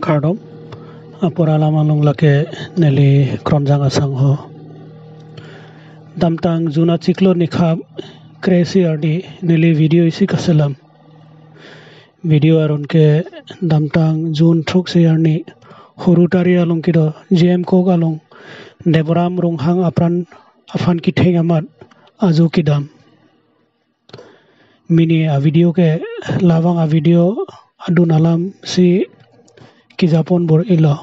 Kardom apora lama lake neli kronjang asang ho damtang juna chiklo nikha crazy ardi neli video isi kaselam video aron ke damtang jun thuk se arni hurutari along kido GM kok along Deboram ronghang apran afan ki theng amat aju kidam mini a video ke lawang a video adun alam si kijapon bor ilo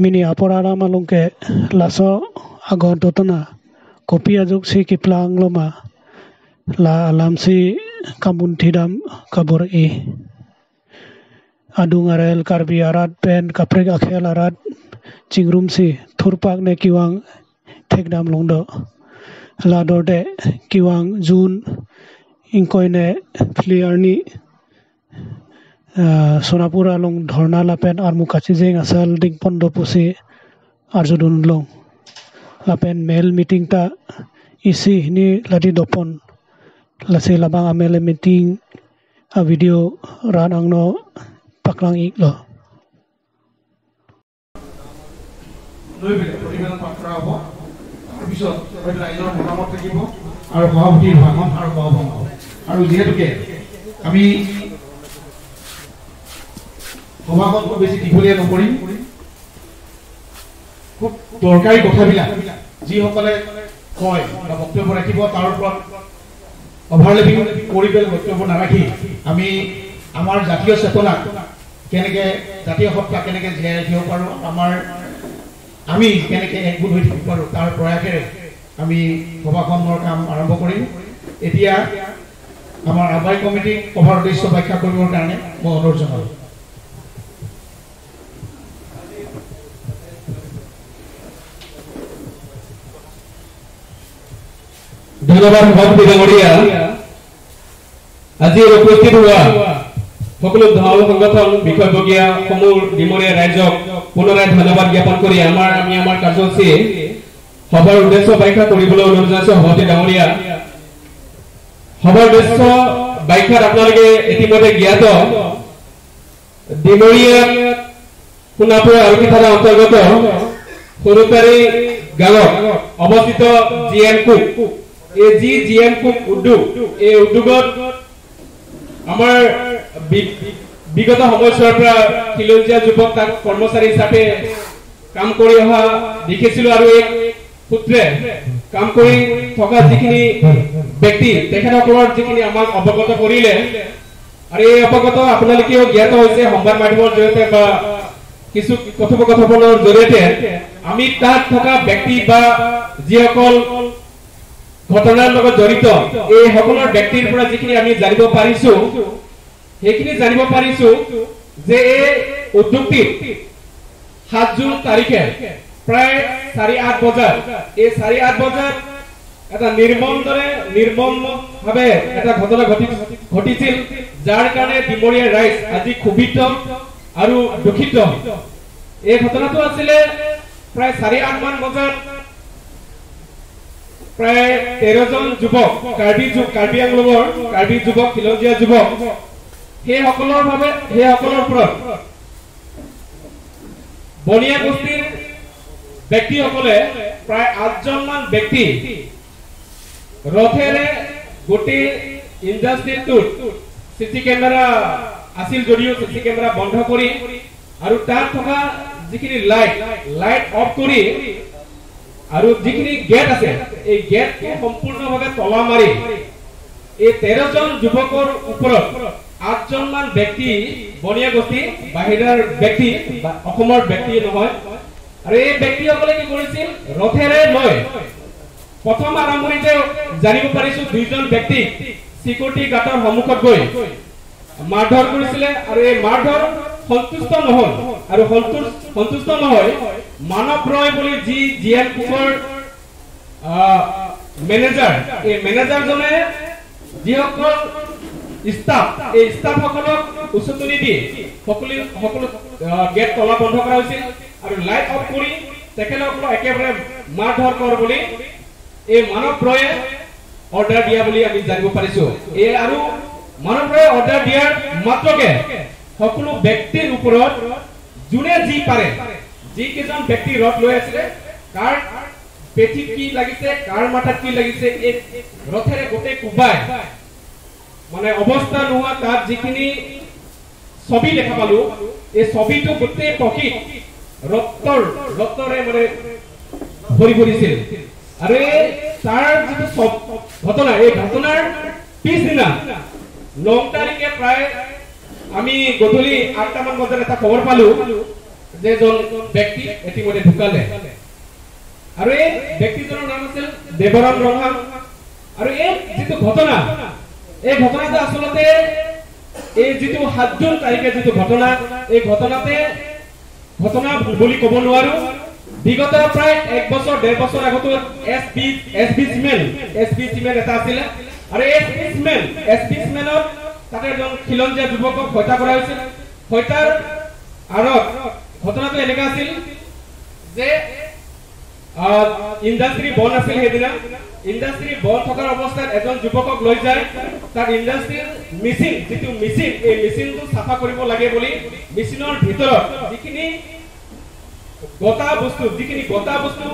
mini apor alam along ke laso agon totona kopi ajuk si kiplang loma la alam si kamun thidam kabor e adung arel karbi arat pen kaprek akhel arat chingrum si thurpak ne kiwang thekdam longdo la dorde kiwang jun ingkoine fliarni Sonapur along dhorna lapen armu kachijeng asal dingpon dopusi arjudun long lapen mel meeting ta isi ni ladi dopon lasi labang amele meeting a video ran angno paklang iklo লৈ পেলাই প্ৰতিবেদন পাঠ কৰা হ'ব। তাৰপিছত হয়তো ৰাইজৰ মতামত থাকিব আৰু সভাপতিৰ ভাষণ আৰু সভাভংগ। আৰু যিহেতুকে আমি সভাখন খুব বেছি দীঘলীয়া নকৰিম, খুব দৰকাৰী কথাবিলাক যিসকলে কয় বা বক্তব্য ৰাখিব তাৰ ওপৰত অভাৰলেপিং কৰি পেলাই বক্তব্য নাৰাখি আমি আমাৰ জাতীয় চেতনাক কেনেকৈ, জাতীয় সত্তা কেনেকৈ জীয়াই ৰাখিব পাৰোঁ, আমাৰ আমি কেনেকৈ একগোট হৈ থাকিব পাৰোঁ তাৰ প্ৰয়াসেৰে আমি সভাখনৰ কাম আৰম্ভ কৰিম। এতিয়া আমাৰ আহ্বায়ক কমিটিক সভাৰ উদ্দেশ্য ব্যাখ্যা কৰিবৰ কাৰণে মই অনুৰোধ জনালোঁ। ধন্যবাদ সভাপতি ডাঙৰীয়া। আজি উপস্থিত হোৱা সকলো দল সংগঠন বিষয়ববীয়া সমূহ ডিমৰীয়া ৰাইজক পুনৰাই ধন্যবাদ জ্ঞাপন কৰি আমি আমাৰ কাৰ্যসূচী সভাৰ উদ্দেশ্য ব্যাখ্যা কৰিবলৈ অনুৰোধ জনাইছো সভাপতি ডাঙৰীয়া। সভাৰ উদ্দেশ্য ব্যাখ্যাত আপোনালোকে ইতিমধ্যে জ্ঞাত ডিমৰীয়া সোণাপুৰ আৰক্ষী থানাৰ অন্তৰ্গত সৰুতাৰী গাঁৱত অৱস্থিত জি এম কুক, এই যি জি এম কুক উদ্যোগ, এই উদ্যোগত আমাৰ বিগত সময়ছোৱাৰ পৰা খিলঞ্জীয়া যুৱক তাত কৰ্মচাৰী হিচাপে কাম কৰি অহা দেখিছিলো আৰু এই সূত্ৰে কাম কৰি থকা যিখিনি ব্যক্তি তেখেতসকলৰ যিখিনি আমাক অৱগত কৰিলে আৰু এই অৱগত আপোনালোকেও জ্ঞাত হৈছে সংবাদ মাধ্যমৰ জৰিয়তে বা কিছু কথোপকথনৰ জৰিয়তে আমি তাত থকা ব্যক্তি বা যিসকল ঘটনাৰ লগত জড়িত এই সকলৰ ব্যক্তিৰ পৰা যিখিনি আমি জানিব পাৰিছো সেইখিনি জানিব পাৰিছো যে এই উদ্যোগটিত 7 জুন তাৰিখে প্ৰায় 8:30 বজাত, এই 8:30 বজাত এটা নিৰ্মমভাৱে এটা ঘটনা ঘটিছিল, যাৰ কাৰণে ডিমৰীয়া ৰাইজ আজি ক্ষোভিত আৰু দুখিত। এই ঘটনাটো আছিলে প্ৰায় 8:30 মান বজাত প্ৰায় 13 জন যুৱক কাৰ্বি আংলঙৰ কাৰ্বি যুৱক, খিলঞ্জীয়া যুৱক, সেইসকলৰ ওপৰত বনিয়া গোষ্ঠীৰ ব্যক্তিসকলে প্ৰায় 8 জনমান ব্যক্তি ৰথেৰে গোটেই ইণ্ডাষ্ট্ৰিটোত চিচি কেমেৰা আছিল যদিও চিচি কেমেৰা বন্ধ কৰি আৰু তাত থকা যিখিনি লাইট অফ কৰি আৰু যিখিনি গেট আছে এই গেটটো সম্পূৰ্ণভাৱে তলা মাৰি এই 13 জন যুৱকৰ ওপৰত 8 জনমান ব্যক্তি বনিয়া গোষ্ঠী, বাহিৰাৰ ব্যক্তি, অসমৰ ব্যক্তি নহয়, আৰু এই ব্যক্তিসকলে কি কৰিছিল ৰথেৰে লৈ প্ৰথম আৰম্ভণিতে জানিব পাৰিছো 2 জন ব্যক্তিক চিকিউৰিটি গাৰ্ডৰ সন্মুখত গৈ মাৰধৰ কৰিছিলে আৰু এই মাৰধৰ সন্তুষ্ট নহল আৰু সন্তুষ্ট নহয় মানৱ ৰয় বুলি যি জি এম কুকৰ মেনেজাৰ, এই মেনেজাৰজনে যিসকল ষ্টাফ, এই ষ্টাফসকলক উচতনি দি সকলো গেট তলা বন্ধ কৰা হৈছিল আৰু লাইট অফ কৰি তেখেতসকলক একেবাৰে মাৰধৰ কৰ বুলি এই মানৱ ৰয়ে অৰ্ডাৰ দিয়া বুলি আমি জানিব পাৰিছো। এই আৰু মানৱ ৰয়ে অৰ্ডাৰ দিয়াৰ মাত্ৰকে সকলো ব্যক্তিৰ ওপৰত যোনে যি পাৰে, যিকেইজন ব্যক্তি ৰথ লৈ আছিলে, কাৰ পেঠিত কি লাগিছে, কাৰ মাথাত কি লাগিছে, এই ৰথেৰে গোটেই কোবাই মানে অৱস্থা নোহোৱা তাত যিখিনি ছবি দেখা পালো, এই ছবিটো গোটেই পকীত ৰক্তৰে মানে ভৰি পৰিছিল। আৰু এই তাৰ যিটো ঘটনা, এই ঘটনাৰ পিছদিনা 9 তাৰিখে প্ৰায় আমি গধূলি 8টামান বজাত এটা খবৰ পালো যে এজন ব্যক্তি ইতিমধ্যে ঢুকালে। আৰু এই ব্যক্তিজনৰ নাম আছিল দেৱৰাম ৰংহাং। আৰু এই যিটো ঘটনা, এই ঘটনাটো আচলতে এই যিটো 7 জুন তাৰিখে যিটো ঘটনা, এই ঘটনাতে ঘটনা বুলি ক'ব নোৱাৰো। বিগত প্ৰায় 1 বছৰ 1.5 বছৰ আগতো এছ বি চিমেণ্ট এটা আছিলে, আৰু এছ বি চিমেণ্টত তাতে এজন খিলঞ্জীয়া যুৱকক হত্যা কৰা হৈছিল। হত্যাৰ আঁৰত ঘটনাটো এনেকুৱা আছিল যে ইণ্ডাষ্ট্ৰী বন্ধ আছিল, সেইদিনা ইণ্ডাষ্ট্ৰী বন্ধ থকাৰ অৱস্থাত এজন যুৱকক লৈ যায়, তাত ইণ্ডাষ্ট্ৰীৰ মেচিন, যিটো মেচিন, এই মেচিনটো চাফা কৰিব লাগে বুলি মেচিনৰ ভিতৰত যিখিনি গোটা বস্তু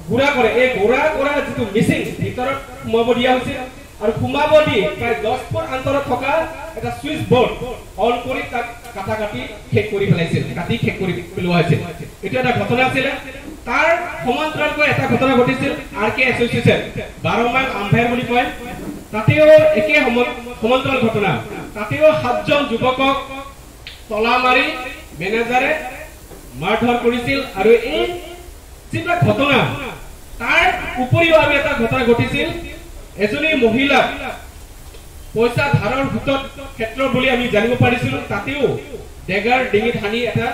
গুড়া কৰে, এই গুড়া কৰা যিটো মেচিন ভিতৰত সোমাব দিয়া হৈছিল। আৰু সোমাব দি প্ৰায় 10 ফুট আন্তৰত থকা এটা চুইচ বৰ্ড অন কৰি তাক কাটা কাটি শেষ কৰি পেলাইছিল, কাটি শেষ কৰি পেলোৱা হৈছিল। এইটো এটা ঘটনা আছিলে। তাৰ সমান্তৰালকৈ এটা ঘটনা ঘটিছিল আৰ কে এছ'চিয়েশ্যন 12 মাইল আম্ভায়াৰ বুলি কয়, তাতেও একে সমান্তৰাল ঘটনা। তাতেও 7জন যুৱকক তলা মাৰি মেনেজাৰে মাৰধৰ কৰিছিল। আৰু এই যিবিলাক ঘটনা, তাৰ উপৰিও আৰু এটা ঘটনা ঘটিছিল, এজনী মহিলাক পইচা ধাৰৰ সুতত ক্ষেত্ৰ বুলি আমি জানিব পাৰিছিলো, তাতেও ডেগাৰ ডিঙিত সানি এটা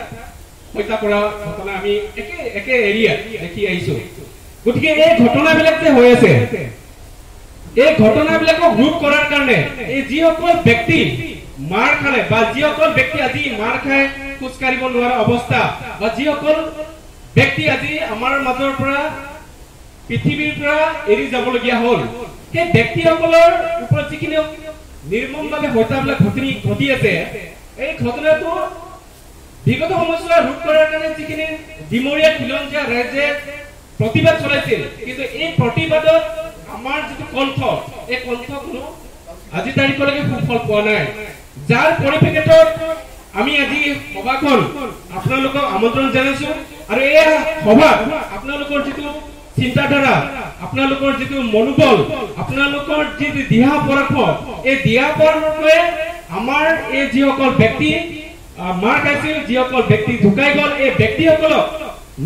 হত্যা কৰা ঘটনা আমি একে একে এৰিয়াত দেখি আহিছো। গতিকে এই ঘটনাবিলাক যে হৈ আছে, এই ঘটনাবিলাকক ৰোধ কৰাৰ কাৰণে এই যিসকল ব্যক্তি মাৰ খালে বা যিসকল ব্যক্তি আজি মাৰ খাই খোজ কাঢ়িব নোৱাৰা অৱস্থা বা যিসকল ব্যক্তি আজি আমাৰ মাজৰ পৰা পৃথিৱীৰ পৰা এৰি যাবলগীয়া হ'ল, সেই ব্যক্তিসকলৰ ওপৰত যিখিনি নিৰ্মমভাৱে হত্যাবিলাক ঘটি আছে, এই ঘটনাটো বিগত সময়ছোৱা ৰোধ কৰাৰ কাৰণে যিখিনি ডিমৰীয়া খিলঞ্জীয়া ৰাইজে প্ৰতিবাদ চলাইছিল, কিন্তু এই প্ৰতিবাদত আমাৰ যিটো কণ্ঠ, এই কণ্ঠ কোনো আজি তাৰিখলৈকে সুফল পোৱা নাই। যাৰ পৰিপ্ৰেক্ষিতত আমি আজি সভাখন আপোনালোকক আমন্ত্ৰণ জনাইছো। আৰু এই সভাত আপোনালোকৰ যিটো চিন্তাধাৰা, আপোনালোকৰ যিটো মনোবল, আপোনালোকৰ যি দিহা পৰামৰ্শ, এই দিহা পৰামৰ্শয়ে আমাৰ এই যিসকল ব্যক্তি মাৰ খাইছিল, যিসকল ব্যক্তি ঢুকাই গ'ল, এই ব্যক্তিসকলক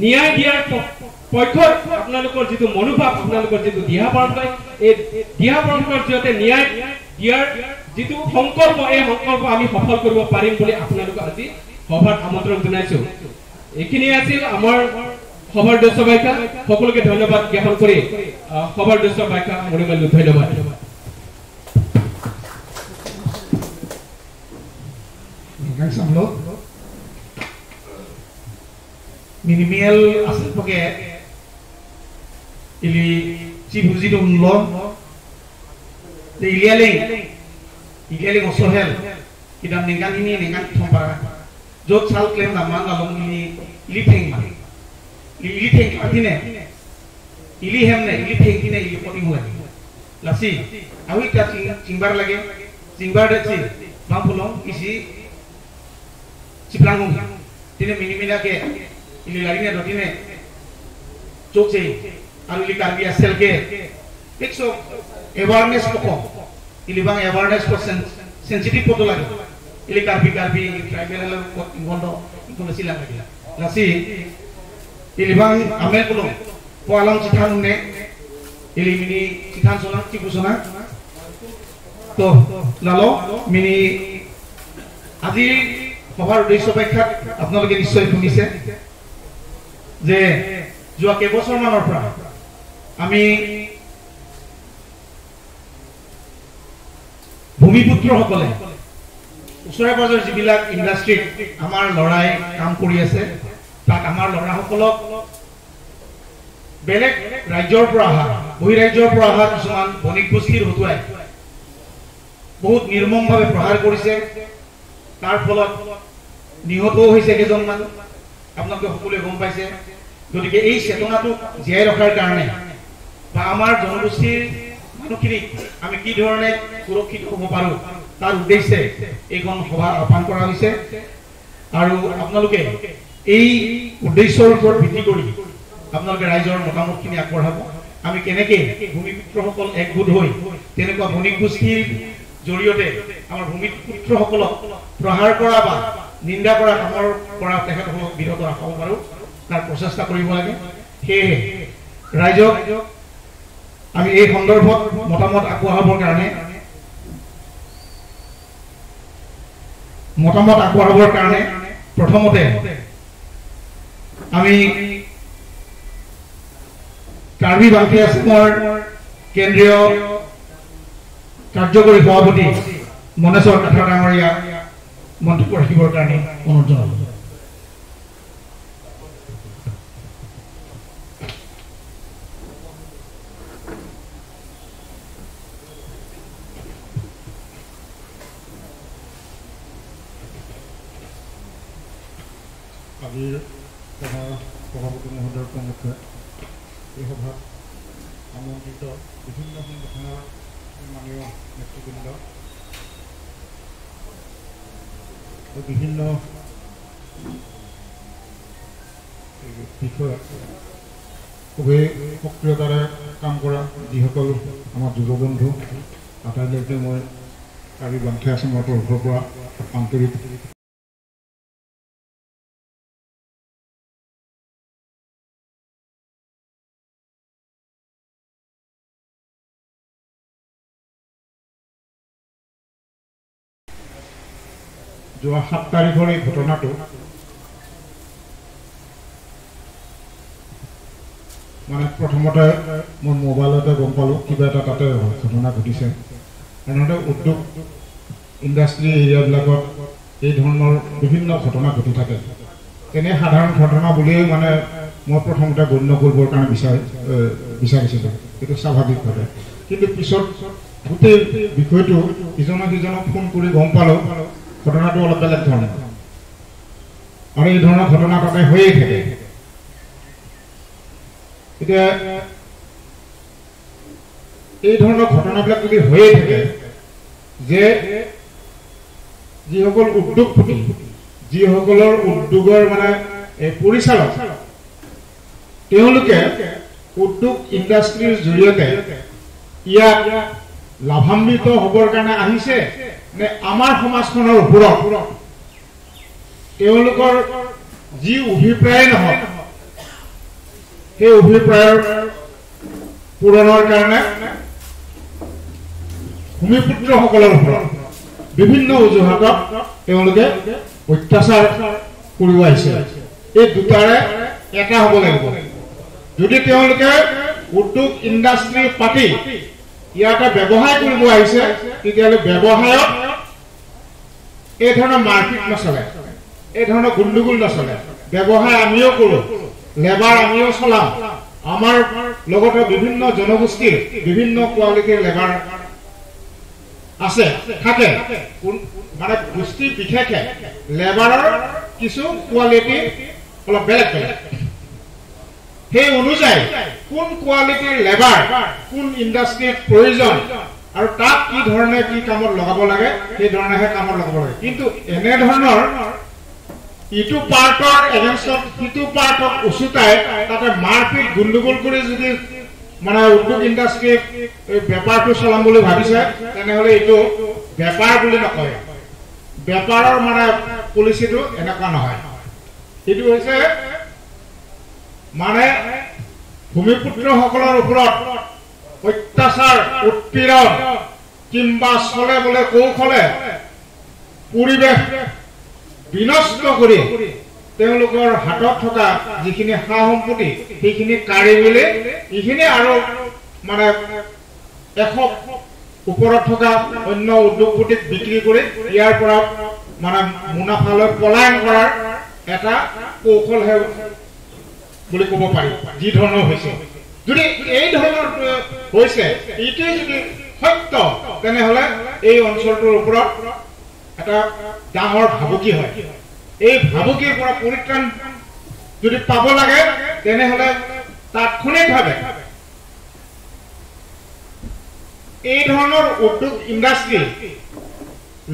ন্যায় দিয়াৰ পক্ষত আপোনালোকৰ যিটো মনোভাৱ, আপোনালোকৰ যিটো দিহা পৰামৰ্শ, এই দিহা পৰামৰ্শৰ জৰিয়তে ন্যায় দিয়াৰ যিটো সংকল্প, এই সংকল্প আমি সফল কৰিব পাৰিম বুলি আপোনালোকক আজি সভাত আমন্ত্ৰণ জনাইছো। এইখিনিয়ে আছিল আমাৰ সভাৰ উদ্দেশ্য ব্যাখ্যা। সকলোকে ধন্যবাদ জ্ঞাপন কৰি সভাৰ উদ্দেশ্য ব্যাখ্যা সামৰণি মাৰিলো। ধন্যবাদ। Minimiel asal pakai ili cibuzi dong lo de ilialing osohel idam nengkan ini nengkan thompara jot sal claim nama ngalong ili ili theng ma ili theng atine ili hemne ili theng kine ili poting hue lasi awi ka chingbar lage chingbar de chi bang isi ciplangong tine minimina ke ili lagine dotine chokche aru ili karbi asel ke ekso awareness ko ili bang awareness ko sensitive poto lage ili karbi karbi tribal halo ko ingondo ingondo sila lage lasi ili bang amel kulo po alang chithan ne ili mini chithan sona chibusona to lalo mini আজি সভাৰ উদ্দেশ্য ব্যাখ্যাত আপোনালোকে নিশ্চয় শুনিছে যে যোৱা কেইবছৰমানৰ পৰা আমি ভূমিপুত্ৰসকলে ওচৰে পাজৰে যিবিলাক ইণ্ডাষ্ট্ৰীত আমাৰ ল'ৰাই কাম কৰি আছে, তাত আমাৰ ল'ৰাসকলক বেলেগ ৰাজ্যৰ পৰা অহা, বহিৰাজ্যৰ পৰা অহা কিছুমান বণিক গোষ্ঠীৰ হতুৱাই বহুত নিৰ্মমভাৱে প্ৰহাৰ কৰিছে। তাৰ ফলত নিহতও হৈছে কেইজনমান, আপোনালোকে সকলোৱে গম পাইছে। গতিকে এই চেতনাটোক জীয়াই ৰখাৰ কাৰণে বা আমাৰ জনগোষ্ঠীৰ মানুহখিনিক আমি কি ধৰণে সুৰক্ষিত হ'ব পাৰোঁ তাৰ উদ্দেশ্যে এইখন সভা আহ্বান কৰা হৈছে। আৰু আপোনালোকে এই উদ্দেশ্যৰ ওপৰত ভিত্তি কৰি আপোনালোকে ৰাইজৰ মতামতখিনি আগবঢ়াব। আমি কেনেকৈ ভূমিপুত্ৰসকল একগোট হৈ তেনেকুৱা বণিক গোষ্ঠীৰ জৰিয়তে আমাৰ ভূমিপুত্ৰসকলক প্ৰহাৰ কৰা বা নিন্দা কৰা কামৰ পৰা তেখেতসকলক বিৰত ৰাখাব পাৰোঁ তাৰ প্ৰচেষ্টা কৰিব লাগে। সেয়েহে ৰাইজক আমি এই সন্দৰ্ভত মতামত আগবঢ়াবৰ কাৰণে প্ৰথমতে আমি কাৰ্বি বাংফে আছামৰ কেন্দ্ৰীয় কাৰ্যকৰী সভাপতি মনেশ্বৰ কাথাৰ ডাঙৰীয়া মন্তব্য ৰাখিবৰ কাৰণে অনুৰোধ জনালোঁ। আজিৰ সভাৰ সভাপতি মহোদয়ৰ প্ৰমুখ্যে এই সভাত আমন্ত্ৰিত বিভিন্ন সংগঠনৰ সন্মানীয় নেতৃবৃন্দ, বিভিন্ন বিষয়ত খুবেই সক্ৰিয়তাৰে কাম কৰা যিসকল আমাৰ যুৱ বন্ধু, আটাইলৈকে মই কাৰ্বি বাংফে আছামৰ তৰফৰ পৰা আন্তৰিক যোৱা 7 তাৰিখৰ এই ঘটনাটো মানে প্ৰথমতে মই মোবাইলতে গম পালোঁ কিবা এটা তাতে ঘটনা ঘটিছে। সাধাৰণতে উদ্যোগ ইণ্ডাষ্ট্ৰী এৰিয়াবিলাকত এই ধৰণৰ বিভিন্ন ঘটনা ঘটি থাকে। তেনে সাধাৰণ ঘটনা বুলিয়েই মানে মই প্ৰথমতে গণ্য কৰিবৰ কাৰণে বিচাৰিছিলোঁ, সেইটো স্বাভাৱিকভাৱে। কিন্তু পিছত গোটেই বিষয়টো ইজনে সিজনক ফোন কৰি গম পালোঁ ঘটনাটো অলপ বেলেগ ধৰণৰ, আৰু এই ধৰণৰ ঘটনা তাতে হৈয়ে থাকে। এতিয়া এই ধৰণৰ ঘটনাবিলাক যদি হৈয়ে থাকে যে যিসকল উদ্যোগপতি, যিসকলৰ উদ্যোগৰ মানে পৰিচালক, তেওঁলোকে উদ্যোগ ইণ্ডাষ্ট্ৰীৰ জৰিয়তে ইয়াত লাভান্বিত হ'বৰ কাৰণে আহিছে নে আমাৰ সমাজখনৰ ওপৰত তেওঁলোকৰ যি অভিপ্ৰায় নহওক সেই অভিপ্ৰায়ৰ পূৰণৰ কাৰণে ভূমিপুত্ৰসকলৰ ওপৰত বিভিন্ন অজুহাতত তেওঁলোকে অত্যাচাৰ কৰিব আহিছে। এই দুটাৰে এটা হ'ব লাগিব। যদি তেওঁলোকে উদ্যোগ ইণ্ডাষ্ট্ৰী পাতি ইয়াতে ব্যৱসায় কৰিব আহিছে, তেতিয়াহ'লে ব্যৱসায়ত এই ধৰণৰ মাৰপিট নচলে, এই ধৰণৰ গণ্ডগোল নচলে। ব্যৱসায় আমিও কৰোঁ, লেবাৰ আমিও চলাম, আমাৰ লগতে বিভিন্ন জনগোষ্ঠীৰ বিভিন্ন কোৱালিটিৰ লেবাৰ আছে থাকে, মানে গোষ্ঠী বিশেষে লেবাৰৰ কিছু কোৱালিটি অলপ বেলেগ বেলেগ। সেই অনুযায়ী কোন কোৱালিটিৰ লেবাৰ কোন ইণ্ডাষ্ট্ৰীত প্ৰয়োজন আৰু তাক কি ধৰণে কি কামত লগাব লাগে সেই ধৰণেহে কামত লগাব লাগে। কিন্তু এনেধৰণৰ ইটো পাৰ্টৰ এগেইনষ্টত সিটো পাৰ্টক উচুতাই তাতে মাৰপিট গণ্ডগোল কৰি যদি মানে উদ্যোগ ইণ্ডাষ্ট্ৰীত বেপাৰটো চলাম বুলি ভাবিছে, তেনেহ'লে এইটো বেপাৰ বুলি নকয়। বেপাৰৰ মানে পলিচিটো এনেকুৱা নহয়। এইটো হৈছে মানে ভূমিপুত্ৰসকলৰ ওপৰত অত্যাচাৰ, উৎপীড়ন কিম্বা চলে বোলে কৌশলে পৰিৱেশ বিনষ্ট কৰি তেওঁলোকৰ হাতত থকা যিখিনি সা সম্পত্তি সেইখিনি কাঢ়ি মেলি এইখিনি আৰু মানে এশ ওপৰত থকা অন্য উদ্যোগপতিক বিক্ৰী কৰি ইয়াৰ পৰা মানে মুনাফালৈ পলায়ন কৰাৰ এটা কৌশলহে বুলি ক'ব পাৰি। যি ধৰণৰ হৈছে, যদি এই ধৰণৰ হৈছে, এইটোৱে যদি সত্য, তেনেহ'লে এই অঞ্চলটোৰ ওপৰত এটা ডাঙৰ ভাবুকি হয়। এই ভাবুকিৰ পৰা পৰিত্ৰাণ যদি পাব লাগে তেনেহ'লে তাৎক্ষণিকভাৱে এই ধৰণৰ উদ্যোগ ইণ্ডাষ্ট্ৰী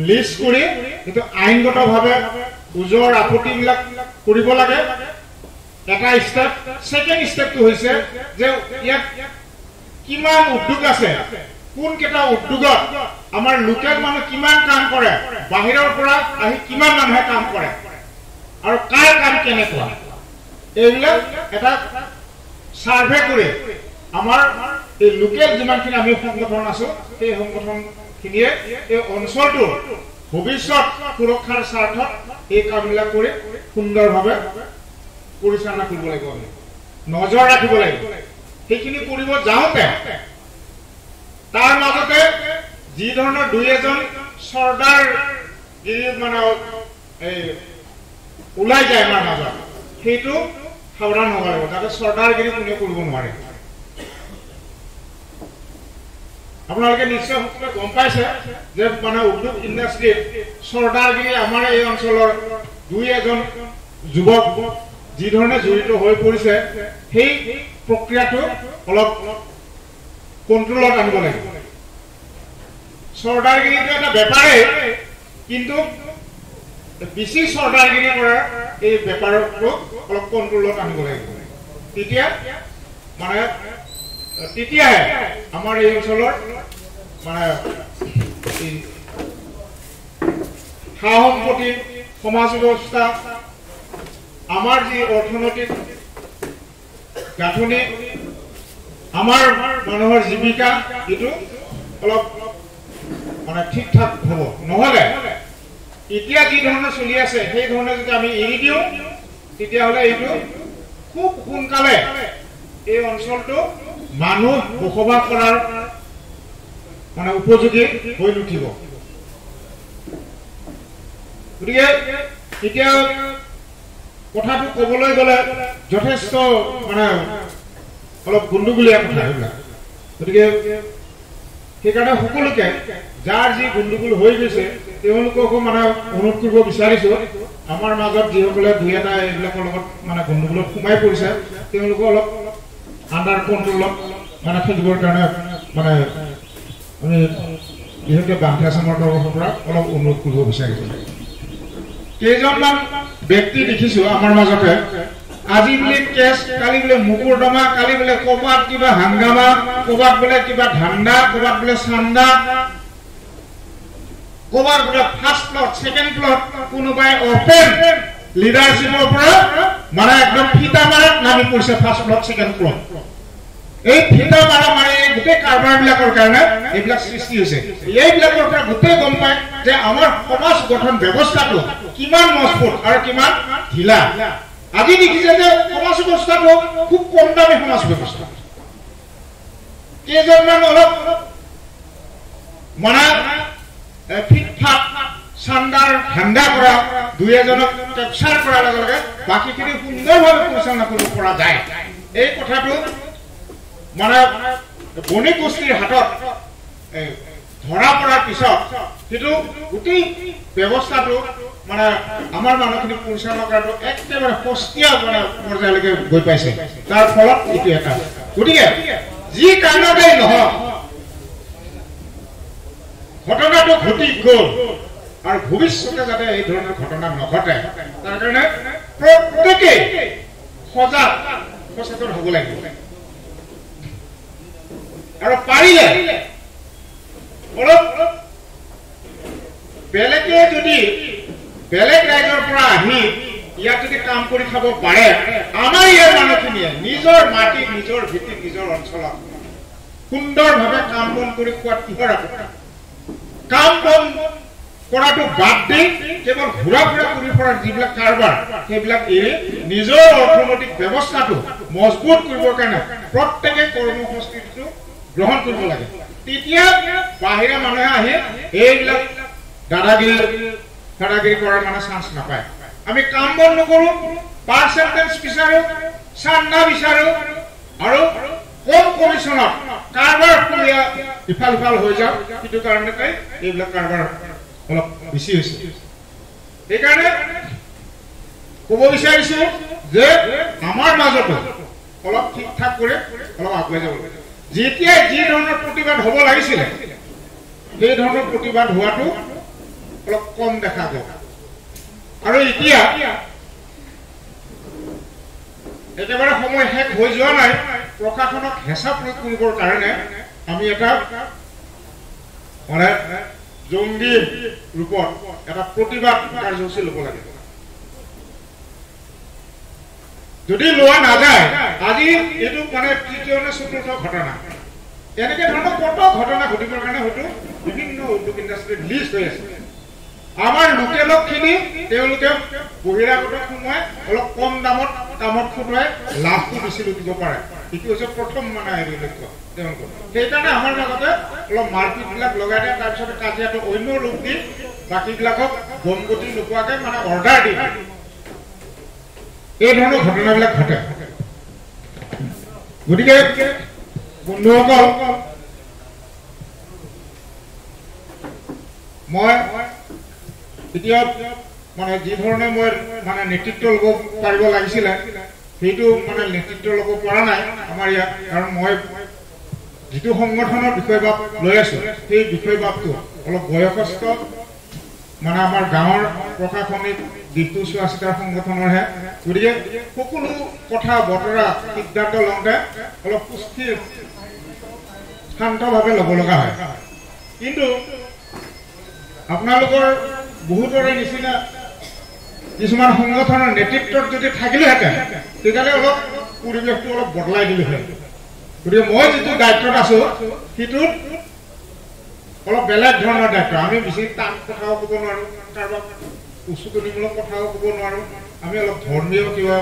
লিষ্ট কৰি এইটো আইনগতভাৱে ওজৰ আপত্তিবিলাক কৰিব লাগে। এটা ষ্টেপ। ছেকেণ্ড ষ্টেপটো হৈছে যে ইয়াত কিমান উদ্যোগ আছে, কোনকেইটা উদ্যোগত আমাৰ লোকেল মানুহ কিমান কাম কৰে, বাহিৰৰ পৰা আহি কিমান মানুহে কাম কৰে আৰু কাৰ কাম কেনেকুৱা, এইবিলাক এটা ছাৰ্ভে কৰি আমাৰ এই লোকেল যিমানখিনি আমি সংগঠন আছো সেই সংগঠনখিনিয়ে এই অঞ্চলটোৰ ভৱিষ্যত সুৰক্ষাৰ স্বাৰ্থত এই কামবিলাক কৰি সুন্দৰভাৱে পৰিচালনা কৰিব লাগিব। আমি নজৰ ৰাখিব লাগিব। সেইখিনি কৰিব যাওঁতে তাৰ মাজতে যি ধৰণৰ দুই এজন চৰ্দাৰ মানে এই ওলাই যায় আমাৰ মাজত, সেইটো সাৱধান হ'ব লাগিব যাতে চৰ্দাৰগিৰি কোনেও কৰিব নোৱাৰে। আপোনালোকে নিশ্চয় সকলোৱে গম পাইছে যে মানে উদ্যোগ ইণ্ডাষ্ট্ৰীত চৰ্দাৰগিৰি আমাৰ এই অঞ্চলৰ দুই এজন যুৱক যি ধৰণে জড়িত হৈ পৰিছে, সেই প্ৰক্ৰিয়াটো অলপ কণ্ট্ৰলত আনিব লাগিব। চৰ্দাৰগিৰিটো এটা বেপাৰেই, কিন্তু বেছি চৰ্দাৰগিৰি কৰাৰ এই বেপাৰটো অলপ কণ্ট্ৰলত আনিব লাগিব। তেতিয়া মানে তেতিয়াহে আমাৰ এই অঞ্চলৰ মানে সা সম্পত্তি, সমাজ ব্যৱস্থা, আমাৰ যি অৰ্থনৈতিক গাঁথনি, আমাৰ মানুহৰ জীৱিকা, এইটো অলপ মানে ঠিক ঠাক হ'ব। নহ'লে এতিয়া যি ধৰণে চলি আছে সেই ধৰণে যদি আমি এৰি দিওঁ তেতিয়াহ'লে এইটো খুব সোনকালে এই অঞ্চলটো মানুহ বসবাস কৰাৰ মানে উপযোগী হৈ নুঠিব। গতিকে এতিয়া কথাটো ক'বলৈ গ'লে যথেষ্ট মানে অলপ গণ্ডগোলীয়া কথা সেইবিলাক। গতিকে সেইকাৰণে সকলোকে যাৰ যি গণ্ডগোল হৈ গৈছে তেওঁলোককো মানে অনুৰোধ কৰিব বিচাৰিছোঁ, আমাৰ মাজত যিসকলে দুই এটা এইবিলাকৰ লগত মানে গণ্ডগোলত সোমাই পৰিছে তেওঁলোকো অলপ আণ্ডাৰ কণ্ট্ৰলত মানে থাকিবৰ কাৰণে মানে আমি বিশেষকৈ বাংলাদেশৰ তৰফৰ পৰা অলপ অনুৰোধ কৰিব বিচাৰিছোঁ। কেইজনমান ব্যক্তি দেখিছোঁ আমাৰ মাজতে, আজি বোলে কেছ, কালি বোলে মোকৰ্দমা, কালি বোলে ক'ৰবাত কিবা হাংগামা, ক'ৰবাত বোলে কিবা ধান্দা, ক'ৰবাত বোলে চান্দা, ক'ৰবাত বোলে ফাৰ্ষ্ট প্লট, ছেকেণ্ড প্লট, কোনোবাই অপেন লিডাৰশ্বিপৰ পৰা মানে একদম ফিটা মাৰাত নামি পৰিছে ফাৰ্ষ্ট প্লট, ছেকেণ্ড প্লট। এই ফিটা মাৰা মাৰি এই গোটেই কাৰবাৰবিলাকৰ কাৰণে এইবিলাক সৃষ্টি হৈছে। এইবিলাকৰ পৰা গোটেই গম পায় যে আমাৰ সমাজ গঠন ব্যৱস্থাটো কিমান মজবুত আৰু কিমান ঢিলা। আজি দেখিছে যে সমাজ ব্যৱস্থাটো খুব কম দামী সমাজ ব্যৱস্থা। কেইজনমান অলপ মানে ফিটফাট চান্দাৰ ধান্দা কৰা দুই এজনক কেপচাৰ কৰাৰ লগে লগে বাকীখিনি সুন্দৰভাৱে পৰিচালনা কৰিব পৰা যায়। এই কথাটো মানে বণিক গোষ্ঠীৰ হাতত ধৰা পৰাৰ পিছত সেইটো গোটেই ব্যৱস্থাটো মানে আমাৰ মানুহখিনি পৰিচালনা কৰাটো একেবাৰে সস্তীয়া মানে পৰ্যায়লৈকে গৈ পাইছে। তাৰ ফলত এইটো এটা, গতিকে যি কাৰণতেই নহওক ঘটনাটো ঘটি গ'ল আৰু ভৱিষ্যতে যাতে এই ধৰণৰ ঘটনা নঘটে তাৰ কাৰণে প্ৰত্যেকেই সজাগ সচেতন হ'ব লাগিব আৰু পাৰিলে অলপ বেলেগে যদি বেলেগ ৰাজ্যৰ পৰা আহি ইয়াত যদি কাম কৰি খাব পাৰে, আমাৰ ইয়াৰ মানুহখিনিয়ে নিজৰ মাটিত, নিজৰ ভেটিত, নিজৰ অঞ্চলত সুন্দৰভাৱে কাম বন কৰি খোৱাত কিহৰ আপত্তি? কাম বন কৰাটো বাদ দি কেৱল ঘূৰা ফুৰা কৰি ফুৰাৰ যিবিলাক কাৰবাৰ সেইবিলাক এৰি নিজৰ অৰ্থনৈতিক ব্যৱস্থাটো মজবুত কৰিবৰ কাৰণে প্ৰত্যেকে কৰ্মসংস্কৃতিটো গ্ৰহণ কৰিব লাগে। তেতিয়া বাহিৰা মানুহে আহি এইবিলাক দাদাগিৰি দাদাগিৰি কৰাৰ মানে চান্স নাপায়। আমি কাম বন নকৰোঁ, পাৰ্চেণ্টেজ বিচাৰোঁ, চান্দা বিচাৰোঁ আৰু কম কমিশ্যনত কাৰবাৰ ইফাল সিফাল হৈ যাওঁ, সেইটো কাৰণতে এইবিলাক কাৰবাৰ অলপ বেছি হৈছে। সেইকাৰণে ক'ব বিচাৰিছো যে আমাৰ মাজতো অলপ ঠিক ঠাক কৰি অলপ আগুৱাই যাব লাগে। যেতিয়া যি ধৰণৰ প্ৰতিবাদ হ'ব লাগিছিলে সেই ধৰণৰ প্ৰতিবাদ হোৱাটো অলপ কম দেখা গ'ল। আৰু এতিয়া একেবাৰে সময় শেষ হৈ যোৱা নাই, প্ৰশাসনক হেঁচা প্ৰয়োগ কৰিবৰ কাৰণে আমি এটা মানে জংগী ৰূপত এটা প্ৰতিবাদ কাৰ্যসূচী ল'ব লাগে। যদি লোৱা নাযায়, আজি এইটো মানে তৃতীয় নে চতুৰ্থ ঘটনা, এনেকে ধৰণৰ কত ঘটনা ঘটিবৰ কাৰণে হয়তো বিভিন্ন উদ্যোগ ইণ্ডাষ্ট্ৰীত লিষ্ট হৈ আছে। আমাৰ লোকেলকখিনি তেওঁলোকে বহিৰাগতক সোমোৱাই অলপ কম দামত কামত খটুৱাই লাভটো বেছি লুটিব পাৰে, এইটো হৈছে প্ৰথম মানে হেৰি লক্ষ্য তেওঁলোকৰ। সেইকাৰণে আমাৰ মাজতে অলপ মাৰপিটবিলাক লগাই দিয়ে, তাৰপিছতে কাজিয়াটো অন্য ৰূপ দি বাকীবিলাকক গমগতি নোপোৱাকে মানে অৰ্ডাৰ দি এই ধৰণৰ ঘটনাবিলাক ঘটে। গতিকে বন্ধুসকল, মই এতিয়া মানে যি ধৰণে মই মানে নেতৃত্ব ল'ব পাৰিব লাগিছিলে সেইটো মানে নেতৃত্ব ল'ব পৰা নাই আমাৰ ইয়াত, কাৰণ মই যিটো সংগঠনৰ বিষয়বাব লৈ আছো সেই বিষয়বাবটো অলপ বয়সস্থ মানে আমাৰ গাঁৱৰ প্ৰশাসনিক দিশটো চোৱা চিতাৰ সংগঠনৰহে। গতিকে সকলো কথা বতৰা সিদ্ধান্ত লওঁতে অলপ সুস্থিৰ শান্তভাৱে ল'ব লগা হয়। কিন্তু আপোনালোকৰ বহুতৰে নিচিনা কিছুমান সংগঠনৰ নেতৃত্বত যদি থাকিলোহেঁতেন তেতিয়াহ'লে অলপ পৰিৱেশটো অলপ বদলাই দিলোহেঁতেন। গতিকে মই যিটো দায়িত্বত আছো সেইটোত অলপ বেলেগ ধৰণৰ দায়িত্ব, আমি বেছি টান কথাও ক'ব নোৱাৰোঁ, কাৰোবাক উচুকনিমূলক কথাও ক'ব নোৱাৰোঁ, আমি অলপ ধৰ্মীয় কিবা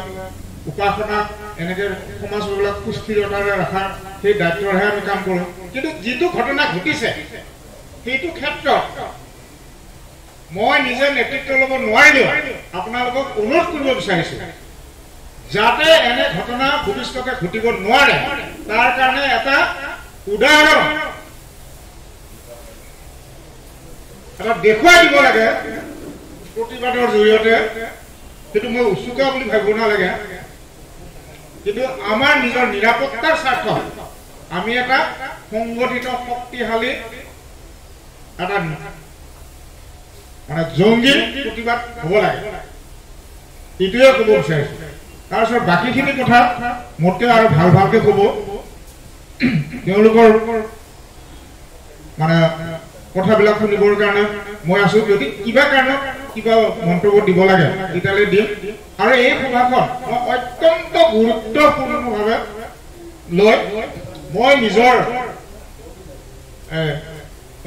উপাসনা এনেকৈ সমাজবিলাক সুস্থিৰতাৰে ৰখাৰ সেই দায়িত্বৰহে আমি কাম কৰোঁ। কিন্তু যিটো ঘটনা ঘটিছে সেইটো ক্ষেত্ৰত মই নিজে নেতৃত্ব ল'ব নোৱাৰিলেও আপোনালোকক অনুৰোধ কৰিব বিচাৰিছোঁ যাতে এনে ঘটনা ভৱিষ্যতে ঘটিব নোৱাৰে তাৰ কাৰণে এটা উদাহৰণ এটা দেখুৱাই দিব লাগে প্ৰতিবাদৰ জৰিয়তে। সেইটো মই উচুকা বুলি ভাবিব নালাগে, কিন্তু আমাৰ নিজৰ নিৰাপত্তাৰ স্বাৰ্থত আমি এটা সংগঠিত শক্তিশালী এটা মানে জংগী প্ৰতিবাদ হ'ব লাগে, এইটোৱে ক'ব বিচাৰিছোঁ। তাৰপিছত বাকীখিনি কথা মোতকৈ আৰু ভাল ভালকৈ ক'ব, তেওঁলোকৰ মানে কথাবিলাক শুনিবৰ কাৰণে মই আছোঁ। যদি কিবা কাৰণত কিবা মন্তব্য দিব লাগে তেতিয়াহ'লে দিম। আৰু এই সভাখন মই অত্যন্ত গুৰুত্বপূৰ্ণভাৱে লৈ মই নিজৰ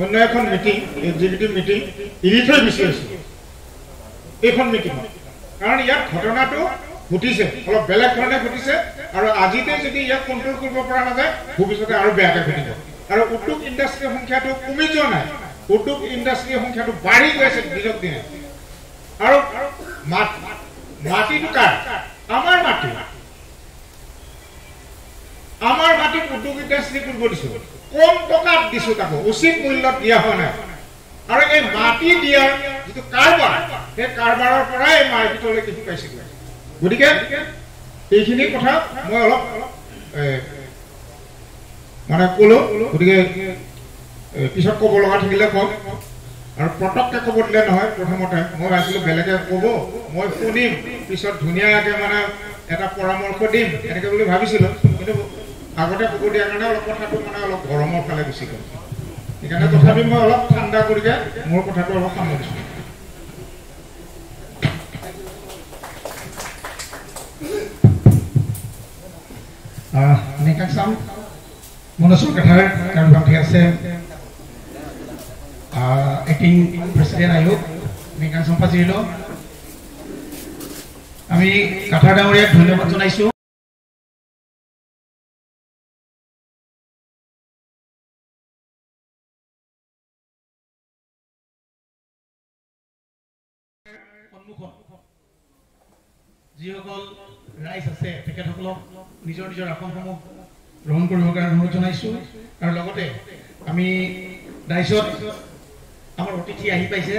অন্য এখন মিটিং, এক্সিকিউটিভ মিটিং এৰি থৈ বিচাৰিছোঁ এইখন মিটিঙত, কাৰণ ইয়াত ঘটনাটো ঘটিছে অলপ বেলেগ ধৰণে ঘটিছে আৰু আজিতে যদি ইয়াক কণ্ট্ৰল কৰিব পৰা নাযায় ভৱিষ্যতে আৰু বেয়াকৈ ঘটিব। আৰু উদ্যোগ ইণ্ডাষ্ট্ৰীৰ সংখ্যাটো কমি যোৱা নাই, উদ্যোগ ইণ্ডাষ্ট্ৰীৰ সংখ্যাটো বাঢ়ি গৈ আছে দিনক দিনে। আৰু মাটিটো কাৰ? আমাৰ মাটি, আমাৰ মাটিত উদ্যোগ ইণ্ডাষ্ট্ৰী কৰিব দিছোঁ, কম টকাত দিছোঁ, তাকো উচিত মূল্যত দিয়া হোৱা নাই। আৰু এই মাটি দিয়াৰ যিটো কাৰবাৰ, সেই কাৰবাৰৰ পৰাই মাৰ্কেটলৈকে শিকাইছিলো। গতিকে এইখিনি কথা মই অলপ মানে ক'লো, গতিকে পিছত ক'ব লগা থাকিলে কম। আৰু পটককৈ ক'ব দিলে নহয়, প্ৰথমতে মই ভাবিছিলোঁ বেলেগে ক'ব, মই শুনিম, পিছত ধুনীয়াকৈ মানে এটা পৰামৰ্শ দিম এনেকৈ বুলি ভাবিছিলোঁ, কিন্তু আগতে ক'ব দিয়াৰ কাৰণে অলপ কথাটো মানে অলপ গৰমৰ ফালে গুচি গ'ল। সেইকাৰণে তথাপি মই অলপ ঠাণ্ডা কৰিকে মোৰ কথাটো অলপ সামৰিছোঁ। মনসুৰ কাঠাৰ কাৰবাংঠি আছে এক্টিং প্ৰেচিডেণ্ট আয়োগ মেকাং সম্পাজিল। আমি কাঠাৰ ডাঙৰীয়াক ধন্যবাদ জনাইছোঁ। সন্মুখত যিসকল ৰাইজ আছে তেখেতসকলক নিজৰ নিজৰ আসনসমূহ গ্ৰহণ কৰিবৰ কাৰণে অনুৰোধ জনাইছোঁ। আৰু লগতে আমি ৰাইজত আমাৰ অতিথি আহি পাইছে।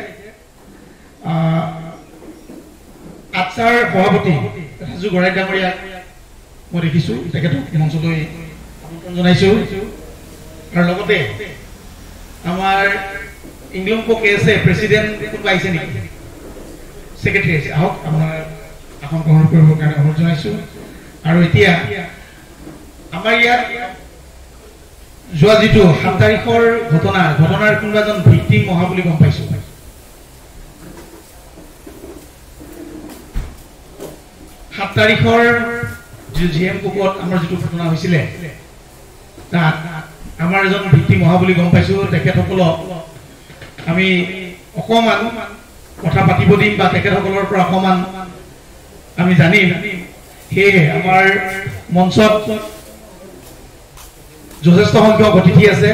আটছাৰ সভাপতি ৰাজু গৰাই ডাঙৰীয়াক মই দেখিছোঁ, তেখেতক মঞ্চলৈ আমন্ত্ৰণ জনাইছোঁ। আৰু লগতে আমাৰ ইংলংপ কে এছ এ প্ৰেচিডেণ্ট কোনোবা আহিছে নেকি? ছেক্ৰেটাৰী আহিছে, আহক, আপোনাৰ আসন গ্ৰহণ কৰিবৰ কাৰণে অনুৰোধ জনাইছোঁ। আৰু এতিয়া আমাৰ ইয়াত যোৱা যিটো 7 তাৰিখৰ ঘটনাৰ কোনোবা এজন ভিক্টিম অহা বুলি গম পাইছোঁ। 7 তাৰিখৰ যিটো জি এম কুকত আমাৰ যিটো ঘটনা হৈছিলে তাত আমাৰ এজন ভিক্টিম অহা বুলি গম পাইছোঁ। তেখেতসকলক আমি অকণমান কথা পাতিব দিম বা তেখেতসকলৰ পৰা অকণমান আমি জানিম। সেয়েহে আমাৰ মঞ্চত যথেষ্ট সংখ্যক অতিথি আছে।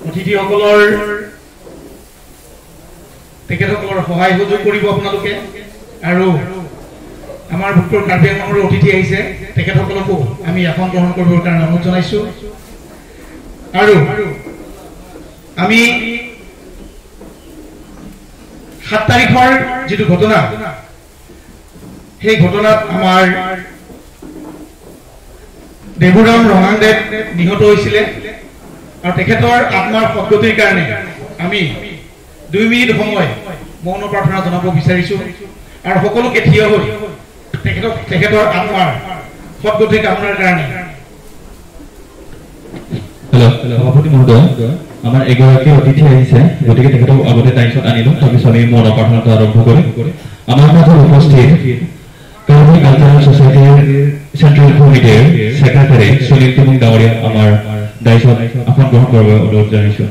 অতিথিসকলৰ তেখেতসকলৰ সহায় সহযোগ কৰিব আপোনালোকে। আৰু আমাৰ উত্তৰ কাৰ্বি আংলঙৰ অতিথি আহিছে, তেখেতসকলকো আমি আসন গ্ৰহণ কৰিবৰ কাৰণে অনুৰোধ জনাইছোঁ। আৰু আমি 7 তাৰিখৰ যিটো ঘটনা, সেই ঘটনাত আমাৰ দেবুৰাম ৰঙাংদেৱ নিহত হৈছিলে আৰু তেখেতৰ আত্মাৰ সদ্গতিৰ কাৰণে আমি 2 মিনিট সময় মৌন প্ৰাৰ্থনা জনাব বিচাৰিছোঁ। আৰু সকলোকে থিয় হৈ তেখেতৰ আত্মাৰ সদ্গতি কামনাৰ কাৰণে। সভাপতি মহোদয়, আমাৰ এগৰাকী অতিথি আহিছে, গতিকে তেখেতক আগতে টাইমছত আনিলো, তাৰপিছত আমি মৌন প্ৰাৰ্থনাটো আৰম্ভ কৰিম। আমাৰ মাজত উপস্থিত কাৰ্বি কালচাৰেল ছ'চাইটিৰ চেণ্ট্ৰেল কমিটিৰ ছেক্ৰেটাৰী সুনীল টুমুং ডাঙৰীয়া আমাৰ দায়িত্বত আসন গ্ৰহণ কৰিব অনুৰোধ জনাইছোঁ।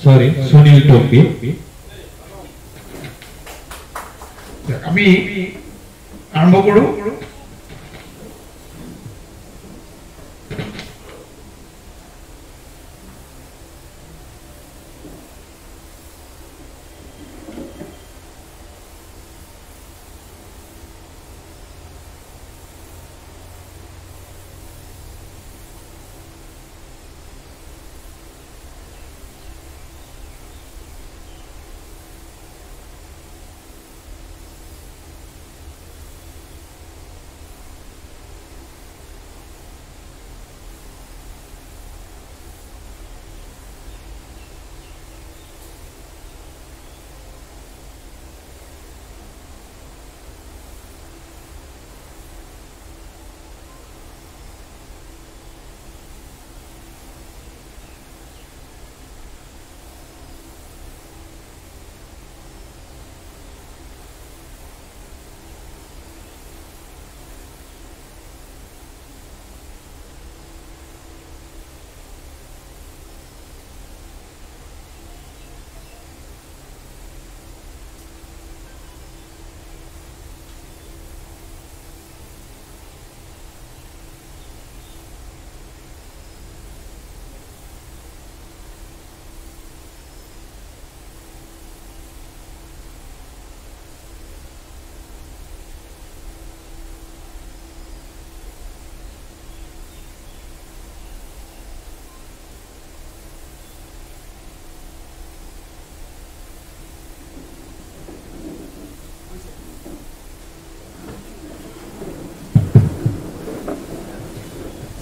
সৰি, সুনীল টম্পি। আমি আৰম্ভ কৰোঁ।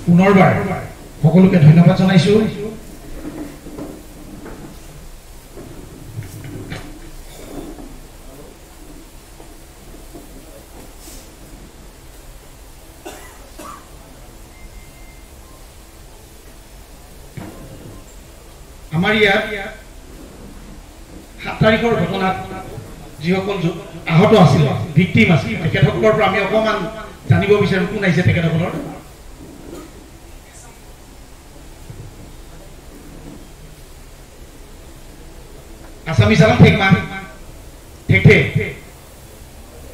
পুনৰবাৰ সকলোকে ধন্যবাদ জনাইছোঁ। আমাৰ ইয়াত 7 তাৰিখৰ ঘটনাত যিসকল আহত আছিল, ভিক্টিম আছিল, তেখেতসকলৰ পৰা আমি অকণমান জানিব বিচাৰোঁ কোন আহিছে তেখেতসকলৰ। Assamese alam thek ma thek the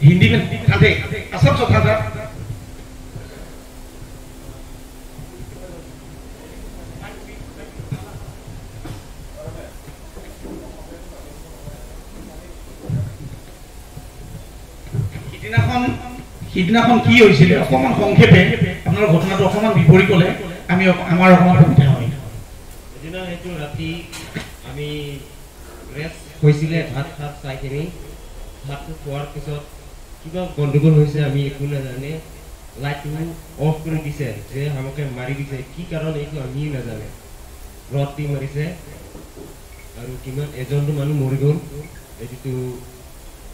Hindi mein tha the Assam so tha tha সিদিনাখন কি হৈছিলে অকণমান সংক্ষেপে আপোনাৰ ঘটনাটো অকণমান বিৱৰি ক'লে আমি আমাৰ অকণমান সুবিধা হয়। এদিনা সেইটো ৰাতি আমি ৰেষ্ট হৈছিলে, ভাত ভাত চাই কিনি ভাতটো খোৱাৰ পিছত কিবা গণ্ডগোল হৈছে, আমি একো নাজানে, লাইটটো অফ কৰি দিছে যে আমাকে মাৰি দিছে, কি কাৰণ এইটো আমিও নাজানে, ৰদ দি মাৰিছে আৰু কিমান এজনটো মানুহ মৰি গ'ল, এইটোতো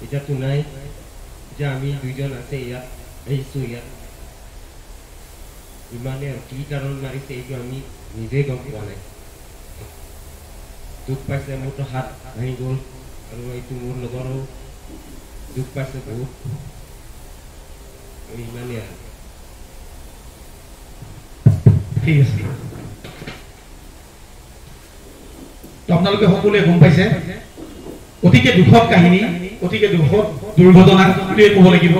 এতিয়াতো নাই, এতিয়া আমি দুইজন আছে ইয়াত আহিছোঁ ইয়াত, ইমানে আৰু কি কাৰণ মাৰিছে এইটো আমি নিজেই গম পোৱা নাই। দুখ পাইছে, মোৰতো হাত ভাঙি গ'ল আৰু এইটো মোৰ লগৰো দুখ পাইছে বহুত, ইমানেই আৰু। ঠিক আছে, আপোনালোকে সকলোৱে গম পাইছে অতিকে দুখদ কাহিনী, অতিকে দুখদ দুৰ্ঘটনা বুলিয়ে ক'ব লাগিব।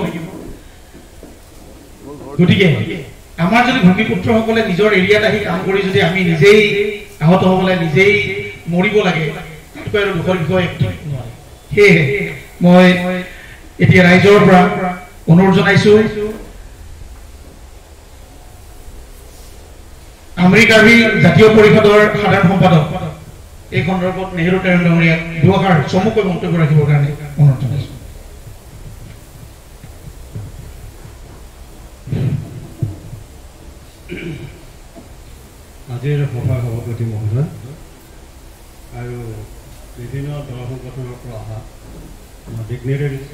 গতিকে আমাৰ যদি ভূমিপুত্ৰসকলে নিজৰ এৰিয়াত আহি কাম কৰি যদি আমি নিজেই আহত হ'ব লাগে, নিজেই মৰিব লাগে, তাতকৈ আৰু দুখৰ বিষয় নোৱাৰে। সেয়েহে মই এতিয়া ৰাইজৰ পৰা অনুৰোধ জনাইছো, আমৰি কাৰ্বি জাতীয় পৰিষদৰ সাধাৰণ সম্পাদক এই সন্দৰ্ভত নেহেৰু তেৰণ ডাঙৰীয়াক দুআষাৰ চমুকৈ মন্তব্য ৰাখিবৰ কাৰণে অনুৰোধ জনাইছো। আজিৰ সভাৰ সভাপতি মহোদয় আৰু বিভিন্ন দল সংগঠনৰ পৰা অহা ডিগনিটাৰীজ,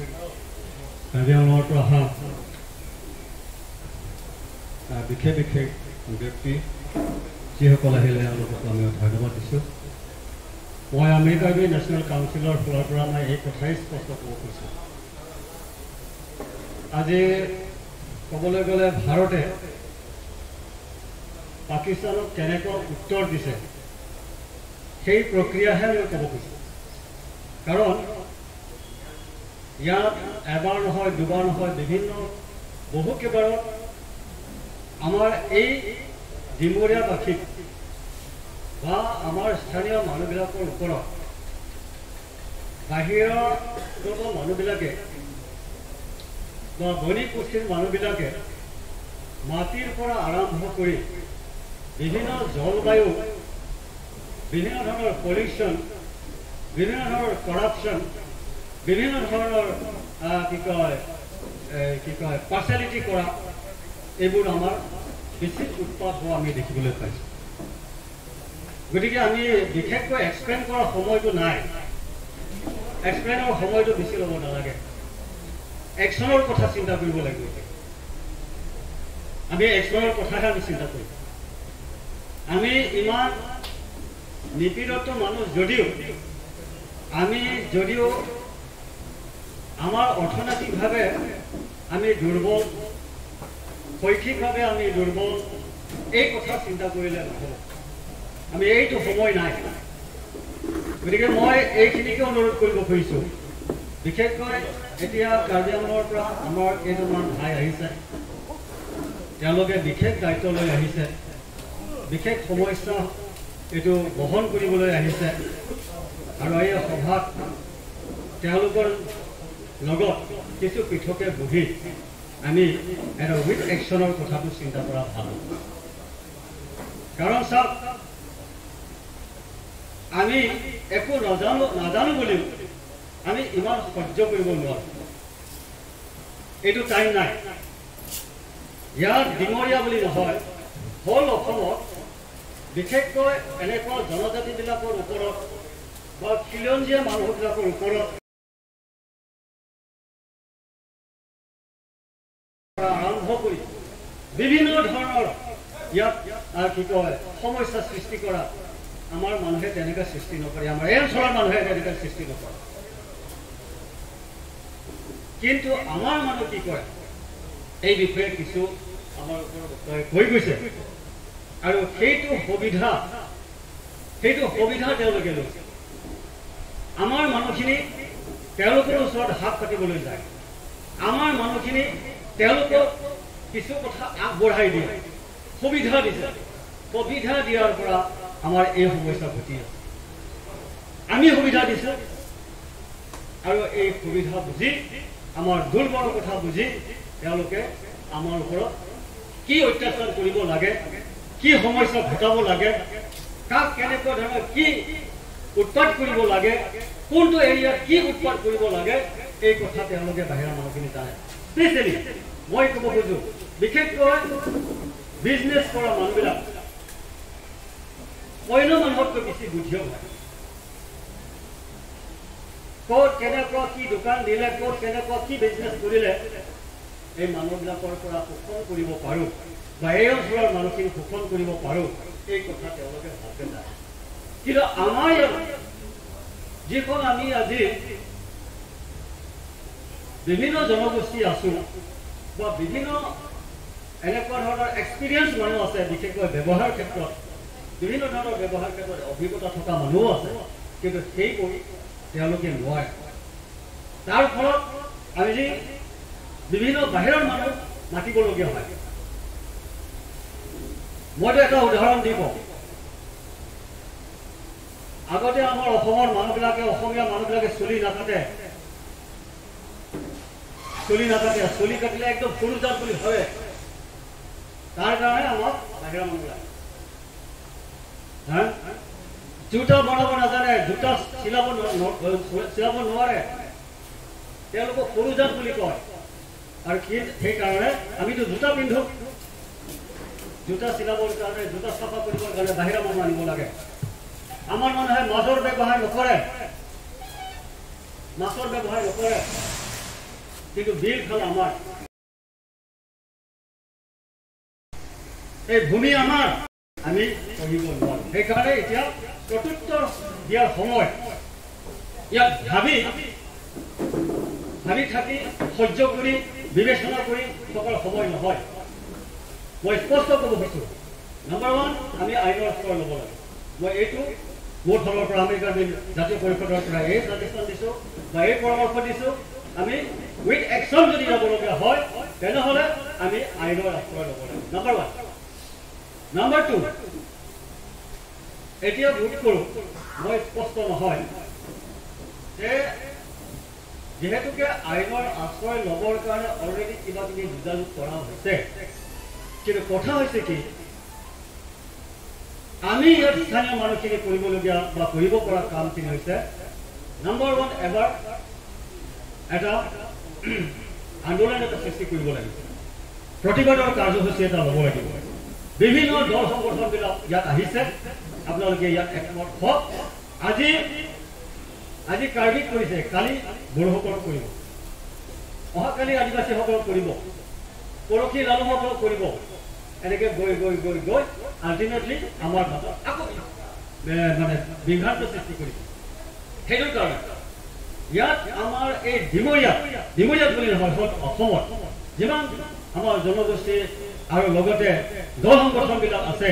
কাৰ্বি আংলঙৰ পৰা অহা বিশেষ বিশেষ ব্যক্তি যিসকল আহিলে তেওঁলোকক আমি ধন্যবাদ দিছোঁ। মই আমৰি কাৰ্বি নেশ্যনেল কাউন্সিলৰ ফালৰ পৰা মই এই কথাই স্পষ্ট ক'ব খুজিছোঁ। আজি ক'বলৈ গ'লে ভাৰতে পাকিস্তানক কেনেকুৱা উত্তৰ দিছে সেই প্ৰক্ৰিয়াহে মই ক'ব খুজিছোঁ। কাৰণ ইয়াত এবাৰ নহয় দুবাৰ নহয় বিভিন্ন বহু কেইবাৰত আমাৰ এই ডিমৰীয়াবাসীক বা আমাৰ স্থানীয় মানুহবিলাকৰ ওপৰত বাহিৰৰ মানুহবিলাকে বা বণিক গোষ্ঠীৰ মানুহবিলাকে মাটিৰ পৰা আৰম্ভ কৰি বিভিন্ন জলবায়ু, বিভিন্ন ধৰণৰ পলিউশ্যন, বিভিন্ন ধৰণৰ কৰাপশ্যন, বিভিন্ন ধৰণৰ কি কয় পাৰ্চেলিটি কৰা, এইবোৰ আমাৰ বেছি উৎপাত হোৱা আমি দেখিবলৈ পাইছোঁ। গতিকে আমি বিশেষকৈ এক্সপ্লেইন কৰাৰ সময়টো নাই, এক্সপ্লেইনৰ সময়টো বেছি ল'ব নালাগে, একশ্যনৰ কথা চিন্তা কৰিব লাগিব। আমি একশ্যনৰ কথাহে আমি চিন্তা কৰিম। আমি ইমান নিপীড়িত মানুহ যদিও আমি যদিও আমাৰ অৰ্থনৈতিকভাৱে আমি দুৰ্বল, শৈক্ষিকভাৱে আমি দুৰ্বল, এই কথা চিন্তা কৰিলে নহ'ব, আমি এইটো সময় নাই। গতিকে মই এইখিনিকে অনুৰোধ কৰিব খুজিছোঁ, বিশেষকৈ এতিয়া কাৰ্বি আংলঙৰ পৰা আমাৰ কেইজনমান ভাই আহিছে, তেওঁলোকে বিশেষ দায়িত্ব লৈ আহিছে, বিশেষ সমস্যা এইটো বহন কৰিবলৈ আহিছে আৰু এই সভাত তেওঁলোকৰ লগত কিছু পৃথকে বহি আমি এটা উইথ একশ্যনৰ কথাটো চিন্তা কৰা ভাল। কাৰণ চাওক, আমি একো নাজানো বুলিও আমি ইমান সহ্য কৰিব নোৱাৰোঁ, এইটো টাইম নাই। ইয়াত ডিমৰীয়া বুলি নহয়, হ'ল অসমত বিশেষকৈ এনেকুৱা জনজাতিবিলাকৰ ওপৰত বা খিলঞ্জীয়া মানুহবিলাকৰ ওপৰত আৰম্ভ কৰি বিভিন্ন ধৰণৰ ইয়াত কি কয় সমস্যা সৃষ্টি কৰা আমাৰ মানুহে তেনেকৈ সৃষ্টি নকৰে, আমাৰ এই অঞ্চলৰ মানুহে তেনেকৈ সৃষ্টি নকৰে। কিন্তু আমাৰ মানুহ কি কৰে এই বিষয়ে কিছু আমাৰ ওপৰত কৈ গৈছে আৰু সেইটো সুবিধা তেওঁলোকে লৈছে। আমাৰ মানুহখিনি তেওঁলোকৰ ওচৰত হাত পাতিবলৈ যায়, আমাৰ মানুহখিনি তেওঁলোকক কিছু কথা আগবঢ়াই দিয়ে, সুবিধা দিছে। সুবিধা দিয়াৰ পৰা আমাৰ এই সমস্যা ঘটি আছে। আমি সুবিধা দিছোঁ আৰু এই সুবিধা বুজি, আমাৰ দুৰ্বল কথা বুজি তেওঁলোকে আমাৰ ওপৰত কি অত্যাচাৰ কৰিব লাগে, কি সমস্যা ঘটাব লাগে, কাক কেনেকুৱা ধৰণৰ কি উৎপাত কৰিব লাগে, কোনটো এৰিয়াত কি উৎপাত কৰিব লাগে, এই কথা তেওঁলোকে বাহিৰা মানুহখিনি জানে। স্পেচিয়েলি মই ক'ব খোজোঁ, বিশেষকৈ বিজনেছ কৰা মানুহবিলাক অন্য মানুহতকৈ বেছি বুদ্ধিয়ক হয়। ক'ত কেনেকুৱা কি দোকান দিলে, ক'ত কেনেকুৱা কি বিজনেছ কৰিলে এই মানুহবিলাকৰ পৰা শোষণ কৰিব পাৰোঁ বা এই অঞ্চলৰ মানুহখিনি শোষণ কৰিব পাৰোঁ, এই কথা তেওঁলোকে ভালকৈ জানে। কিন্তু আমাৰ ইয়াত যিখন আমি আজি বিভিন্ন জনগোষ্ঠী আছোঁ বা বিভিন্ন এনেকুৱা ধৰণৰ এক্সপিৰিয়েঞ্চ মানুহ আছে, বিশেষকৈ ব্যৱহাৰ ক্ষেত্ৰত বিভিন্ন ধৰণৰ ব্যৱহাৰ ক্ষেত্ৰত অভিজ্ঞতা থকা মানুহো আছে, কিন্তু সেইবোৰ তেওঁলোকে নোৱাৰে। তাৰ ফলত আমি যি বিভিন্ন বাহিৰৰ মানুহ মাতিবলগীয়া হয়। মইতো এটা উদাহৰণ দি কওঁ, আগতে আমাৰ অসমৰ মানুহবিলাকে, অসমীয়া মানুহবিলাকে চুলি নাকাটে, চুলি কাটিলে একদম সৰু জাত বুলি ভাবে। তাৰ কাৰণে আমাক বাহিৰৰ মানুহবিলাক জোতা বনাব নাজানে, জোতা চিলাব নোৱাৰে, তেওঁলোকক সৰু জাত বুলি কয়। আৰু কি সেইকাৰণে আমিতো জোতা পিন্ধো, জোতা চিলাবৰ কাৰণে, জোতা চাফা কৰিবৰ কাৰণে বাহিৰা মানুহ আনিব লাগে। আমাৰ মানুহে মাছৰ ব্যৱহাৰ নকৰে, কিন্তু বিল খাল আমাৰ, এই ভূমি আমাৰ, আমি কৰিব নোৱাৰোঁ। সেইকাৰণে এতিয়া প্ৰত্যুত্তৰ দিয়াৰ সময় ইয়াত ভাবি ভাবি থাকি সহ্য কৰি বিবেচনা কৰি থকাৰ সময় নহয়। মই স্পষ্ট ক'ব খুজিছোঁ, নাম্বাৰ 1 আমি আইনৰ আশ্ৰয় ল'ব লাগে। মই এইটো মোৰ ফালৰ পৰা আমেৰিকাৰ জাতীয় পৰিষদৰ পৰা এই ছাজেশ্যন দিছোঁ বা এই পৰামৰ্শ দিছোঁ, আমি উইথ একশ্যন যদি ল'বলগীয়া হয় তেনেহ'লে আমি আইনৰ আশ্ৰয় ল'ব লাগে, নাম্বাৰ 1। নাম্বাৰ 2, এতিয়া বোধ কৰোঁ মই স্পষ্ট নহয় যে যিহেতুকে আইনৰ আশ্ৰয় ল'বৰ কাৰণে অলৰেডি কিবা কিবি যোগাযোগ কৰা হৈছে, কিন্তু কথা হৈছে কি, আমি ইয়াত স্থানীয় মানুহখিনি কৰিবলগীয়া বা কৰিব পৰা কামখিনি হৈছে নাম্বাৰ 1, এবাৰ এটা আন্দোলন এটা সৃষ্টি কৰিব লাগিব, প্ৰতিবাদৰ কাৰ্যসূচী এটা ল'ব লাগিব। বিভিন্ন দল সংগঠনবিলাক ইয়াত আহিছে, আপোনালোকে ইয়াত একমত হওক। আজি আজি কাৰ্বিক কৰিছে, কালি বড়োসকলক কৰিব, অহাকালি আদিবাসীসকলক কৰিব, পৰহি লালুসকলক কৰিব, এনেকৈ গৈ গৈ গৈ গৈ আল্টিমেটলি আমাৰ মাজত আকৌ মানে বিভ্ৰান্ত সৃষ্টি কৰিব। সেইটো কাৰণে ইয়াত আমাৰ এই ডিমৰীয়াত বুলি নহয়, অসমত যিমান আমাৰ জনগোষ্ঠী আৰু লগতে দল সংগঠনবিলাক আছে,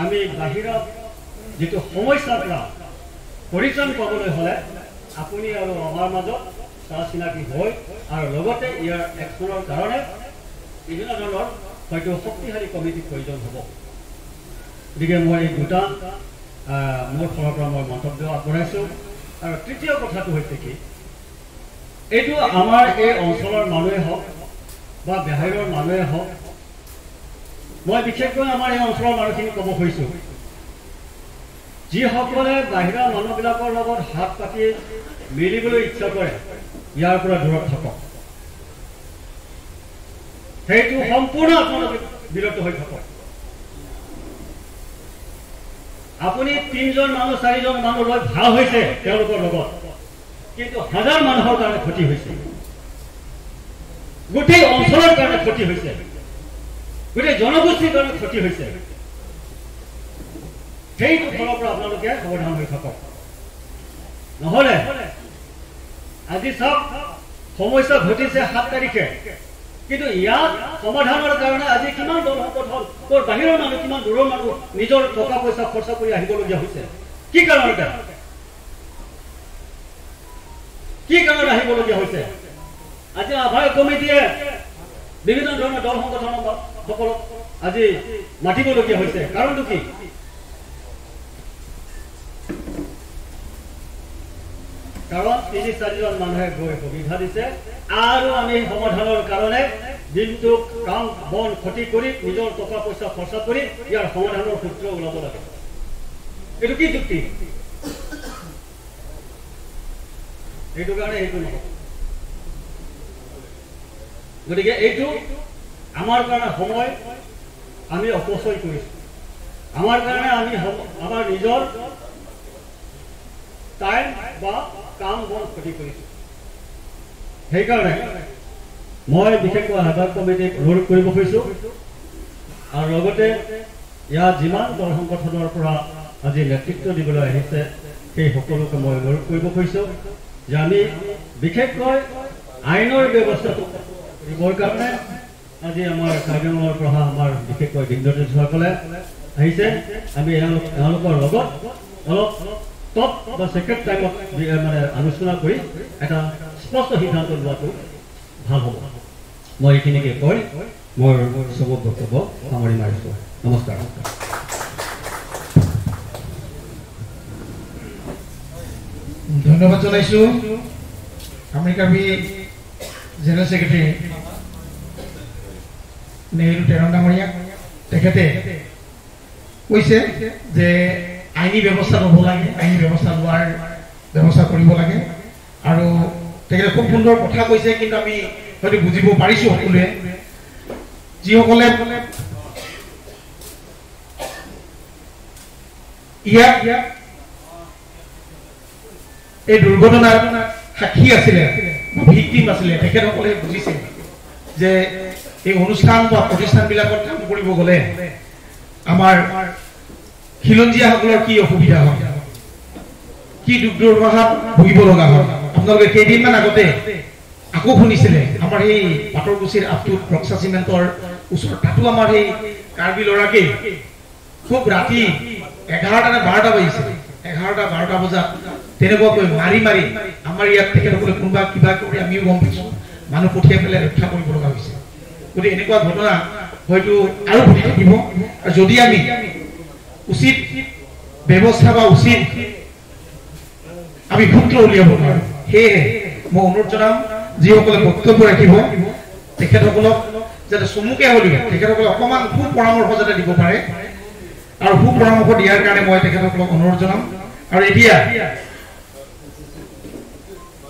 আমি বাহিৰত যিটো সমস্যাৰ পৰা পৰিত্ৰাণ পাবলৈ হ'লে আপুনি আৰু আমাৰ মাজত চা চিনাকি হৈ আৰু লগতে ইয়াৰ একশ্যনৰ কাৰণে বিভিন্ন ধৰণৰ হয়তো শক্তিশালী কমিটিৰ প্ৰয়োজন হ'ব। গতিকে মই এই দুটা মোৰ ফালৰ পৰা মই মন্তব্য আগবঢ়াইছোঁ। আৰু তৃতীয় কথাটো হৈছে কি, এইটো আমাৰ এই অঞ্চলৰ মানুহে হওক বা বাহিৰৰ মানুহে হওক, মই বিশেষকৈ আমাৰ এই অঞ্চলৰ মানুহখিনি ক'ব খুজিছোঁ, যিসকলে বাহিৰা মানুহবিলাকৰ লগত হাত পাতি মিলিবলৈ ইচ্ছা কৰে ইয়াৰ পৰা দূৰত থাকক, সেইটো সম্পূৰ্ণ আপোনালোকে বিৰত হৈ থাকক। আপুনি 3জন মানুহ 4জন মানুহ লৈ ভাল হৈছে তেওঁলোকৰ লগত, কিন্তু হাজাৰ মানুহৰ কাৰণে ক্ষতি হৈছে, গোটেই অঞ্চলৰ কাৰণে ক্ষতি হৈছে, গোটেই জনগোষ্ঠীৰ কাৰণে ক্ষতি হৈছে। সেইটো ফালৰ পৰা আপোনালোকে সাৱধান হৈ থাকক, নহ'লে আজি চাওক সমস্যা ঘটিছে 7 তাৰিখে, কিন্তু ইয়াত সমাধানৰ কাৰণে আজি কিমান দল সংগঠন, ক'ৰ বাহিৰৰ মানুহ, কিমান দূৰৰ মানুহ নিজৰ টকা পইচা খৰচা কৰি আহিবলগীয়া হৈছে। কি কাৰণতে, কি কাৰণত আহিবলগীয়া হৈছে? আজি আহ্বায়ক কমিটিয়ে বিভিন্ন ধৰণৰ দল সংগঠনৰ সকলক আজি মাতিবলগীয়া হৈছে, কাৰণটো কি? কাৰণ 3-4জন মানুহে গৈ সুবিধা দিছে আৰু আমি সমাধানৰ কাৰণে দিনটো কাম বন ক্ষতি কৰি নিজৰ টকা পইচা খৰচা কৰি ইয়াৰ সমাধানৰ সূত্ৰ ওলাব লাগে। এইটো কি যুক্তি? এইটো কাৰণে সেইটো নহ'ব। গতিকে এইটো আমাৰ কাৰণে সময় আমি অপচয় কৰিছোঁ, আমাৰ কাৰণে আমি আমাৰ নিজৰ টাইম বা কাম বন ক্ষতি কৰিছোঁ। সেইকাৰণে মই বিশেষকৈ আহ্বায়ক কমিটিক অনুৰোধ কৰিব খুজিছোঁ আৰু লগতে ইয়াত যিমান দল সংগঠনৰ পৰা আজি নেতৃত্ব দিবলৈ আহিছে সেই সকলোকে মই অনুৰোধ কৰিব খুজিছোঁ যে আমি বিশেষকৈ আইনৰ ব্যৱস্থাটো কৰিবৰ কাৰণে আজি আমাৰ কাৰ্বি আংলঙৰ পৰা আমাৰ বিশেষকৈ দিনদৰ্শকসকলে আহিছে। আমি এওঁলোকৰ লগত অলপ টপ বা ছেকেণ্ড টাইমত মানে আলোচনা কৰি এটা স্পষ্ট সিদ্ধান্ত লোৱাটো ভাল হ'ব। মই এইখিনিকে কৈ মোৰ চবক বক্তব্য সামৰি মাৰিছোঁ। নমস্কাৰ। ধন্যবাদ জনাইছোঁ আমি কাৰ্বি জেনেৰেল ছেক্ৰেটাৰী নেহেৰু টেৰণ ডাঙৰীয়াক। তেখেতে কৈছে যে আইনী ব্যৱস্থা ল'ব লাগে, আইনী ব্যৱস্থা লোৱাৰ ব্যৱস্থা কৰিব লাগে আৰু তেখেতে খুব সুন্দৰ কথা কৈছে, কিন্তু আমি হয়তো বুজিব পাৰিছোঁ সকলোৱে। যিসকলে ইয়াত এই দুৰ্ঘটনাত সাক্ষী আছিলে বা ভিক্টিম আছিলে তেখেতসকলে বুজিছে যে এই অনুষ্ঠান বা প্ৰতিষ্ঠানবিলাকত কাম কৰিব গ'লে আমাৰ খিলঞ্জীয়াসকলৰ কি অসুবিধা হয়, কি দুখ দুৰ্দশাত ভুগিব লগা হয়। আপোনালোকে কেইদিনমান আগতে আকৌ শুনিছিলে আমাৰ সেই পাটৰকুছিৰ আপটোত ৰক্সা চিমেণ্টৰ ওচৰত, তাতো আমাৰ সেই কাৰ্বি ল'ৰাকেই খুব ৰাতি 11টা নে 12টা বাজিছে, 11টা 12টা বজাত তেনেকুৱাকৈ মাৰি মাৰি আমাৰ ইয়াত তেখেতসকলে কোনোবা কিবা কৰি আমিও গম পাইছোঁ মানুহ পঠিয়াই পেলাই ৰক্ষা কৰিব লগা হৈছে। গতিকে এনেকুৱা ঘটনা হয়তো আৰু ঘটি থাকিব আৰু যদি আমি উচিত ব্যৱস্থা বা উচিত আমি সূত্ৰ উলিয়াব নোৱাৰোঁ। সেয়েহে মই অনুৰোধ জনাম যিসকলে বক্তব্য ৰাখিব তেখেতসকলক যাতে চমুকে হ'লেও তেখেতসকলে অকণমান সুপৰামৰ্শ যাতে দিব পাৰে আৰু সুপৰামৰ্শ দিয়াৰ কাৰণে মই তেখেতসকলক অনুৰোধ জনাম। আৰু এতিয়া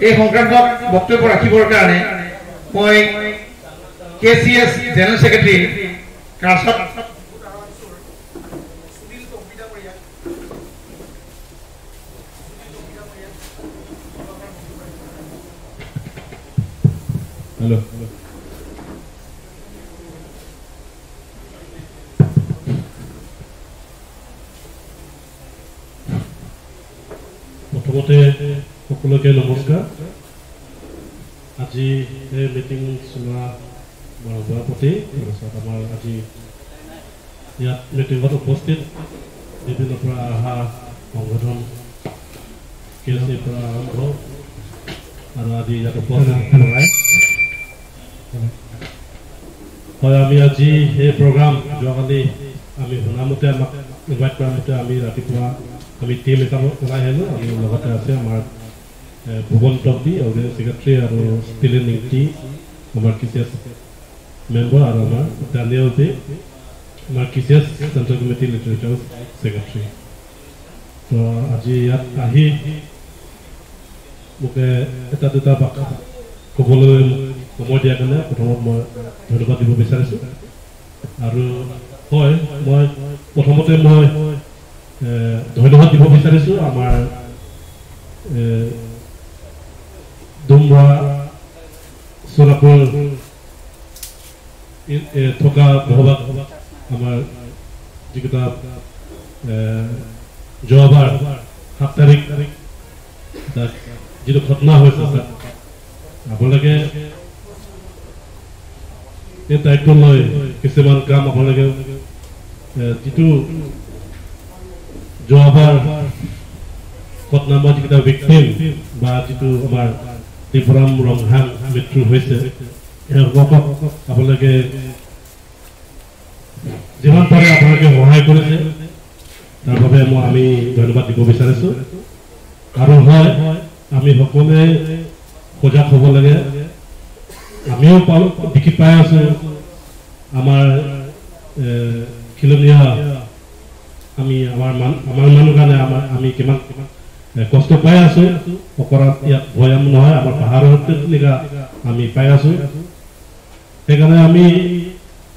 এই সংক্ৰান্তত বক্তব্য ৰাখিবৰ কাৰণে মই KCS general secretary কাৰ্চত hello প্ৰথমতে সকলোকে নমস্কাৰ। আজি এই মিটিং চলোৱা আমাৰ সভাপতি, তাৰপিছত আমাৰ আজি ইয়াত মিটিঙত উপস্থিত বিভিন্ন পৰা অহা সংগঠন কে চিৰ পৰা আৰম্ভ আৰু আজি ইয়াত উপস্থিত হয়। আমি আজি এই প্ৰগ্ৰাম যোৱাকালি আমি শুনামতে আমাক ইনভাইট কৰা মতে আমি ৰাতিপুৱা আমি টিম এটা ওলাই আহিলোঁ। আমি লগতে আছে আমাৰ ভুৱন টপি অৰ্গেনাইজিং ছেক্ৰেটাৰী আৰু ষ্টিলেন নিংটি আমাৰ কে চি এছ মেম্বাৰ আৰু আমাৰ দানিয়েল দে আমাৰ KCS central committee literature secretary. তো আজি ইয়াত আহি মোক এটা দুটা বাক্য ক'বলৈ সময় দিয়াৰ কাৰণে প্ৰথমত মই ধন্যবাদ দিব বিচাৰিছোঁ। আৰু হয়, মই প্ৰথমতে মই ধন্যবাদ দিব বিচাৰিছোঁ আমাৰ ডুমৰা সোণাপুৰ থকা বসবাস আমাৰ যিকেইটা যোৱাবাৰ 7 তাৰিখ তাত যিটো ঘটনা হৈছে তাত আপোনালোকে এই দায়িত্ব লৈ কিছুমান কাম আপোনালোকে যিটো যোৱাবাৰ ঘটনা বা যিকেইটা ভিক্টিম বা যিটো আমাৰ দীপৰাম ৰংহাং মৃত্যু হৈছে তেওঁলোকক আপোনালোকে যিমান পাৰে আপোনালোকে সহায় কৰিছে, তাৰ বাবে মই আমি ধন্যবাদ দিব বিচাৰিছোঁ। আৰু হয়, আমি সকলোৱে সজাগ হ'ব লাগে। আমিও পাওঁ, দেখি পাই আছোঁ। আমাৰ খিলঞ্জীয়া আমি আমাৰ মানুহ কাৰণে আমি কিমান কষ্ট পাই আছোঁ। অকল ইয়াত ভৈয়াম নহয়, আমাৰ পাহাৰত তেনেকুৱা আমি পাই আছোঁ। সেইকাৰণে আমি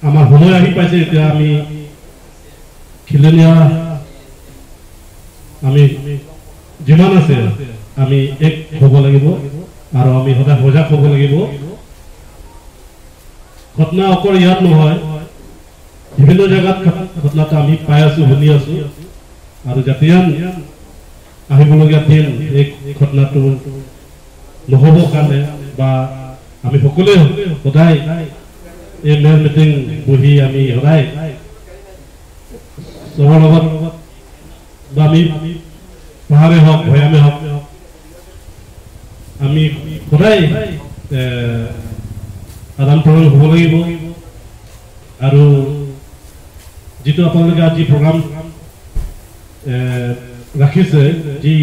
আমাৰ সময় আহি পাইছে। এতিয়া আমি খিলঞ্জীয়া আমি যিমান আছে আমি এক হ'ব লাগিব আৰু আমি সদায় সজাগ হ'ব লাগিব। ঘটনা অকল ইয়াত নহয়, বিভিন্ন জেগাত ঘটনাটো আমি পাই আছোঁ, শুনি আছোঁ। আৰু যাতে আহিবলগীয়া দিন এই ঘটনাটো নহ'ব কাৰণে বা আমি সকলোৱে সদায় এই মেল মিটিং বহি আমি সদায় চবৰ লগত বা আমি পাহাৰে হওক ভৈয়ামে হওক আমি সদায় আদান প্ৰদান হ'ব লাগিব। আৰু যিটো আপোনালোকে আজি প্ৰগ্ৰাম ৰাখিছে, যি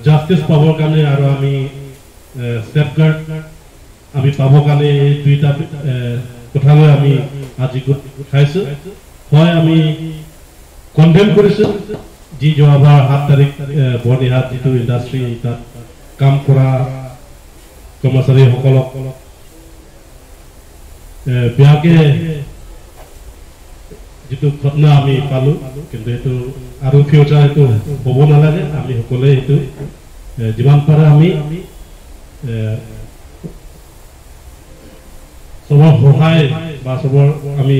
জাষ্টিছ পাবৰ কাৰণে আৰু আমি ছেফগাৰ্ড আমি পাবৰ কাৰণে এই দুইটা কথালৈ আমি আজি গোট খাইছোঁ। হয়, আমি কণ্ডেম কৰিছোঁ যি যোৱাবাৰ 7 তাৰিখ বৰ্ণিহাট যিটো ইণ্ডাষ্ট্ৰী তাত কাম কৰা কৰ্মচাৰীসকলক বেয়াকৈ যিটো ঘটনা আমি পালোঁ, কিন্তু সেইটো আৰু ফিউচাৰ সেইটো হ'ব নালাগে। আমি সকলোৱে সেইটো যিমান পাৰে আমি চবৰ সহায় বা চবৰ আমি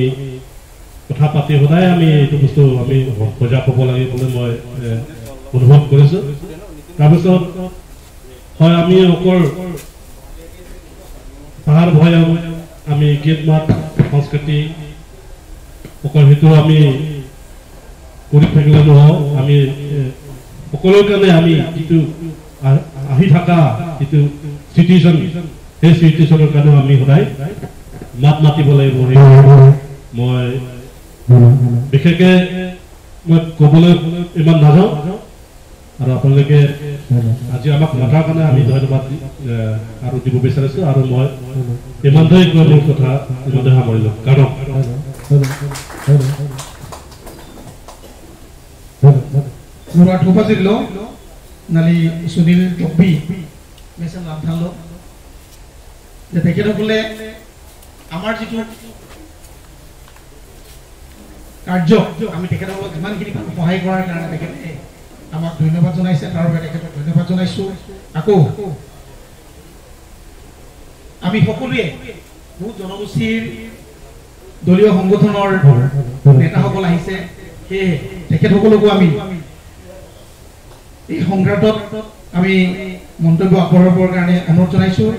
কথা পাতি সদায় আমি এইটো বস্তু আমি সজাগ হ'ব লাগে বুলি মই অনুভৱ কৰিছোঁ। তাৰপিছত হয়, আমি অকল পাহাৰ ভৈয়াম আমি গীত মাত সংস্কৃতি অকল সেইটো আমি কৰি থাকিলে নহওঁ, আমি সকলোৰ কাৰণে আমি যিটো আহি থকা যিটো চিটুৱেশ্যন, সেই চিটুৱেশ্যনৰ কাৰণেও আমি সদায় মাত মাতিব লাগিব। মই বিশেষকৈ মই ক'বলৈ ইমান নাযাওঁ আৰু আপোনালোকে আজি আমাক মাতাৰ কাৰণে আমি ধন্যবাদ আৰু দিব বিচাৰিছোঁ। আৰু মই ইমানটোৱে কৈ মোৰ কথা ইমানটোৱে সামৰিলোঁ। কাৰণ সুনীল টকবি যে তেখেতসকলে আমাৰ যিটো কাৰ্য আমি তেখেতসকলক যিমানখিনি সহায় কৰাৰ কাৰণে তেখেতে আমাক ধন্যবাদ জনাইছে, তাৰ বাবে তেখেতক ধন্যবাদ জনাইছোঁ। আকৌ আমি সকলোৱে বহুত জনগোষ্ঠীৰ দলীয় সংগঠনৰ নেতাসকল আহিছে, সেয়েহে তেখেতসকলকো আমি এই সংক্ৰান্তত আমি মন্তব্য আগবঢ়াবৰ কাৰণে অনুৰোধ জনাইছোঁ।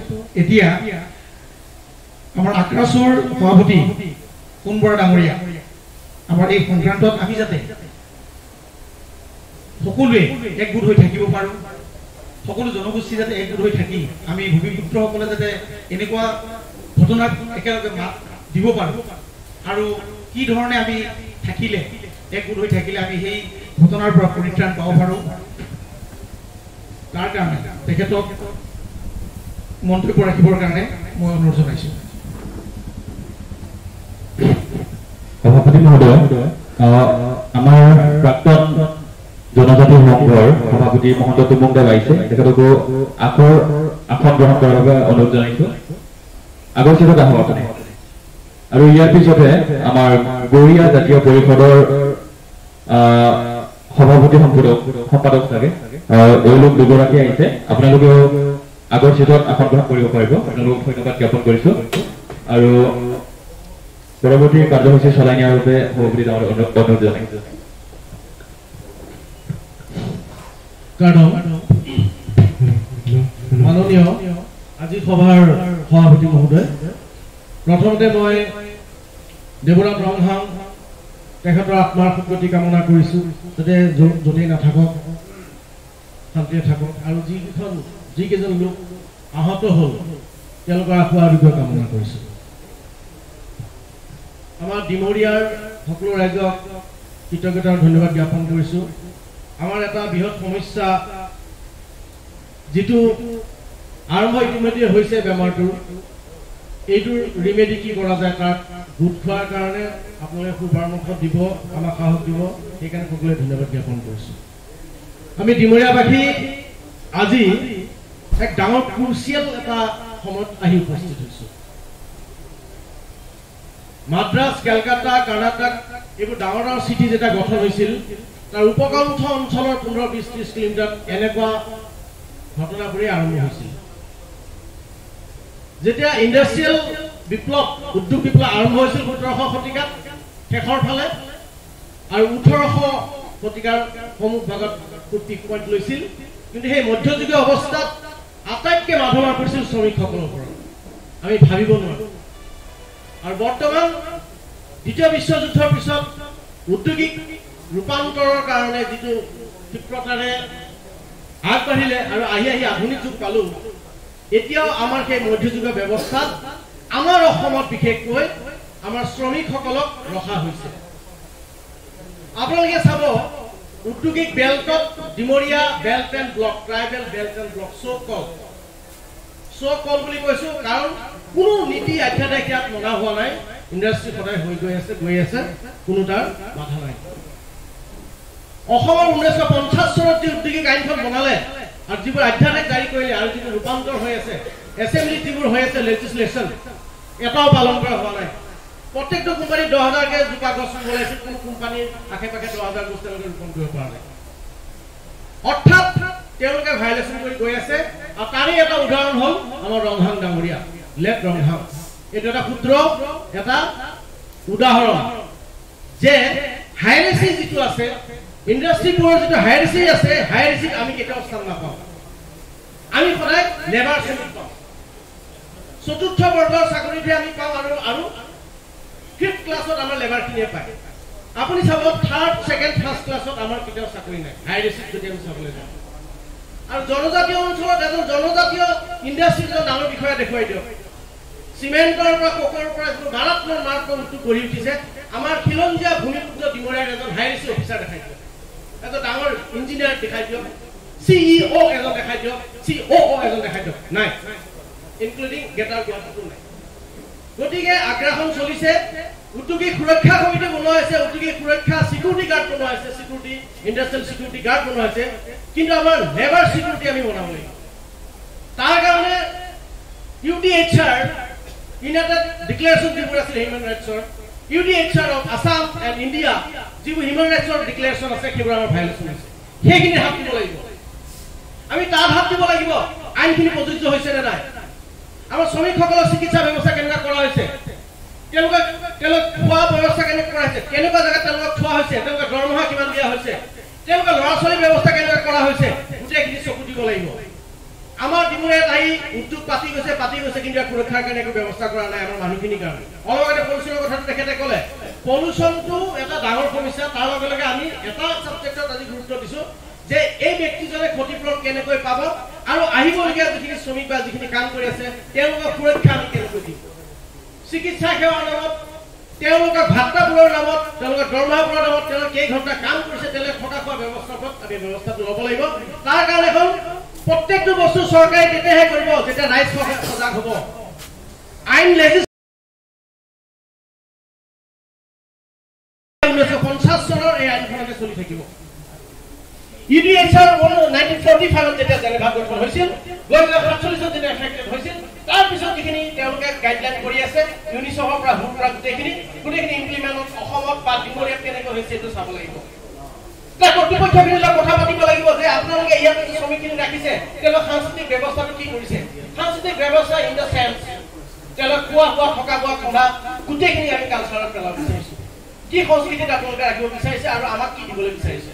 এতিয়া আমাৰ আক্ৰাছুৰ সভাপতি সোণ বৰা ডাঙৰীয়া আমাৰ এই সংক্ৰান্তত আমি যাতে সকলোৱে একগোট হৈ থাকিব পাৰোঁ, সকলো জনগোষ্ঠী যাতে একগোট হৈ থাকি আমি ভূমিপুত্ৰসকলে যাতে এনেকুৱা ঘটনাক একেলগে মাত দিব পাৰোঁ আৰু কি ধৰণে আমি থাকিলে একগোট হৈ থাকিলে আমি সেই ঘটনাৰ পৰা পৰিত্ৰাণ পাব পাৰোঁ, তাৰ কাৰণে তেখেতক মন্তব্য ৰাখিবৰ কাৰণে মই অনুৰোধ জনাইছোঁ। সভাপতি মহোদয়, আমাৰ প্ৰাক্তন জনজাতি সংঘৰ সভাপতি মহন্ত তুমুং দেৱ আহিছে, তেখেতকো আখৰ আসন গ্ৰহণ কৰাৰ বাবে অনুৰোধ জনাইছো। আগৰ চিটত আহক আপুনি। আৰু ইয়াৰ পিছতে আমাৰ গৰীয়া জাতীয় পৰিষদৰ সভাপতি সম্পাদক চাগে এওঁলোক দুগৰাকী আহিছে, আপোনালোকেও আগৰ চিটত আসন গ্ৰহণ কৰিব পাৰিব। আপোনালোকক ধন্যবাদ জ্ঞাপন কৰিছো আৰু পৰৱৰ্তী কাৰ্যসূচী চলাই নিয়াৰ বাবে সভাপতি অনুৰোধ জনাইছো। মাননীয় আজি সভাৰ সভাপতি মহোদয়, প্ৰথমতে মই দেৱৰাম ৰংহাং তেখেতৰ আত্মাৰ সদ্গতি কামনা কৰিছোঁ, যাতে য'তেই নাথাকক শান্তিৰে থাকক আৰু যিকেইজন লোক আহত হ'ল তেওঁলোকৰ আশু আৰোগ্য কামনা কৰিছোঁ। আমাৰ ডিমৰীয়াৰ সকলো ৰাইজক কৃতজ্ঞতা আৰু ধন্যবাদ জ্ঞাপন কৰিছোঁ। আমাৰ এটা বৃহৎ সমস্যা যিটো আৰম্ভ ইতিমধ্যে হৈছে বেমাৰটোৰ। এইটোৰ ৰিমেডি কি কৰা যায় তাত গোট খোৱাৰ কাৰণে আপোনালোকে সুপৰামৰ্শ দিব, আমাক সাহস দিব, সেইকাৰণে সকলোৱে ধন্যবাদ জ্ঞাপন কৰিছোঁ। আমি ডিমৰীয়াবাসী আজি এক ডাঙৰ ক্ৰুচিয়েল এটা সময়ত আহি উপস্থিত হৈছোঁ। মাদ্ৰাছ, কেলকাতা, কৰ্ণাটক এইবোৰ ডাঙৰ ডাঙৰ চিটি যেতিয়া গঠন হৈছিল, তাৰ উপকণ্ঠ অঞ্চলৰ 15, 20, 30 কিলোমিটাৰত এনেকুৱা ঘটনাবোৰেই আৰম্ভ হৈছিল। যেতিয়া ইণ্ডাষ্ট্ৰিয়েল বিপ্লৱ, উদ্যোগ বিপ্লৱ আৰম্ভ হৈছিল 17শ শতিকাত শেষৰ ফালে আৰু 18শ শতিকাৰ সন্মুখ ভাগত পিক পইণ্ট লৈছিল। কিন্তু সেই মধ্যযুগীয় অৱস্থাত আটাইতকৈ মাধমাৰ পৰিছিল শ্ৰমিকসকলৰ ওপৰত, আমি ভাবিব নোৱাৰোঁ। আৰু বৰ্তমান দ্বিতীয় বিশ্বযুদ্ধৰ পিছত ঔদ্যোগিক ৰূপান্তৰৰ কাৰণে যিটো ক্ষিপ্ৰতাৰে আগবাঢ়িলে আৰু আহি আহি আধুনিক যুগ পালোঁ, এতিয়াও আমাৰ সেই মধ্যযুগীয় ব্যৱস্থাত আমাৰ অসমত বিশেষকৈ আমাৰ শ্ৰমিকসকলক ৰখা হৈছে। আপোনালোকে চাব ঔদ্যোগিক বেল্টত Dimoria belt and block, tribal belt and block, so call বুলি কৈছোঁ কাৰণ কোনো নীতি আধ্যাদেশ ইয়াত মনা হোৱা নাই। ইণ্ডাষ্ট্ৰি সদায় হৈ গৈ আছে, কোনো তাৰ বাধা নাই। অসমৰ 1950 চনত যি ঔদ্যোগিক আইনখন বনালে আৰু যিবোৰ আধ্যাদেশ জাৰি কৰিলে আৰু যিবোৰ ৰূপান্তৰ হৈ আছে, এছেম্বলিত যিবোৰ হৈ আছে লেজিছলেশ্যন, এটাও পালন কৰা হোৱা নাই। প্ৰত্যেকটো কোম্পানীত 10,000কে জোপা গছ ৰুব লাগিছিল, কোনো কোম্পানীৰ আশে পাশে 10,000 গছ তেওঁলোকে ৰোপণ কৰিব পৰা নাই। অৰ্থাৎ তেওঁলোকে ভায়লেশ্যন কৰি গৈ আছে। আৰু তাৰে এটা উদাহৰণ হ'ল আমাৰ ৰংহাং ডাঙৰীয়া, লেট ৰংহাং। এইটো এটা ক্ষুদ্ৰ এটা উদাহৰণ যে হাইৰেচি যিটো আছে, ইণ্ডাষ্ট্ৰিবোৰৰ যিটো হাইৰেচি আছে, হাইৰেচিত আমি কেতিয়াও স্থান নাপাওঁ। আমি সদায় লেবাৰ শ্ৰেণীত পাওঁ, চতুৰ্থ বৰ্গৰ চাকৰিতহে আমি পাওঁ আৰু ফিফ্থ ক্লাছত আমাৰ লেবাৰখিনিয়ে পায়। আপুনি চাব থাৰ্ড, ছেকেণ্ড, ফাৰ্ষ্ট ক্লাছত আমাৰ কেতিয়াও চাকৰি নাই হাইৰেচিত যদি আমি চাবলৈ যাওঁ। আৰু জনজাতীয় অঞ্চলত এজন জনজাতীয় ইণ্ডাষ্ট্ৰীৰ এজন ডাঙৰ বিষয়া দেখুৱাই দিয়ক, চিমেণ্টৰ পৰা কোকৰ পৰা যিটো মাৰাত্মক মাৰাত্মক উদ্যোগ গঢ়ি উঠিছে, আমাৰ খিলঞ্জীয়া ভূমিপুত্ৰ ডিমৰীয়াৰ এজন হাইৰেচি অফিচাৰ দেখাই দিয়ক, এজন ডাঙৰ ইঞ্জিনিয়াৰ দেখাই দিয়ক, CEO এজন দেখাই দিয়ক, COO এজন দেখাই দিয়ক, নাই, ইনক্লুডিং গ্ৰেটাৰ গুৱাহাটীতো নাই। গতিকে আগ্ৰাসন চলিছে। উদ্যোগিক সুৰক্ষা সমিতি বনোৱা হৈছে, উদ্যোগিক সুৰক্ষা চিকিউৰিটি গাৰ্ড বনোৱা হৈছে, চিকিউৰিটি ইণ্ডাষ্ট্ৰিয়েল চিকিউৰিটি গাৰ্ড বনোৱা হৈছে, কিন্তু আমাৰ লেবাৰ চিকিউৰিটি আমি বনাব লাগিব। তাৰ কাৰণে UDHR, United declaration যিবোৰ আছিল হিউমেন ৰাইটছৰ, UDHR of Assam and India যিবোৰ হিউমেন ৰাইটছৰ ডিক্লেৰেশ্যন আছে, সেইবোৰ আমাৰ ভায়লেশ্যন হৈছে। সেইখিনি হাত দিব লাগিব, আমি তাত হাত দিব লাগিব। আইনখিনি প্ৰযোজ্য হৈছে নে নাই, আমাৰ শ্ৰমিকসকলৰ চিকিৎসা ব্যৱস্থা কেনেকুৱা কৰা হৈছে, তেওঁলোকক খোৱা ব্যৱস্থা কেনেকুৱা কৰা হৈছে, কেনেকুৱা জেগাত তেওঁলোকক থোৱা হৈছে, তেওঁলোকৰ দৰমহা কিমান দিয়া হৈছে, তেওঁলোকৰ ল'ৰা ছোৱালীৰ ব্যৱস্থা কেনেকুৱা কৰা হৈছে, গোটেইখিনি চকু দিব লাগিব। আমাৰ ডিমৰীয়াত আহি উদ্যোগ পাতি গৈছে, কিন্তু ইয়াৰ সুৰক্ষাৰ কাৰণে একো ব্যৱস্থা কৰা নাই আমাৰ মানুহখিনিৰ কাৰণে। অলপ আগতে পলিউশ্যনৰ কথাটো তেখেতে ক'লে, পলিউশ্যনটো এটা ডাঙৰ সমস্যা। তাৰ লগে লগে আমি এটা ছাবজেক্টত আজি গুৰুত্ব দিছোঁ যে এই ব্যক্তিজনে ক্ষতিপূৰণ কেনেকৈ পাব আৰু আহিবলগীয়া যিখিনি শ্ৰমিক বা যিখিনি কাম কৰি আছে তেওঁলোকৰ সুৰক্ষা আমি কেনেকৈ দিম। চিকিৎসা সেৱাৰ নামত, তেওঁলোকৰ ভাত্তাবোৰৰ নামত, তেওঁলোকৰ দৰমহাবোৰৰ নামত, তেওঁলোকে কেইঘণ্টা কাম কৰিছে, তেওঁলোকে থকা খোৱা ব্যৱস্থাৰ ওপৰত আমি ব্যৱস্থাটো ল'ব লাগিব। তাৰ কাৰণে এখন প্ৰত্যেকটো বস্তু চৰকাৰে তেতিয়াহে কৰিব যেতিয়া ৰাইজ সজাগ হ'ব। আইন 1950 চনৰ এই আইনখনকে চলি থাকিব। UDHR 1945 যেতিয়া জেনেভা গঠন হৈছিল, গৈ পেলাই 47 যেতিয়া এফেক্টেড হৈছিল, তাৰপিছত যিখিনি তেওঁলোকে গাইডলাইন কৰি আছে, ইউনিচেফৰ পৰা হুৰ পৰা গোটেইখিনি ইমপ্লিমেণ্ট অসমত বা ডিমৰীয়াত কেনেকৈ হৈছে এইটো চাব লাগিব। কৰ্তৃপক্ষখিনিৰ লগত কথা পাতিব লাগিব যে আপোনালোকে ইয়াত যি শ্ৰমিকখিনি ৰাখিছে, তেওঁলোক সাংস্কৃতিক ব্যৱস্থাটো কি কৰিছে। সাংস্কৃতিক ব্যৱস্থা ইন the sense তেওঁলোক খোৱা বোৱা, থকা বোৱা, কন্ধা গোটেইখিনি আমি কালচাৰত পেলাব বিচাৰিছোঁ। কি সংস্কৃতিত আপোনালোকে ৰাখিব বিচাৰিছে আৰু আমাক কি দিবলৈ বিচাৰিছে।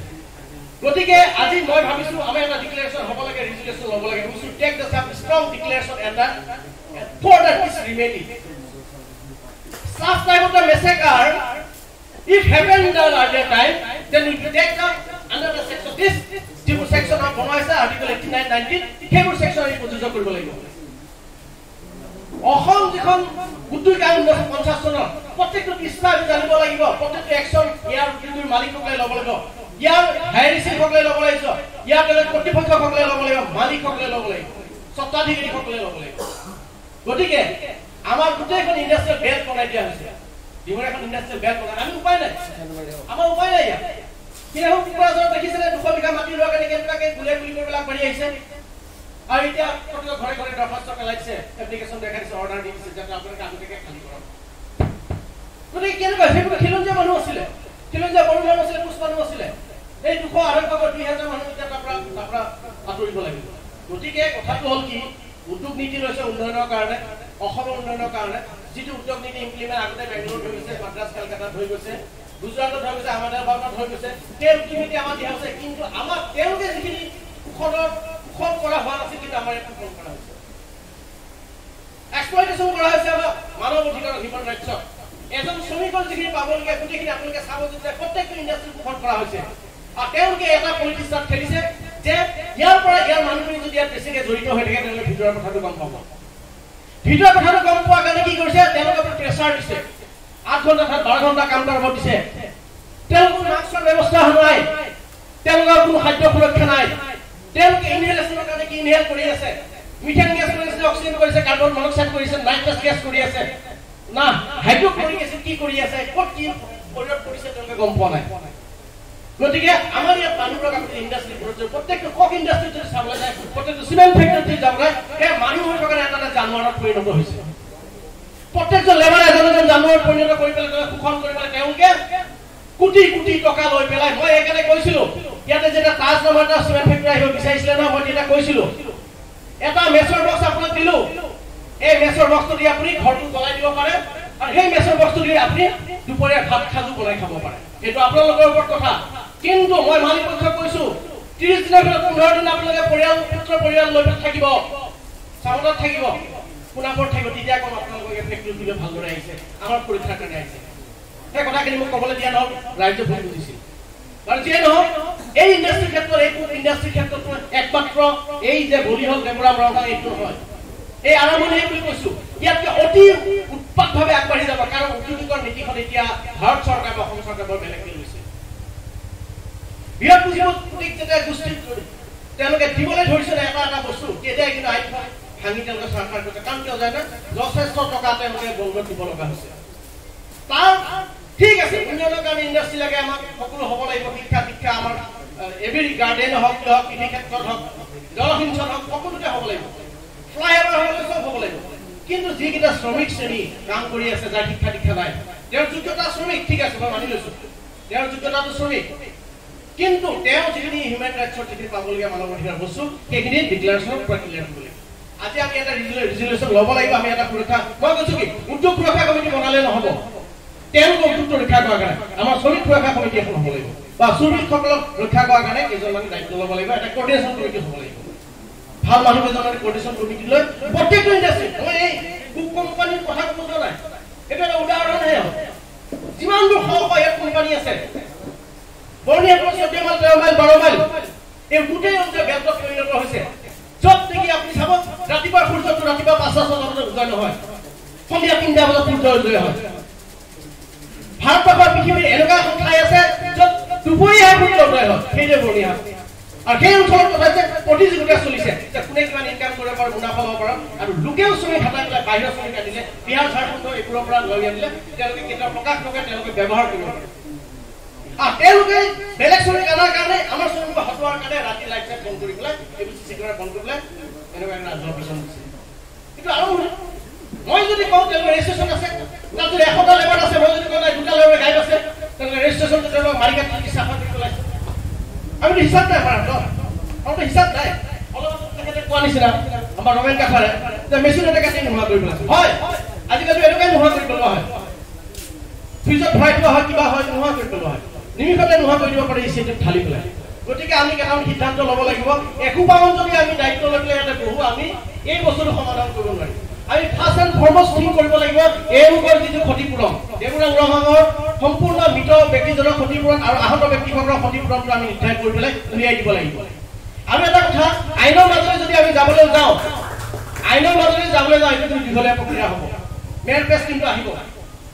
গতিকে আজি মই ভাবিছোঁ আমাৰ এটা ডিক্লেৰেশ্যন হ'ব লাগে, ৰিজুলেশ্যন ল'ব লাগে। We should take the some strong declaration and the for the this remedy. Such type of the massacre, if happen in the earlier time, then we will take the under the section this যিবোৰ section বনোৱা হৈছে article 89, 19, সেইবোৰ section আমি প্ৰযোজ্য কৰিব লাগিব। অসম যিখন উদ্যোগ আইন 1950 চনৰ প্ৰত্যেকটো পৃষ্ঠা আমি জানিব লাগিব, প্ৰত্যেকটো একশ্যন ইয়াৰ উদ্যোগৰ মালিকসকলে ল'ব লাগিব, ইয়াৰ হায়াৰিচিসকলে ল'ব লাগিব, ইয়াৰ কৰ্তৃপক্ষসকলে ল'ব লাগিব, মালিকসকলে ল'ব লাগিব। স্বত্বাধিকাৰীসকলে ল'ব লাগিব। গতিকে আমাৰ গোটেইখন ইণ্ডাষ্ট্ৰিয়েল বেল্ট বনাই দিয়া হৈছে, ডিমৌৰ এখন ইণ্ডাষ্ট্ৰিয়েল বেল্ট বনাই, আমি উপায় নাই, আমাৰ উপায় নাই ইয়াত। সিদিনাখন কোকৰাঝাৰত দেখিছেনে 200 বিঘা মাটি লোৱাৰ কাৰণে কেনেকুৱাকৈ গুলীয়া গুলি কৰি পেলাই আগবাঢ়ি আহিছে। আৰু এতিয়া প্ৰতিটো ঘৰে ঘৰে দৰখাস্ত পেলাই দিছে, এপ্লিকেশ্যন দেখাই দিছে, অৰ্ডাৰ দি দিছে যাতে আপোনালোকে আগতীয়াকৈ খালী কৰক। গতিকে কেনেকুৱা সেইবোৰ খিলঞ্জীয়া মানুহ আছিলে, খিলঞ্জীয়া বড়ো মানুহ আছিলে, কোচ মানুহ আছিলে, এই 200 250 2000 মানুহ এতিয়া তাৰ পৰা আঁতৰিব লাগিব। গতিকে কথাটো হ'ল কি, উদ্যোগ নীতি লৈছে উন্নয়নৰ কাৰণে, অসমৰ উন্নয়নৰ কাৰণে। যিটো উদ্যোগ নীতি ইমপ্লিমেণ্ট আগতে বেংগলোৰত হৈ গৈছে, মাদ্ৰাছ কেলকাতাত হৈ গৈছে, গুজৰাটত হৈ গৈছে, আহমেদাবাদত হৈ গৈছে, সেই উদ্যোগ নীতি আমাৰ দিয়া হৈছে। কিন্তু আমাক তেওঁলোকে যিখিনি শোষণ কৰা হোৱা নাছিল, কিন্তু আমাৰ ইয়াত শোষণ কৰা হৈছে, এক্সপ্লইটেশ্যন কৰা হৈছে আমাক, মানৱ অধিকাৰৰ হিউমেন ৰাইটছক। এজন শ্ৰমিকৰ যিখিনি পাবলগীয়া গোটেইখিনি আপোনালোকে চাব যেতিয়া প্ৰত্যেকটো ইণ্ডাষ্ট্ৰী শোষণ কৰা হৈছে। আৰু তেওঁলোকে এটা পলিটিক্স তাত খেলিছে যে ইয়াৰ পৰা ইয়াৰ মানুহখিনি যদি ইয়াত বেছিকৈ জড়িত হৈ থাকে তেওঁলোকে ভিতৰৰ কথাটো গম পাব। ভিতৰৰ কথাটো গম পোৱাৰ কাৰণে কি কৰিছে, তেওঁলোকে প্ৰেছাৰ দিছে, 8 ঘণ্টা 12 ঘণ্টা কাম কৰিব দিছে, তেওঁলোকৰ মাস্কৰ ব্যৱস্থা নাই, তেওঁলোকৰ কোনো খাদ্য সুৰক্ষা নাই, তেওঁলোকে ইনহেলেশ্যনৰ কাৰণে কি ইনহেল কৰি আছে, মিথেন গেছ কৰি আছে, অক্সিজেন কৰিছে, কাৰ্বন মনক্সাইড কৰিছে, নাইট্ৰাছ গেছ কৰি আছে, না হাইড্ৰক্লৰিক এচিড কি কৰি আছে, ক'ত কি শৰীৰত পৰিছে তেওঁলোকে গম পোৱা নাই। গতিকে আমাৰ ইয়াত মানুহবোৰক আপুনি ইণ্ডাষ্ট্ৰীবোৰত যদি প্ৰত্যেকটো কক ইণ্ডাষ্ট্ৰীত যদি চাবলৈ যায়, প্ৰত্যেকটো চিমেণ্ট ফেক্টৰীত যদি যাব যায়, সেই মানুহ হৈ থকা এটা এটা জানোৱাৰত পৰিণত হৈছে। প্ৰত্যেকজন লেবাৰ এজন এজন জানোৱাৰত পৰিণত কৰি পেলাই তেওঁলোকে শোষণ কৰি পেলাই তেওঁলোকে কোটি কোটি টকা লৈ পেলাই, মই সেইকাৰণে কৈছিলো ইয়াতে যেতিয়া তাজ নামৰ এটা চিমেণ্ট ফেক্টৰী আহিব বিচাৰিছিলে ন, মই তেতিয়া কৈছিলো এটা মেচৰ বক্স আপোনাক দিলো, এই মেচৰ বক্সটো দি আপুনি ঘৰটো জ্বলাই দিব পাৰে আৰু সেই মেচৰ বক্সটো দি আপুনি দুপৰীয়া ভাত সাজু বনাই খাব পাৰে, সেইটো আপোনালোকৰ ওপৰত কথা। কিন্তু মই মালিক পক্ষক কৈছো 30 দিনৰ ভিতৰত 15 দিন আপোনালোকে পৰিয়াল, পুত্ৰ পৰিয়াল লৈ পেলাই থাকিব, চামতাত থাকিব, সোণাপুৰত থাকিব, তেতিয়া কম আপোনালোকে ফেক্টৰী খুলিব ভালদৰে আহিছে, আমাৰ পৰীক্ষাৰ কাৰণে আহিছে। সেই কথাখিনি মোক ক'বলৈ দিয়া নহ'ল, ৰাইজে ভুল বুজিছিল। বাৰু যিয়ে নহওক, এই ইণ্ডাষ্ট্ৰীৰ ক্ষেত্ৰত, এই ইণ্ডাষ্ট্ৰীৰ ক্ষেত্ৰত একমাত্ৰ এই যে বলি হ'ল দেৱৰাম ৰংহাং এইটো নহয়, এই আৰম্ভণিহে বুলি কৈছো। ইয়াতকৈ অতি উৎপাতভাৱে আগবাঢ়ি যাব, কাৰণ উদ্যোগিকৰ নীতিখন এতিয়া ভাৰত চৰকাৰ বা অসম চৰকাৰ বৰ বেলেগকৈ লৈছে। বৃহৎ পুঁজিপতিক যেতিয়া গোষ্ঠীত তেওঁলোকে দিবলৈ ধৰিছে এটা এটা বস্তু, তেতিয়া কিন্তু আইনখন ভাঙি তেওঁলোকে চৰকাৰ কৰিছে। কাৰণ কিয় জানে, যথেষ্ট টকা তেওঁলোকে বন্ধত দিব লগা হৈছে। তাৰ ঠিক আছে, উন্নয়নৰ কাৰণে ইণ্ডাষ্ট্ৰী লাগে আমাক, সকলো হ'ব লাগিব, শিক্ষা দীক্ষা আমাৰ এভৰি গাৰ্ডেন হওক, হওক কৃষি ক্ষেত্ৰত হওক, জলসিঞ্চন হওক, সকলোতে হ'ব লাগিব, ফ্লাইঅভাৰ হ'ব লাগিব, চব হ'ব লাগিব। কিন্তু যিকেইটা শ্ৰমিক শ্ৰেণী কাম কৰি আছে, যাৰ শিক্ষা দীক্ষা নাই, তেওঁৰ যোগ্যতা শ্ৰমিক, ঠিক আছে মই মানি লৈছো, তেওঁৰ যোগ্যতাটো শ্ৰমিক, কিন্তু তেওঁ যিখিনি হিউমেন ৰাইটছৰ যিখিনি পাবলগীয়া মানৱ অধিকাৰ বস্তু, সেইখিনি ডিক্লাৰেশ্যনত পুৰা ক্লিয়াৰ হ'ব লাগিব। আজি আমি এটা ৰিজলিউশ্যন ল'ব লাগিব, আমি এটা সুৰক্ষা, মই কৈছো কি উদ্যোগ সুৰক্ষা কমিটি বনালে নহ'ব, তেওঁলোকৰ উদ্যোগটো ৰক্ষা কৰাৰ কাৰণে আমাৰ শ্ৰমিক সুৰক্ষা কমিটি এখন হ'ব লাগিব, বা শ্ৰমিকসকলক ৰক্ষা কৰাৰ কাৰণে কেইজনমান দায়িত্ব ল'ব লাগিব, এটা কৰ্ডিনেশ্যন কমিটি হ'ব লাগিব। ভাল মানুহ কেইজনৰ কৰ্ডিনেশ্যন কমিটি লৈ প্ৰত্যেকটো ইণ্ডাষ্ট্ৰী, মই এই কুক কোম্পানীৰ কথা ক'ব যোৱা নাই, এইটো এটা উদাহৰণহে হ'ল। যিমানবোৰ শ শ ইয়াত কোম্পানী আছে, বৰ্ণিহাটৰ 14 মাইল, 13 মাইল, 12 মাইল, এই গোটেই অঞ্চল বেল্টত পৰিণত হৈছে, য'ত নেকি আপুনি চাব ৰাতিপুৱা সূৰ্যটো ৰাতিপুৱা 5টা 6টা বজাত উদয় নহয়, সন্ধিয়া 3টা বজাত সূৰ্য উদয় হয়। ভাৰতবৰ্ষৰ পৃথিৱীৰ এনেকুৱা এখন ঠাই আছে য'ত দুপৰীয়াহে সূৰ্য উদয় হয়, সেইটোৱে বৰ্ণিহাট। আৰু সেই অঞ্চলত কথা হৈছে প্ৰতিযোগিতা চলিছে যে কোনে কিমান ইনকাম কৰিব পাৰে, মুনাফা ল'ব পাৰে, আৰু লোকেল শ্ৰমিক হাতাই পেলাই বাহিৰৰ শ্ৰমিক আনিলে, বিহাৰ ঝাৰখণ্ড এইবোৰৰ পৰা লৈ আনিলে তেওঁলোকে কেতিয়াও প্ৰকাশ নকৰে, তেওঁলোকে ব্যৱহাৰ কৰিব পাৰে। আৰু তেওঁলোকে বেলেগ শ্ৰমিক অনাৰ কাৰণে আমাৰ শ্ৰমিক হটোৱাৰ কাৰণে ৰাতি লাইট চাইট বন্ধ কৰি পেলাই, এইবোৰ চি চি কেমেৰা বন্ধ কৰি পেলাই এনেকুৱা এটা অপাৰেশ্যন দিছে। কিন্তু আৰম্ভণি মই যদি কওঁ তেওঁলোকৰ ৰেজিষ্ট্ৰেশ্যন আছে, তাত যদি 100টা লেবাৰ আছে, মই যদি কওঁ নাই 2টা লেবাৰ গাইড আছে, তেওঁলোকে ৰেজিষ্ট্ৰেশ্যনটো তেওঁলোকক মাৰি কাটি চাফা কৰি পেলাইছে। আমিতো হিচাপ নাই আমাৰ হাতত, আমাৰতো হিচাপ নাই। অলপ তেখেতে কোৱা নিচিনা আমাৰ ৰমেন কাষাৰে যে মেচিনতে কাটি নোহোৱা কৰি পেলাইছে। হয়, আজিকালি এনেকুৱাই নোহোৱা কৰি পেলোৱা হয়, ফ্ৰিজত ভৰাই থোৱা হয়, কিবা হয়, নোহোৱা কৰি পেলোৱা হয়, নিমিষতে নোহোৱা কৰি দিব পাৰে ইচিটোত ঢালি পেলাই। গতিকে আমি কেইটামান সিদ্ধান্ত ল'ব লাগিব। এসোপামান যদি আমি দায়িত্ব লৈ পেলাই ইয়াতে বহো, আমি এই বস্তুটো সমাধান কৰিব নোৱাৰিম। আমি ফাৰ্ষ্ট এণ্ড ফৰমষ্ট থিং কৰিব লাগিব এওঁলোকৰ যিটো ক্ষতিপূৰণ, দেৱৰাম ৰংহাঙৰ সম্পূৰ্ণ মৃত ব্যক্তিজনৰ ক্ষতিপূৰণ আৰু আহত ব্যক্তিসকলৰ ক্ষতিপূৰণটো আমি নিৰ্ধাৰণ কৰি পেলাই উলিয়াই দিব লাগিব। আৰু এটা কথা, আইনৰ মাজেৰে যদি আমি যাবলৈ যাওঁ, আইনৰ মাজেৰে যাবলৈ যাওঁ, এইটো কিন্তু দীঘলীয়া প্ৰক্ৰিয়া হ'ব, মেৰ পেচ কিন্তু আহিব,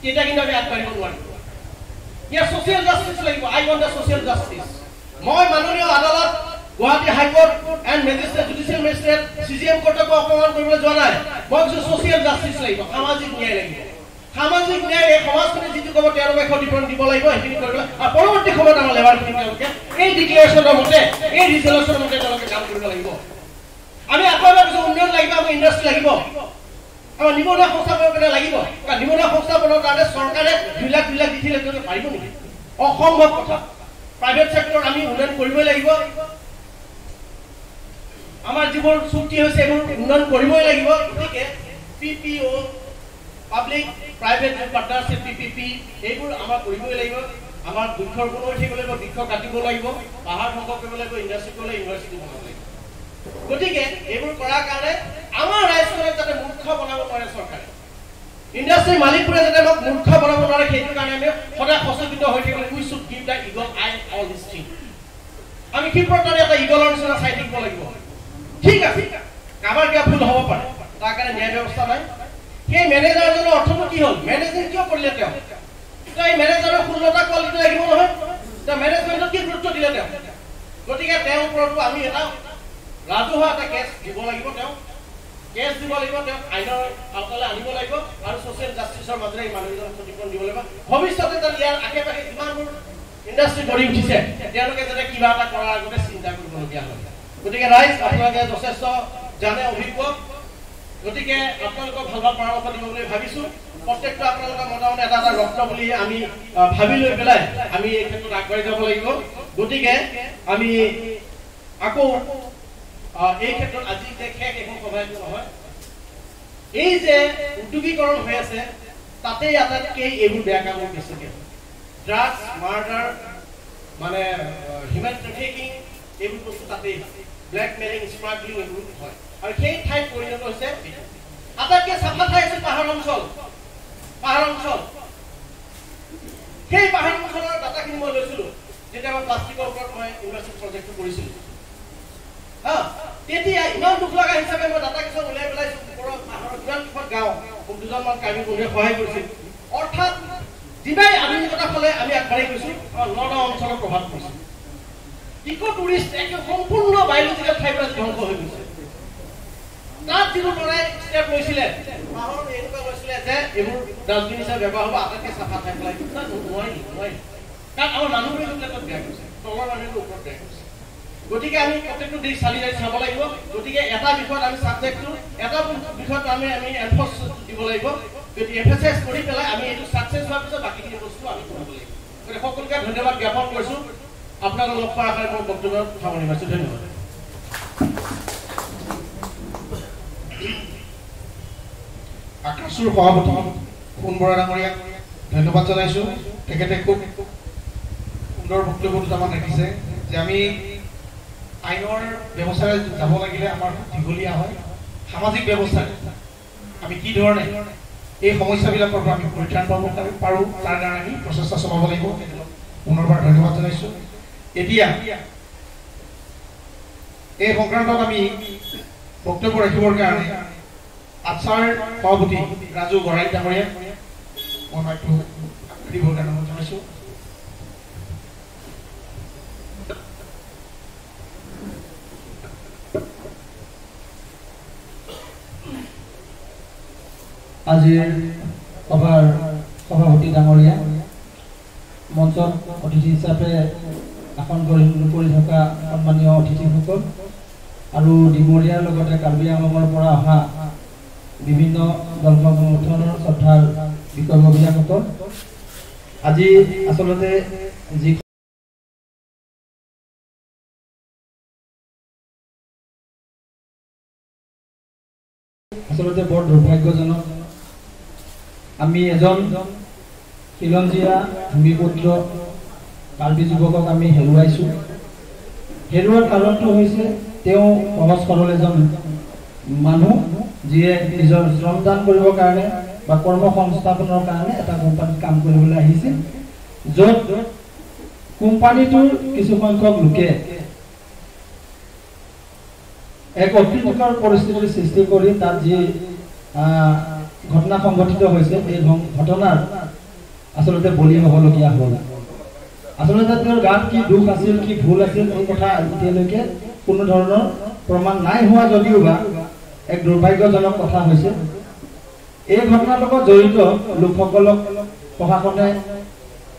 তেতিয়া কিন্তু আমি আগবাঢ়িব নোৱাৰিম। ইয়াৰ ছ'চিয়েল জাষ্টিছ লাগিব। I want the social justice. মই মাননীয় আদালত, Guwahati high court and magistrate, judicial judicial magistrate, CGM কোৰ্টকো অপমান কৰিবলৈ যোৱা নাই। মই কৈছোঁ ছ'চিয়েল জাষ্টিছ লাগিব, সামাজিক ন্যায় লাগিব। সামাজিক ন্যায় এই সমাজখনে যিটো ক'ব তেওঁলোকে ক্ষতিপূৰণ দিব লাগিব, সেইখিনি কৰিব লাগিব। আৰু পৰৱৰ্তী সময়ত আমাৰ লেবাৰখিনি তেওঁলোকে এই ডিক্লেৰেশ্যনৰ মতে, এই ৰিজলিউশ্যনৰ মতে তেওঁলোকে কাম কৰিব লাগিব। আমি আকৌ এবাৰ কৈছোঁ, উন্নয়ন লাগিব, আমাক ইণ্ডাষ্ট্ৰি লাগিব, আমাৰ নিবনুৱা সংস্থাপনৰ কাৰণে লাগিব। কাৰণ নিবনুৱা সংস্থাপনৰ কাৰণে চৰকাৰে 2 লাখ 2 লাখ দি থাকিলে তেওঁলোকে পাৰিব নেকি? অসম্ভৱ কথা। প্ৰাইভেট ছেক্টৰ আমি উন্নয়ন কৰিবই লাগিব, আমাৰ যিবোৰ চুক্তি হৈছে এইবোৰ উন্নয়ন কৰিবই লাগিব। গতিকে PPO, public private partnership, PPP, এইবোৰ আমাৰ কৰিবই লাগিব। আমাৰ বৃক্ষৰোপণ হৈ থাকিব লাগিব, বৃক্ষ কাটিব লাগিব, পাহাৰ ধ্বংস কৰিব লাগিব, ইণ্ডাষ্ট্ৰি কৰিব লাগিব, ইউনিভাৰ্চিটি বনাব লাগিব। গতিকে এইবোৰ কৰাৰ কাৰণে আমাৰ ৰাইজখনক যাতে মূৰ্খ বনাব নোৱাৰে চৰকাৰে, ইণ্ডাষ্ট্ৰীৰ মালিকবোৰে যাতে আমাক মূৰ্খ বনাব নোৱাৰে, সেইটো কাৰণে আমি সদায় সচেতন হৈ থাকিব লাগিব। We should give the eagle eye all this thing. আমি ক্ষিপ্ৰতাৰে এটা ইগলৰ নিচিনা চাই থাকিব লাগিব। ঠিক আছে, কাৰোবাৰ কিবা ভুল হ'ব পাৰে, তাৰ কাৰণে ন্যায় ব্যৱস্থা নাই। সেই মেনেজাৰজনৰ অৰ্থটো কি হ'ল? মেনেজিং কিয় কৰিলে তেওঁ? এই মেনেজাৰৰ 16টা কোৱালিটি লাগিব নহয়, তেওঁ মেনেজমেণ্টত কি গুৰুত্ব দিলে তেওঁ? গতিকে তেওঁৰ ওপৰতো আমি এটা ৰাজহুৱা এটা কেছ দিব লাগিব, তেওঁক কেছ দিব লাগিব, তেওঁক আইনৰ আওতালৈ আনিব লাগিব আৰু ছ'চিয়েল জাষ্টিছৰ মাজেৰে এই মানুহজনক ক্ষতিপূৰণ দিব লাগিব। ভৱিষ্যতে যাতে ইয়াৰ আশে পাশে যিমানবোৰ ইণ্ডাষ্ট্ৰি গঢ়ি উঠিছে, তেওঁলোকে যাতে কিবা এটা কৰাৰ আগতে চিন্তা কৰিবলগীয়া হয়। গতিকে ৰাইজ, আপোনালোকে যথেষ্ট জানে, অভিজ্ঞ, গতিকে আপোনালোকক ভাল ভাল পৰামৰ্শ দিব বুলি ভাবিছোঁ। প্ৰত্যেকটো আপোনালোকৰ মতামত এটা এটা ৰত্ন বুলি আমি ভাবি লৈ পেলাই আমি এই ক্ষেত্ৰত আগবাঢ়ি যাব লাগিব। গতিকে আমি আকৌ এই ক্ষেত্ৰত আজি যে শেষ এখন সভা এইটো নহয়, এই যে উদ্যোগীকৰণ হৈ আছে তাতেই আটাইতকৈ এইবোৰ বেয়া কামবোৰ বেছিকৈ হয়। ড্ৰাগছ, মাৰ্ডাৰ, মানে হিউমেন ট্ৰেফিকিং, এইবোৰ বস্তু তাতেই হয়, ব্লেকমেইলিং, স্মাগলিং এইবোৰ হয়। আৰু সেই ঠাইত পৰিণত হৈছে আটাইতকৈ চাফা ঠাই আছিল পাহাৰ অঞ্চল। পাহাৰ অঞ্চল, সেই পাহাৰ অঞ্চলৰ ডাটাখিনি মই লৈছিলোঁ যেতিয়া মই প্লাষ্টিকৰ ওপৰত মই ইউনিভাৰ্চিটি প্ৰজেক্টটো কৰিছিলোঁ। হা, তেতিয়া ইমান দুখ লগা হিচাপে মই ডাটা কিছুমান উলিয়াই পেলাইছোঁ। ওপৰৰ পাহাৰৰ কিমানকেইখন গাঁও, মোক দুজনমান কাৰ্বি বন্ধুৱে সহায় কৰিছিল। অৰ্থাৎ যিমানে আধুনিকতাৰ ফালে আমি আগবাঢ়ি গৈছোঁ, আমাৰ নগাঁও অঞ্চলৰ প্ৰভাৱ পৰিছে। ইক' টুৰিষ্ট এক সম্পূৰ্ণ বায়'লজিকেল ঠাইবোৰ আজি ধ্বংস হৈ গৈছে। তাত যিবোৰ ল'ৰাই ষ্টেপ লৈছিলে, পাহাৰত এনেকুৱা লৈছিলে যে এইবোৰ ডাষ্টবিন হিচাপে ব্যৱহাৰ হ'ব, আটাইতকৈ চাফা ঠাই পেলাই নোৱাৰি নোৱাৰি। কাৰণ আমাৰ মানুহবোৰে গৈ পেলাই তাত বেয়া কৰিছে, তলৰ মানুহে ওপৰত বেয়া কৰিছে। গতিকে আমি প্ৰত্যেকটো দিশ চালি জাৰি চাব লাগিব। গতিকে এটা বিষয়ত আমি ছাবজেক্টটো, এটা বিষয়ত আমি এনফৰ্চ দিব লাগিব। গতিকে এমফেচাইজ কৰি পেলাই আমি এইটো ছাকচেছ হোৱাৰ পিছত বাকীখিনি বস্তু আমি কৰিব লাগিব। গতিকে সকলোকে ধন্যবাদ জ্ঞাপন কৰিছোঁ। আপোনালোক লগ পোৱাৰ আশাৰে মোৰ বক্তব্য সামৰণি মাৰিছোঁ। ধন্যবাদ। আক্ৰাছুৰ সভাপতি সোণ বৰা ডাঙৰীয়াক ধন্যবাদ জনাইছোঁ। তেখেতে খুব সুন্দৰ বক্তব্য দুটামান ৰাখিছে যে আমি আইনৰ ব্যৱস্থাৰে যাব লাগিলে আমাৰ খুব দীঘলীয়া হয়, সামাজিক ব্যৱস্থাৰে আমি কি ধৰণে এই সমস্যাবিলাকৰ পৰা আমি পৰিত্ৰাণ পাব পাৰোঁ তাৰ কাৰণে আমি প্ৰচেষ্টা চলাব লাগিব। তেখেতক পুনৰবাৰ ধন্যবাদ জনাইছোঁ। এতিয়া এই সংক্ৰান্তত আমি বক্তব্য ৰাখিবৰ কাৰণে আটছাৰ সভাপতি ৰাজু গৰাই ডাঙৰীয়াক মই মাইকটো দিবৰ কাৰণে অনুৰোধ জনাইছোঁ। আজিৰ সভাৰ সভাপতি ডাঙৰীয়া, মঞ্চত অতিথি হিচাপে আসন গ্ৰহণ কৰি থকা সন্মানীয় অতিথিসকল আৰু ডিমৰীয়াৰ লগতে কাৰ্বি আংলঙৰ পৰা অহা বিভিন্ন দল সংগঠনৰ শ্ৰদ্ধাৰ বিষয়ববীয়াসকল, আজি আচলতে যি আচলতে বৰ দুৰ্ভাগ্যজনক, আমি এজন খিলঞ্জীয়া ভূমিপুত্ৰ কাৰ্বি যুৱকক আমি হেৰুৱাইছোঁ। হেৰুৱাৰ কাৰণটো হৈছে তেওঁ সহজ সৰল এজন মানুহ, যিয়ে নিজৰ শ্ৰমদান কৰিবৰ কাৰণে বা কৰ্ম সংস্থাপনৰ কাৰণে এটা কোম্পানীত কাম কৰিবলৈ আহিছিল, য'ত কোম্পানীটোৰ কিছুসংখ্যক লোকে এক অপ্ৰীতিকৰ পৰিস্থিতিৰ সৃষ্টি কৰি তাত যি ঘটনা সংঘটিত হৈছে, এই ঘটনাৰ আচলতে বলি হ'বলগীয়া হ'ল। আচলতে তেওঁৰ গাত কি দুখ আছিল, কি ভুল আছিল, এই কথা এতিয়ালৈকে কোনো ধৰণৰ প্ৰমাণ নাই হোৱা যদিও বা এক দুৰ্ভাগ্যজনক কথা হৈছে। এই ঘটনাৰ লগত জড়িত লোকসকলক প্ৰশাসনে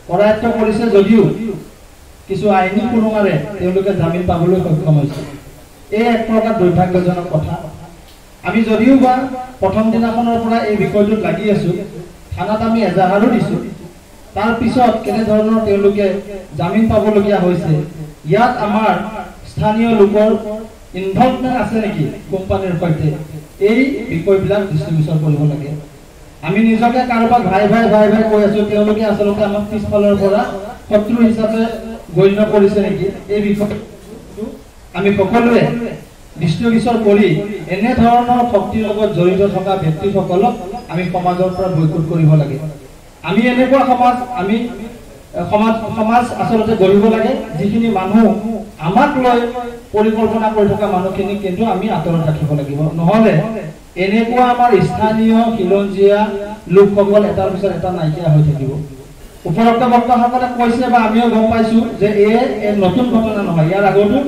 কৰায়ত্ব কৰিছে যদিও কিছু আইনী সুৰুঙাৰে তেওঁলোকে জামিন পাবলৈ সক্ষম হৈছে। এই এক প্ৰকাৰ দুৰ্ভাগ্যজনক কথা। আমি যদিও বা প্ৰথম দিনাখনৰ পৰা এই বিষয়টোত লাগি আছোঁ, থানাত আমি এজাহাৰো দিছোঁ, তাৰপিছত কেনেধৰণৰ তেওঁলোকে জামিন পাবলগীয়া হৈছে, ইয়াত আমাৰ স্থানীয় লোকৰ ইনভলভমেণ্ট আছে নেকি কোম্পানীৰ সৈতে, এই বিষয়বিলাক দৃষ্টিগোচৰ কৰিব লাগে। আমি নিজকে কাৰোবাক ভাই ভাই ভাই ভাই কৈ আছোঁ, তেওঁলোকে আচলতে আমাক পিছফালৰ পৰা শত্ৰু হিচাপে গণ্য কৰিছে নেকি, এই বিষয়টো আমি সকলোৱে দৃষ্টিগোচৰ কৰি এনেধৰণৰ শক্তিৰ লগত জড়িত থকা ব্যক্তিসকলক আমি সমাজৰ পৰা বয়কট কৰিব লাগে। আমি এনেকুৱা সমাজ আমি সমাজ সমাজ আচলতে গঢ়িব লাগে, যিখিনি মানুহ আমাক লৈ পৰিকল্পনা কৰি থকা মানুহখিনিক কিন্তু আমি আঁতৰত ৰাখিব লাগিব। নহ'লে এনেকুৱা আমাৰ স্থানীয় খিলঞ্জীয়া লোকসকল এটাৰ পিছত এটা নাইকিয়া হৈ থাকিব। উপৰোক্ত বক্তাসকলে কৈছে বা আমিও গম পাইছোঁ যে এই নতুন ঘটনা নহয়, ইয়াৰ আগতো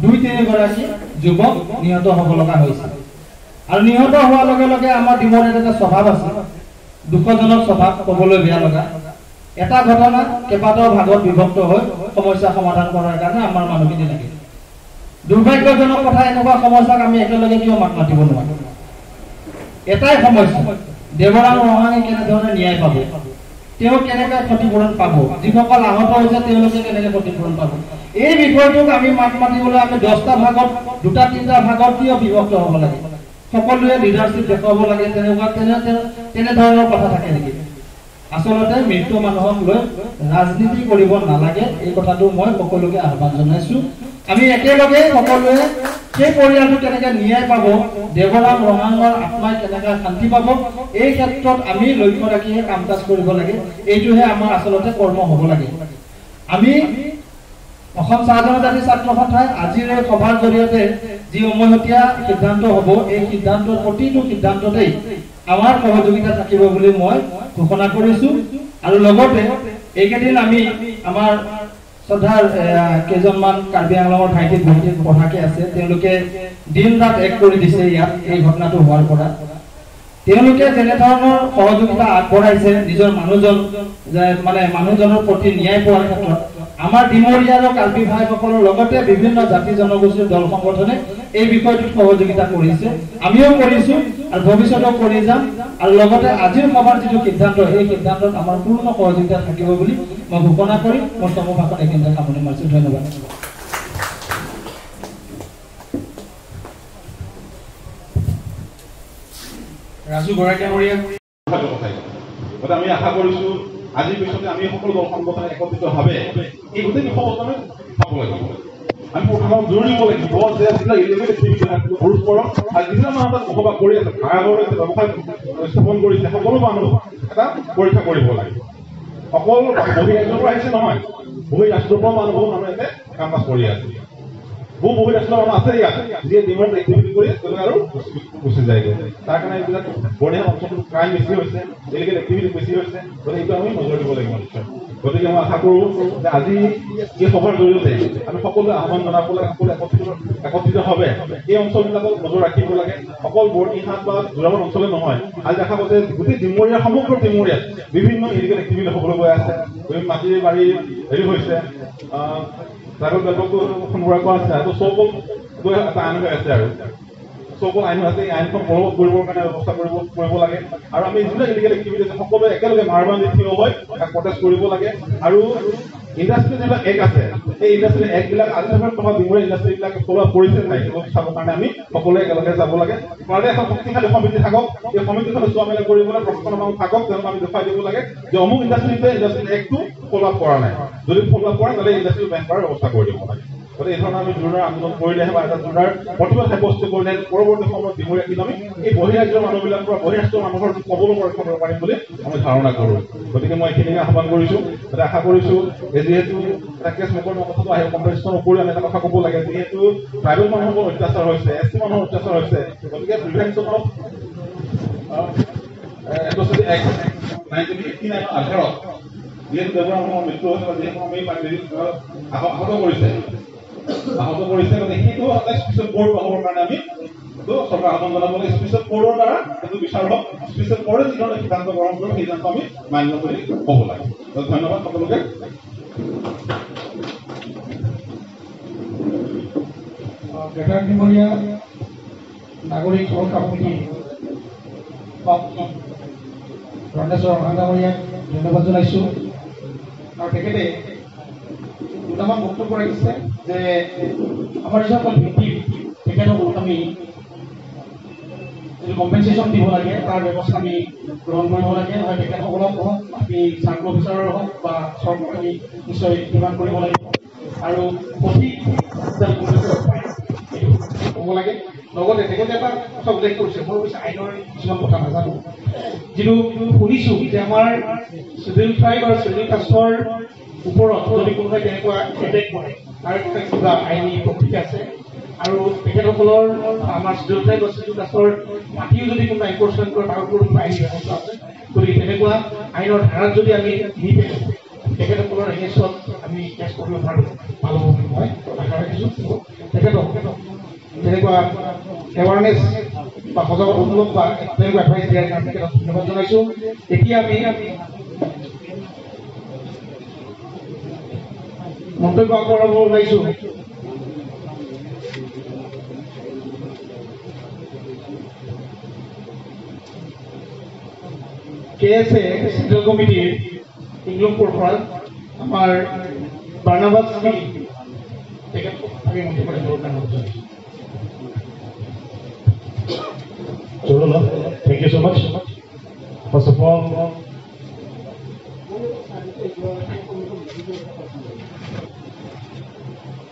2-3 গৰাকী যুৱক নিহত হ'ব লগা হৈছে। আৰু নিহত হোৱাৰ লগে লগে আমাৰ ডিমৰীয়াত এটা স্বভাৱ আছে, দুখজনক স্বভাৱ, ক'বলৈ বেয়া লগা এটা ঘটনা কেইবাটাও ভাগত বিভক্ত হৈ সমস্যা সমাধান কৰাৰ কাৰণে আমাৰ মানুহখিনি লাগে। দুৰ্ভাগ্যজনক কথা, এনেকুৱা সমস্যাক আমি একেলগে কিয় মাত মাতিব নোৱাৰোঁ? এটাই সমস্যা, দেৱৰাম ৰহাঙে কেনেধৰণে ন্যায় পাব, তেওঁ কেনেকৈ ক্ষতিপূৰণ পাব, যিসকল আহত হৈছে তেওঁলোকে কেনেকৈ ক্ষতিপূৰণ পাব, এই বিষয়টোক আমি মাত মাতিবলৈ আমি 10টা ভাগত 2-3টা ভাগত কিয় বিভক্ত হ'ব লাগে? সকলোৱে লিডাৰশ্বিপ দেখুৱাব লাগে, তেনেকুৱা তেনেধৰণৰ কথা থাকে নেকি? আচলতে মৃত্যু মানুহক লৈ ৰাজনীতি কৰিব নালাগে, এই কথাটো মই সকলোকে আহ্বান জনাইছোঁ। আমি একেলগে সকলোৱে সেই পৰিয়ালটো কেনেকৈ ন্যায় পাব, দেৱৰাম ৰহাঙৰ আত্মাই কেনেকৈ শান্তি পাব, এই ক্ষেত্ৰত আমি লক্ষ্য ৰাখিহে কাম কাজ কৰিব লাগে। এইটোহে আমাৰ আচলতে কৰ্ম হ'ব লাগে। আমি অসম চাহ জনজাতি ছাত্ৰ সন্থাই আজিৰ এই সভাৰ জৰিয়তে যি উমৈহতীয়া সিদ্ধান্ত হ'ব, এই সিদ্ধান্তৰ প্ৰতিটো সিদ্ধান্ততেই আমাৰ সহযোগিতা থাকিব বুলি মই ঘোষণা কৰিছোঁ। আৰু লগতে এইকেইদিন আমি আমাৰ শ্ৰদ্ধাৰ কেইজনমান কাৰ্বি আংলঙৰ ভাইটি ভণ্টি পঢ়াকে আছে, তেওঁলোকে দিন ৰাত এক কৰি দিছে ইয়াত এই ঘটনাটো হোৱাৰ পৰা। তেওঁলোকে যেনেধৰণৰ সহযোগিতা আগবঢ়াইছে নিজৰ মানুহজন মানে মানুহজনৰ প্ৰতি ন্যায় পোৱাৰ ক্ষেত্ৰত, আমাৰ ডিমৰীয়া আৰু কাৰ্বি ভাইসকলৰ লগতে বিভিন্ন জাতি জনগোষ্ঠীৰ দল সংগঠনে এই বিষয়টোত সহযোগিতা কৰিছে, আমিও কৰিছোঁ আৰু ভৱিষ্যতেও কৰি যাম। আৰু লগতে আজিৰ সভাৰ যিটো সিদ্ধান্ত, এই সিদ্ধান্তত আমাৰ পূৰ্ণ সহযোগিতা থাকিব বুলি মই ঘোষণা কৰি মোৰ চমু ভাষণ এইখিনিতে সামৰণি মাৰিছোঁ। ধন্যবাদ। ৰাজু গৰাকীয়া আমি আশা কৰিছোঁ আজিৰ পিছতে আমি সকলো দল সংগঠনে একত্ৰিতভাৱে এই গোটেই বিষয়বস্তু আমি চাব লাগিব। আমি প্ৰশাসনক জোৰ দিব লাগিব যে যিবিলাক ইলিগেল এক্টিভিটি ৰোধ কৰক, আৰু যিবিলাক মানুহ তাত বসবাস কৰি আছে, ভাড়াঘৰ আছে, ব্যৱসায় স্থাপন কৰিছে, সকলো মানুহ এটা পৰীক্ষা কৰিব লাগিব। অকল বহিৰাজ্যৰ পৰা আহিছে নহয়, বহিৰাষ্ট্ৰৰ পৰা মানুহ বহু মানুহ ইয়াতে কাম কাজ কৰি আছে, বহু বহিৰাষ্ট্ৰৰ মানুহ আছে ইয়াত যিয়ে ডিমাণ্ড এক্টিভিটি কৰি তেওঁলোকে আৰু গুচি যায়গৈ। তাৰ কাৰণে এইবিলাক বৰ্ণিহাট অঞ্চলটোত ক্ৰাইম বেছি হৈছে, ইলিগেল এক্টিভিটি বেছি হৈছে, গতিকে এইটো আমি নজৰ দিব লাগিব নিশ্চয়। গতিকে মই আশা কৰোঁ যে আজি এই সভাৰ জৰিয়তে আমি সকলোৱে আহ্বান জনাব লাগে, সকলোৱে একত্ৰিতভাৱে এই অঞ্চলবিলাকত নজৰ ৰাখিব লাগে। অকল বৰ্ণিহাট বা যোৰাবাট অঞ্চলে নহয়, আজি দেখা গৈছে গোটেই ডিমৰীয়া, সমগ্ৰ ডিমৰীয়াত বিভিন্ন ইলিগেল এক্টিভিটি হ'বলৈ গৈ আছে, মাটি বাৰী হেৰি হৈছে, ট্ৰাইবেল বেল্টকটো সোমোৱা কোৱা আছে, আৰু চৌকল এটা আইন হৈ আছে, আৰু চৌকল আইন হৈ আছে, এই আইনখন বলবৎ কৰিবৰ কাৰণে ব্যৱস্থা কৰিব লাগে। আৰু আমি যিবিলাক ইলিগেল এক্টিভিটি আছে সকলোৱে একেলগে মাৰবান্ধি থিয় হৈ তাক প্ৰটেষ্ট কৰিব লাগে। আৰু ইণ্ডাষ্ট্ৰী যিবিলাক এক আছে, সেই ইণ্ডাষ্ট্ৰী একবিলাক আজি থকা ডিমৰীয়া ইণ্ডাষ্ট্ৰীবিলাক ফ'ল আপ কৰিছে নাই সেইবোৰ চাবৰ কাৰণে আমি সকলোৱে একেলগে যাব লাগে। তাৰে এখন শক্তিশালী সমিতি থাকক, এই সমিতিখনে চোৱা মেলা কৰিবলৈ প্ৰশাসনৰ মানুহ থাকক, তেওঁলোক আমি দেখুৱাই দিব লাগে যে অমুক ইণ্ডাষ্ট্ৰীটোৱে ইণ্ডাষ্ট্ৰী একটো ফ'ল আপ কৰা নাই, যদি ফ'ল আপ কৰে তেতিয়াহ'লে ইণ্ডাষ্ট্ৰী বেন কৰাৰ ব্যৱস্থা কৰি দিব লাগে। গতিকে এই ধৰণৰ আমি জোৰদাৰ আন্দোলন কৰিলেহে বা এটা জোৰদাৰ প্ৰতিবাদ সাব্যস্ত কৰিলেহে পৰৱৰ্তী সময়ত ডিমৰীয়া কিন্তু আমি এই বহিৰাজ্যৰ মানুহবিলাকৰ পৰা বহিৰাষ্ট্ৰৰ মানুহৰ কবলৰ পৰা ৰক্ষা কৰিব পাৰিম বুলি আমি ধাৰণা কৰোঁ। গতিকে মই এইখিনিকে আহ্বান কৰিছোঁ। গতিকে আশা কৰিছোঁ যে যিহেতু এটা কেছ মোকৰ্দমা কথাটো আহিব, কম্পেৰিজনৰ উপৰিও আমি এটা কথা ক'ব লাগে, যিহেতু ট্ৰাইবেল মানুহৰ অত্যাচাৰ হৈছে, এছ টি মানুহৰ অত্যাচাৰ হৈছে, গতিকে প্ৰিভেনশ্যন অফ এট্ৰচিটি এক্ট 1959 আধাৰত যিহেতু দেৱৰামৰ মৃত্যু হৈছে বা যিহেতু আমি আহত কৰিছে, আহত কৰিছে। গতিকে সেইটো স্পেচিয়েল কোৰ্ট বহাবৰ কাৰণে আমি চৰকাৰ আহ্বান জনাব লাগে। স্পেচিয়েল কোৰ্টৰ দ্বাৰা সেইটো বিচাৰ হওক, স্পেচিয়েল কোৰ্টে যি ধৰণে সিদ্ধান্ত গ্ৰহণ কৰিব সেই সিদ্ধান্ত আমি মান্য কৰি ক'ব লাগে। ধন্যবাদ সকলোকে। গ্ৰেটাৰ ডিমৰীয়া নাগৰিক সুৰক্ষা সমিতিৰ ৰত্নেশ্বৰ ৰংহাং ডাঙৰীয়াক ধন্যবাদ জনাইছোঁ। আৰু তেখেতে দুটামান বক্তব্য ৰাখিছে যে আমাৰ যিসকল ভিত্তি তেখেতসকলক আমি যিটো কম্পেনচেশ্যন দিব লাগে তাৰ ব্যৱস্থা আমি গ্ৰহণ কৰিব লাগে। হয় তেখেতসকলক হওক, আমি চাৰ্কল অফিচাৰৰ হওক বা চৰকাৰক আমি নিশ্চয় ডিমাণ্ড কৰিব লাগিব আৰু সঠিক এইটো ক'ব লাগে। লগতে তেখেতে এটা কথা উল্লেখ কৰিছে, মই অৱশ্যে আইনৰ কিছুমান কথা নাজানো, যিটো শুনিছোঁ যে আমাৰ চিভিল ট্ৰাইব আৰু চিভিল কাষ্টৰ ওপৰত যদি কোনোবাই তেনেকুৱা এটেক কৰে তাৰ কিবা আইনী প্ৰক্ৰিয়া আছে আৰু তেখেতসকলৰ আমাৰ চিডিউল ট্ৰাইব বা চিডিউল কাষ্টৰ মাটিও যদি কোনোবা এনক্ৰচমেণ্ট কৰে তাৰ ওপৰত কিবা আইনী ব্যৱস্থা আছে। গতিকে তেনেকুৱা আইনৰ ধাৰাত যদি আমি নি পেলোঁ তেখেতসকলৰ এগেইনষ্টত আমি কেছ কৰিব পাৰোঁ ভাল হ'ব বুলি মই আশা ৰাখিছোঁ। তেখেতক তেনেকুৱা এৱাৰনেছ বা সজাগতামূলক বা তেনেকুৱা এডভাইচ দিয়াৰ কাৰণে তেখেতক ধন্যবাদ জনাইছোঁ। এতিয়া আমি মন্তব্য আগবঢ়াব ওলাইছোঁ। কে এছ এ চেণ্ট্ৰেল কমিটিৰ ইংলংপুৰ পৰা আমাৰ বাৰ্ণাবাস তেখেতক আমি মন্তব্য ৰাখিবৰ কাৰণে অনুৰোধ জনাইছোঁ। Thank you so much. First of all,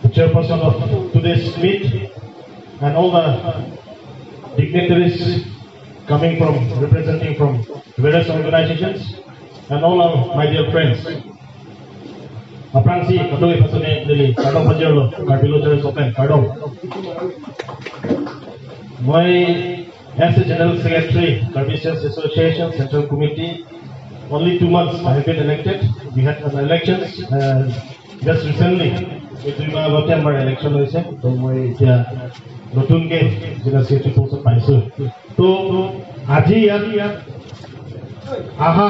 the chairperson of today's meet and all the dignitaries coming from, representing from various organizations and all our my dear friends. Aprangsi, Katoi Pasane, Lili, Kardong Pajerlo, Karbilo Church Open, Kardong. My, as the General Secretary, Karbi Students Association Central Committee, only 2 months I have been elected. We had an elections just recently. এই 2 মাহ আগতে আমাৰ election হৈছে, তো মই এতিয়া নতুনকৈ general secretary পোষ্টত পাইছোঁ। তো আজি ইয়াত আহা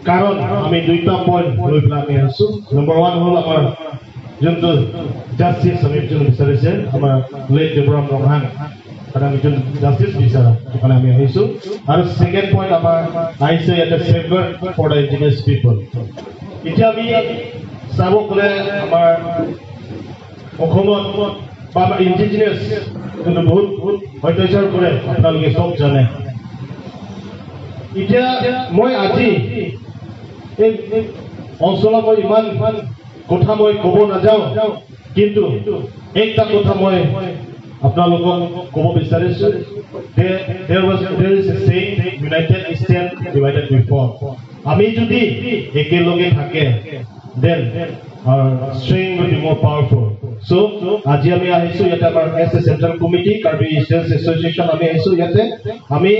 কাৰণ আমি দুইটা পইণ্ট লৈ পেলাই আমি আহিছোঁ। নম্বৰ 1 হ'ল আমাৰ যোনটো জাষ্টিছ আমি যোন বিচাৰিছে আমাৰ লেট দেৱৰাম ৰংহাং, কাৰণ আমি যোন জাষ্টিছ বিচাৰা সেইকাৰণে আমি আহিছোঁ। আৰু ছেকেণ্ড পইণ্ট আমাৰ আহিছে ইয়াতে safeguard for the indigenous people. এতিয়া আমি চাব গ'লে আমাৰ অসমত বা আমাৰ ইণ্ডিজিনিয়াছ যোনটো বহুত অত্যাচাৰ কৰে আপোনালোকে চব জানে। এতিয়া মই আজি এই অঞ্চলত মই ইমান কথা মই ক'ব নাযাওঁ, কিন্তু একটা কথা মই আপোনালোকক ক'ব বিচাৰিছোঁ যে there is a saying, united we stand, divided we fall. আমি যদি একেলগে থাকে then our strength will be more powerful. So আজি আমি আহিছোঁ ইয়াতে আমাৰ as a central committee Karbi Students Association আমি আহিছোঁ ইয়াতে। আমি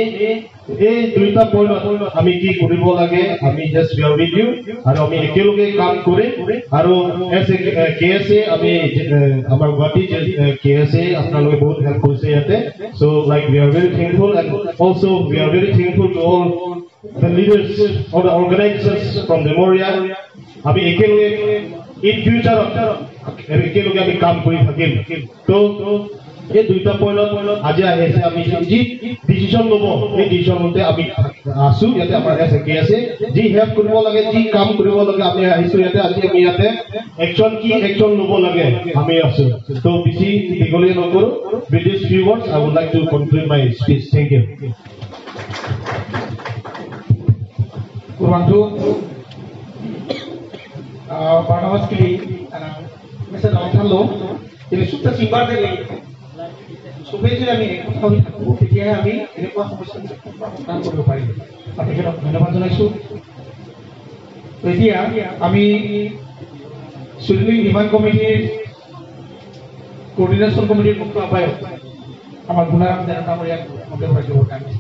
এই দুইটা পইণ্টত আমি কি কৰিব লাগে আমি just we are with you আৰু আমি একেলগে কাম কৰিম। আৰু as a KSA আমি আমাৰ গুৱাহাটী KSA আপোনালোকে বহুত হেল্প কৰিছে ইয়াতে। So like we are very thankful and also we are very thankful to all the leaders of the organizations from Demoria. আমি একেলগে in future একেলগে আমি কাম কৰি থাকিম। তো এই দুইটা পইণ্টত আজি আহিছে আমি যি ডিচিশ্যন ল'ব এই ডিচিশ্যন মতে আমি আছো ইয়াতে। আমাৰ এছ এ কে আছে যি হেল্প কৰিব লাগে যি কাম কৰিব লাগে আমি আহিছো ইয়াতে। আজি আমি ইয়াতে একশ্যন কি একশ্যন ল'ব লাগে আমি আছো। তো বেছি দীঘলীয়া নকৰো। With these few words, I would like to conclude my speech. Thank you. Kurbantu, Barnabas Kili, Mr. Nongthalo, তিনি সুপ্ত চিম্বাৰ চবেই যদি আমি একতা হৈ থাকোঁ তেতিয়াহে আমি এনেকুৱা সমস্যাবিলাক সমাধান কৰিব পাৰিম। আৰু তেখেতক ধন্যবাদ জনাইছোঁ। এতিয়া আমি চুলিং ডিমাণ্ড কমিটিৰ কোঅৰ্ডিনেশ্যন কমিটিৰ মুখ্য আহ্বায়ক আমাৰ গুণাৰাম ডেকা ডাঙৰীয়াক মন্তব্য ৰাখিবৰ কাৰণে।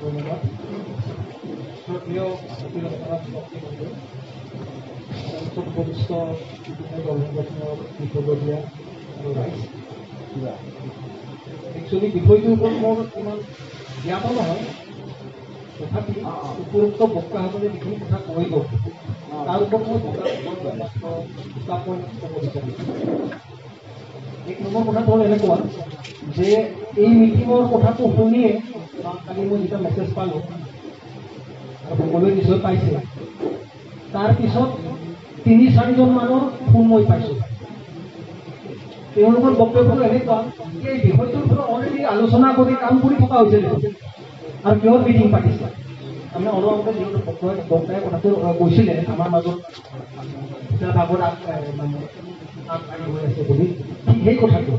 ধন্যবাদ। শ্ৰদ্ধেয় সভাপতি মহোদয়, তাৰপিছত উপবিষ্ট বিভিন্ন দল সংগঠনৰ বিষয়ববীয়া আৰু ৰাইজ, একচুৱেলি বিষয়টোৰ ওপৰত মোৰ ইমান জ্ঞাত নহয়, তথাপি উপৰোক্ত বক্তাসকলে যিখিনি কথা কৈ গ'ল তাৰ ওপৰত মই দুটা পইণ্ট ক'ব বিচাৰিছোঁ। এক নম্বৰ কথাটো হ'ল এনেকুৱা যে এই মিটিঙৰ কথাটো শুনিয়ে কালি মই যেতিয়া মেছেজ পালোঁ আৰু সকলোৱে নিশ্চয় পাইছে, তাৰপিছত 3-4জন মানুহৰ ফোন মই পাইছোঁ। তেওঁলোকৰ বক্তব্যটো এনেকুৱা যে এই বিষয়টোৰ ওপৰত অলৰেডি আলোচনা কৰি কাম কৰি থকা হৈছে আৰু কিহৰ মিটিং পাতিছে। তাৰমানে অলপ আগতে যিহেতু বক্তাই কথাটো কৈছিলে আমাৰ মাজত দুটা ভাগত মানে আগবাঢ়ি হৈ আছে বুলি, ঠিক সেই কথাটো।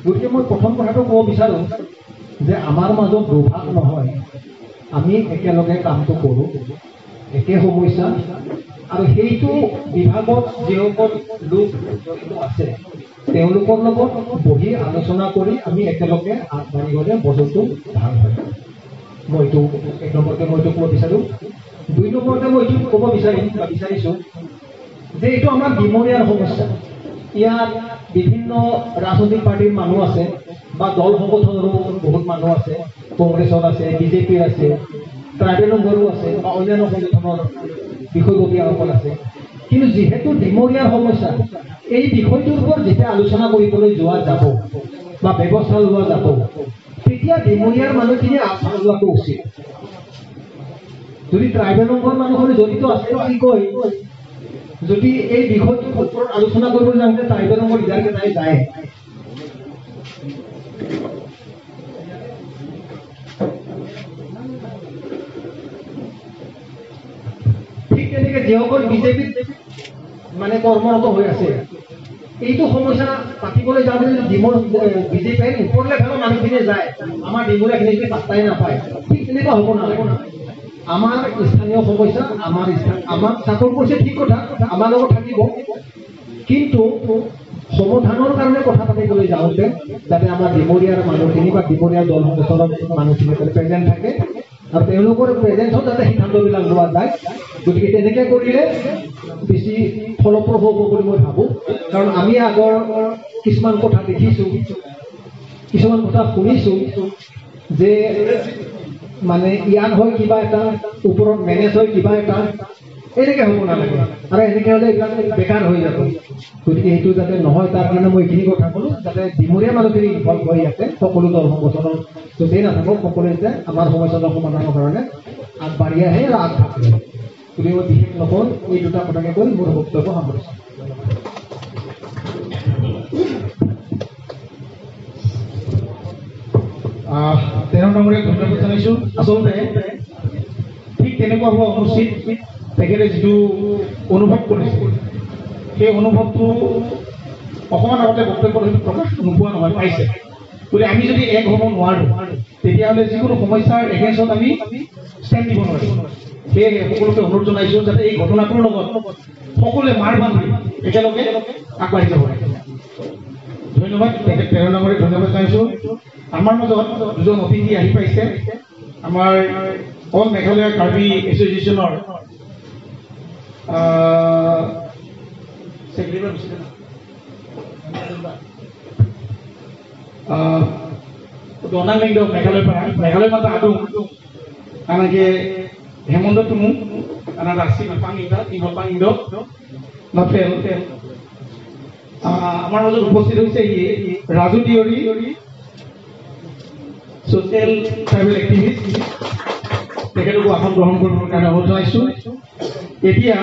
গতিকে মই প্ৰথম কথাটো ক'ব বিচাৰোঁ যে আমাৰ মাজত দুভাগ নহয়, আমি একেলগে কামটো কৰোঁ, একে সমস্যা আৰু সেইটো বিভাগত যিসকল লোক জড়িত আছে তেওঁলোকৰ লগত বহি আলোচনা কৰি আমি একেলগে আগবাঢ়ি গ'লে বস্তুটো ভাল হয়। মই এইটো এক নম্বৰতে মই এইটো ক'ব বিচাৰোঁ। দুই নম্বৰতে মই এইটো ক'ব বিচাৰিম বা বিচাৰিছোঁ যে এইটো আমাৰ ডিমৰীয়াৰ সমস্যা। ইয়াত বিভিন্ন ৰাজনৈতিক পাৰ্টীৰ মানুহ আছে বা দল সংগঠনৰো বহুত মানুহ আছে, কংগ্ৰেছৰ আছে, বিজেপিৰ আছে, ট্ৰাইবেল সংঘৰো আছে বা অন্যান্য সংগঠনৰ বিষয়ববীয়াসকল আছে। কিন্তু যিহেতু ডিমৰীয়াৰ সমস্যা, এই বিষয়টোৰ ওপৰত যেতিয়া আলোচনা কৰিবলৈ যোৱা যাব বা ব্যৱস্থা লোৱা যাব, তেতিয়া ডিমৰীয়াৰ মানুহখিনি আগভাগ লোৱাটো উচিত। যদি ট্ৰাইবেল সংঘৰ মানুহখিনি জড়িত আছে বুলি কৈ যদি এই বিষয়টোৰ ওপৰত আলোচনা কৰিবলৈ যাওঁতে ট্ৰাইবেল সংঘৰ লিডাৰকেইটাই যায়, ঠিক তেনেকে যিসকল বিজেপিত মানে কৰ্মৰত হৈ আছে, এইটো সমস্যা পাতিবলৈ যাওঁতে যদি ডিমৰ বিজেপিৰ ওপৰ লেভেলৰ মানুহখিনি যায়, আমাৰ ডিমৰীয়াখিনি যদি পাত্তাই নাপায়, ঠিক তেনেকুৱা হ'ব নালাগে। আমাৰ স্থানীয় সমস্যা, আমাৰ আমাক চাপৰ্ট কৰিছে ঠিক কথা, আমাৰ লগত থাকিব, কিন্তু সমাধানৰ কাৰণে কথা পাতিবলৈ যাওঁতে যাতে আমাৰ ডিমৰীয়াৰ মানুহখিনি বা ডিমৰীয়াৰ দল সংগঠনৰ মানুহখিনি প্ৰেজেণ্ট থাকে আৰু তেওঁলোকৰ প্ৰেজেঞ্চত যাতে সিদ্ধান্তবিলাক লোৱা যায়। গতিকে তেনেকৈ কৰিলে বেছি ফলপ্ৰসূ হ'ব বুলি মই ভাবোঁ। কাৰণ আমি আগৰ কিছুমান কথা দেখিছোঁ, কিছুমান কথা শুনিছোঁ যে মানে ইয়াত হয় কিবা এটা, ওপৰত মেনেজ হয় কিবা এটা, এনেকৈ হ'ব নালাগে আৰু এনেকৈ হ'লে এইবিলাক বেকাৰ হৈ যাব। গতিকে সেইটো যাতে নহয় তাৰ কাৰণে মই এইখিনি কথা ক'লোঁ, যাতে ডিমৰীয়া মানুহখিনি ইনভলভ হয় ইয়াতে, সকলো দল সংগঠনৰ য'তেই নাথাকক সকলোৱে যাতে আমাৰ সমস্যাৰ সমাধানৰ কাৰণে আগবাঢ়ি আহে আৰু আগভাগ লয়। গতিকে মই বিশেষ নকওঁ, এই দুটা কথাকে কৈ মোৰ বক্তব্য সামৰিছোঁ। তেৰণ ডাঙৰীয়াক ধন্যবাদ জনাইছোঁ। আচলতে ঠিক তেনেকুৱা হোৱা অনুচিত। তেখেতে যিটো অনুভৱ কৰিছে সেই অনুভৱটো অকণমান আগতে বক্তব্যত হয়তো প্ৰকাশ নোপোৱা নহয়, পাইছে। গতিকে আমি যদি এক হ'ব নোৱাৰোঁ তেতিয়াহ'লে যিকোনো সমস্যাৰ এগেইনষ্টত আমি ষ্টেণ্ড দিব নোৱাৰিম। সেয়েহে সকলোকে অনুৰোধ জনাইছোঁ যাতে এই ঘটনাটোৰ লগত সকলোৱে মাৰ বান্ধি একেলগে আগবাঢ়ি যাব লাগে। ধন্যবাদ তেখেত তেৰণ ডাঙৰীয়াক ধন্যবাদ জনাইছোঁ। আমাৰ মাজত দুজন অতিথি আহি পাইছে। আমাৰ অল মেঘালয় কাৰ্বি এছ'চিয়েশ্যনৰ দনাং মেঘালয়ৰ পৰা, মেঘালয় মাত্ৰ আদুং আনহাতে হেমন্ত তুমু আনা ৰাচি পাঙিদা ইহল পাঙিদ নফেল। আমাৰ মাজত উপস্থিত হৈছে Raju Tiwari, social tribal activist, তেখেতকো আসন গ্ৰহণ কৰিবৰ কাৰণে অনুৰোধ জনাইছোঁ। এতিয়া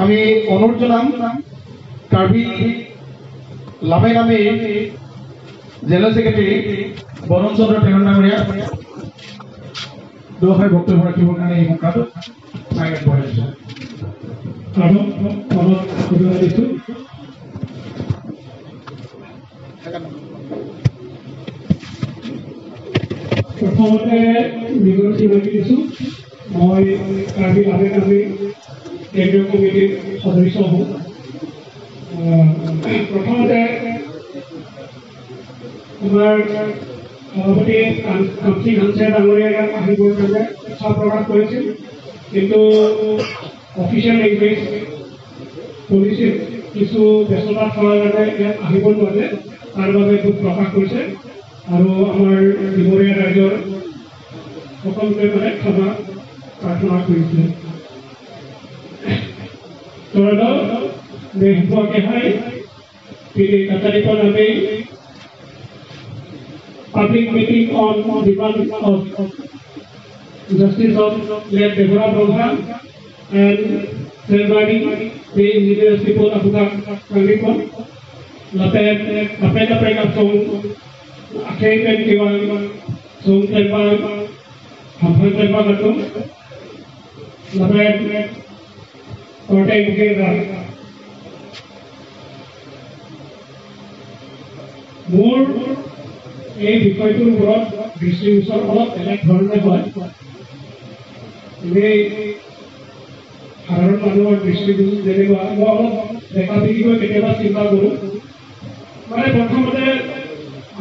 আমি অনুৰোধ জনাম কাৰ্বি লামে নামে জেনেৰেল ছেক্ৰেটাৰী বদন চন্দ্ৰ টেঙৰ ডাঙৰীয়া দুষাৰ বক্তব্য ৰাখিবৰ কাৰণে এই মুখাটো আগবঢ়াইছোঁ। প্ৰথমতে বিৱৰণী দিছোঁ, মই কাৰ্বি লামে নামে কেন্দ্ৰীয় কমিটিৰ সদস্য হওঁ। প্ৰথমতে আমাৰ সভাপতি কামসিং হানছে ডাঙৰীয়াই ইয়াত আহিবৰ কাৰণে ইচ্ছা প্ৰকাশ কৰিছিল, কিন্তু অফিচিয়েল লেংগুৱেজ পলিচিত কিছু ব্যস্ততা থকাৰ কাৰণে ইয়াত আহিব নোৱাৰিলে, তাৰ বাবে দুখ প্ৰকাশ কৰিছে আৰু আমাৰ ডিমৰীয়া ৰাইজৰ সকলোকে মানে ক্ষমা প্ৰাৰ্থনা কৰিছে। Public meeting on demand of justice of late Debaram Ronghang and safeguarding the indigenous people of Kanglikon, Lapet, Lapet Aprek Song, Akhei Pen Kiwang, Song Tlemba, Hamphang Tlemba Katum, Lapet, Korteng Kera. মোৰ এই বিষয়টোৰ ওপৰত দৃষ্টিগোচৰ অলপ বেলেগ ধৰণে হয়। এনেই সাধাৰণ মানুহৰ দৃষ্টিগোচৰ যেনেকুৱা, মই অলপ দেখা দেখিকৈ কেতিয়াবা চিন্তা কৰোঁ। মানে প্ৰথমতে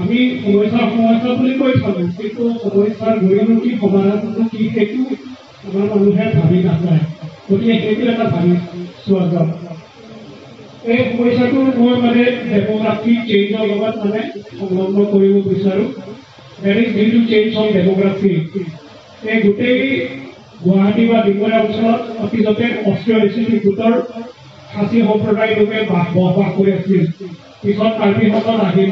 আমি সমস্যা সমস্যা বুলি কৈ থাকোঁ, কিন্তু সমস্যাৰ গুৰিনো কি, সমাধানটো কি, সেইটো আমাৰ মানুহে ভাবি নাচায়। গতিকে সেইটো এটা ভাবি চোৱা যাওক। এই সমস্যাটো মই মানে ডেম'গ্ৰাফি চেঞ্জৰ লগত মানে সংলগ্ন কৰিব বিচাৰোঁ। That is due to change of demography. এই গোটেই গুৱাহাটী বা ডিমৰীয়া অঞ্চলত অতীজতে অষ্ট্ৰীয় এছিয়াটিক গোটৰ খাচী সম্প্ৰদায়ৰ লোকে বসবাস কৰি আছিল। পিছত কাৰ্বিসকল আহিল,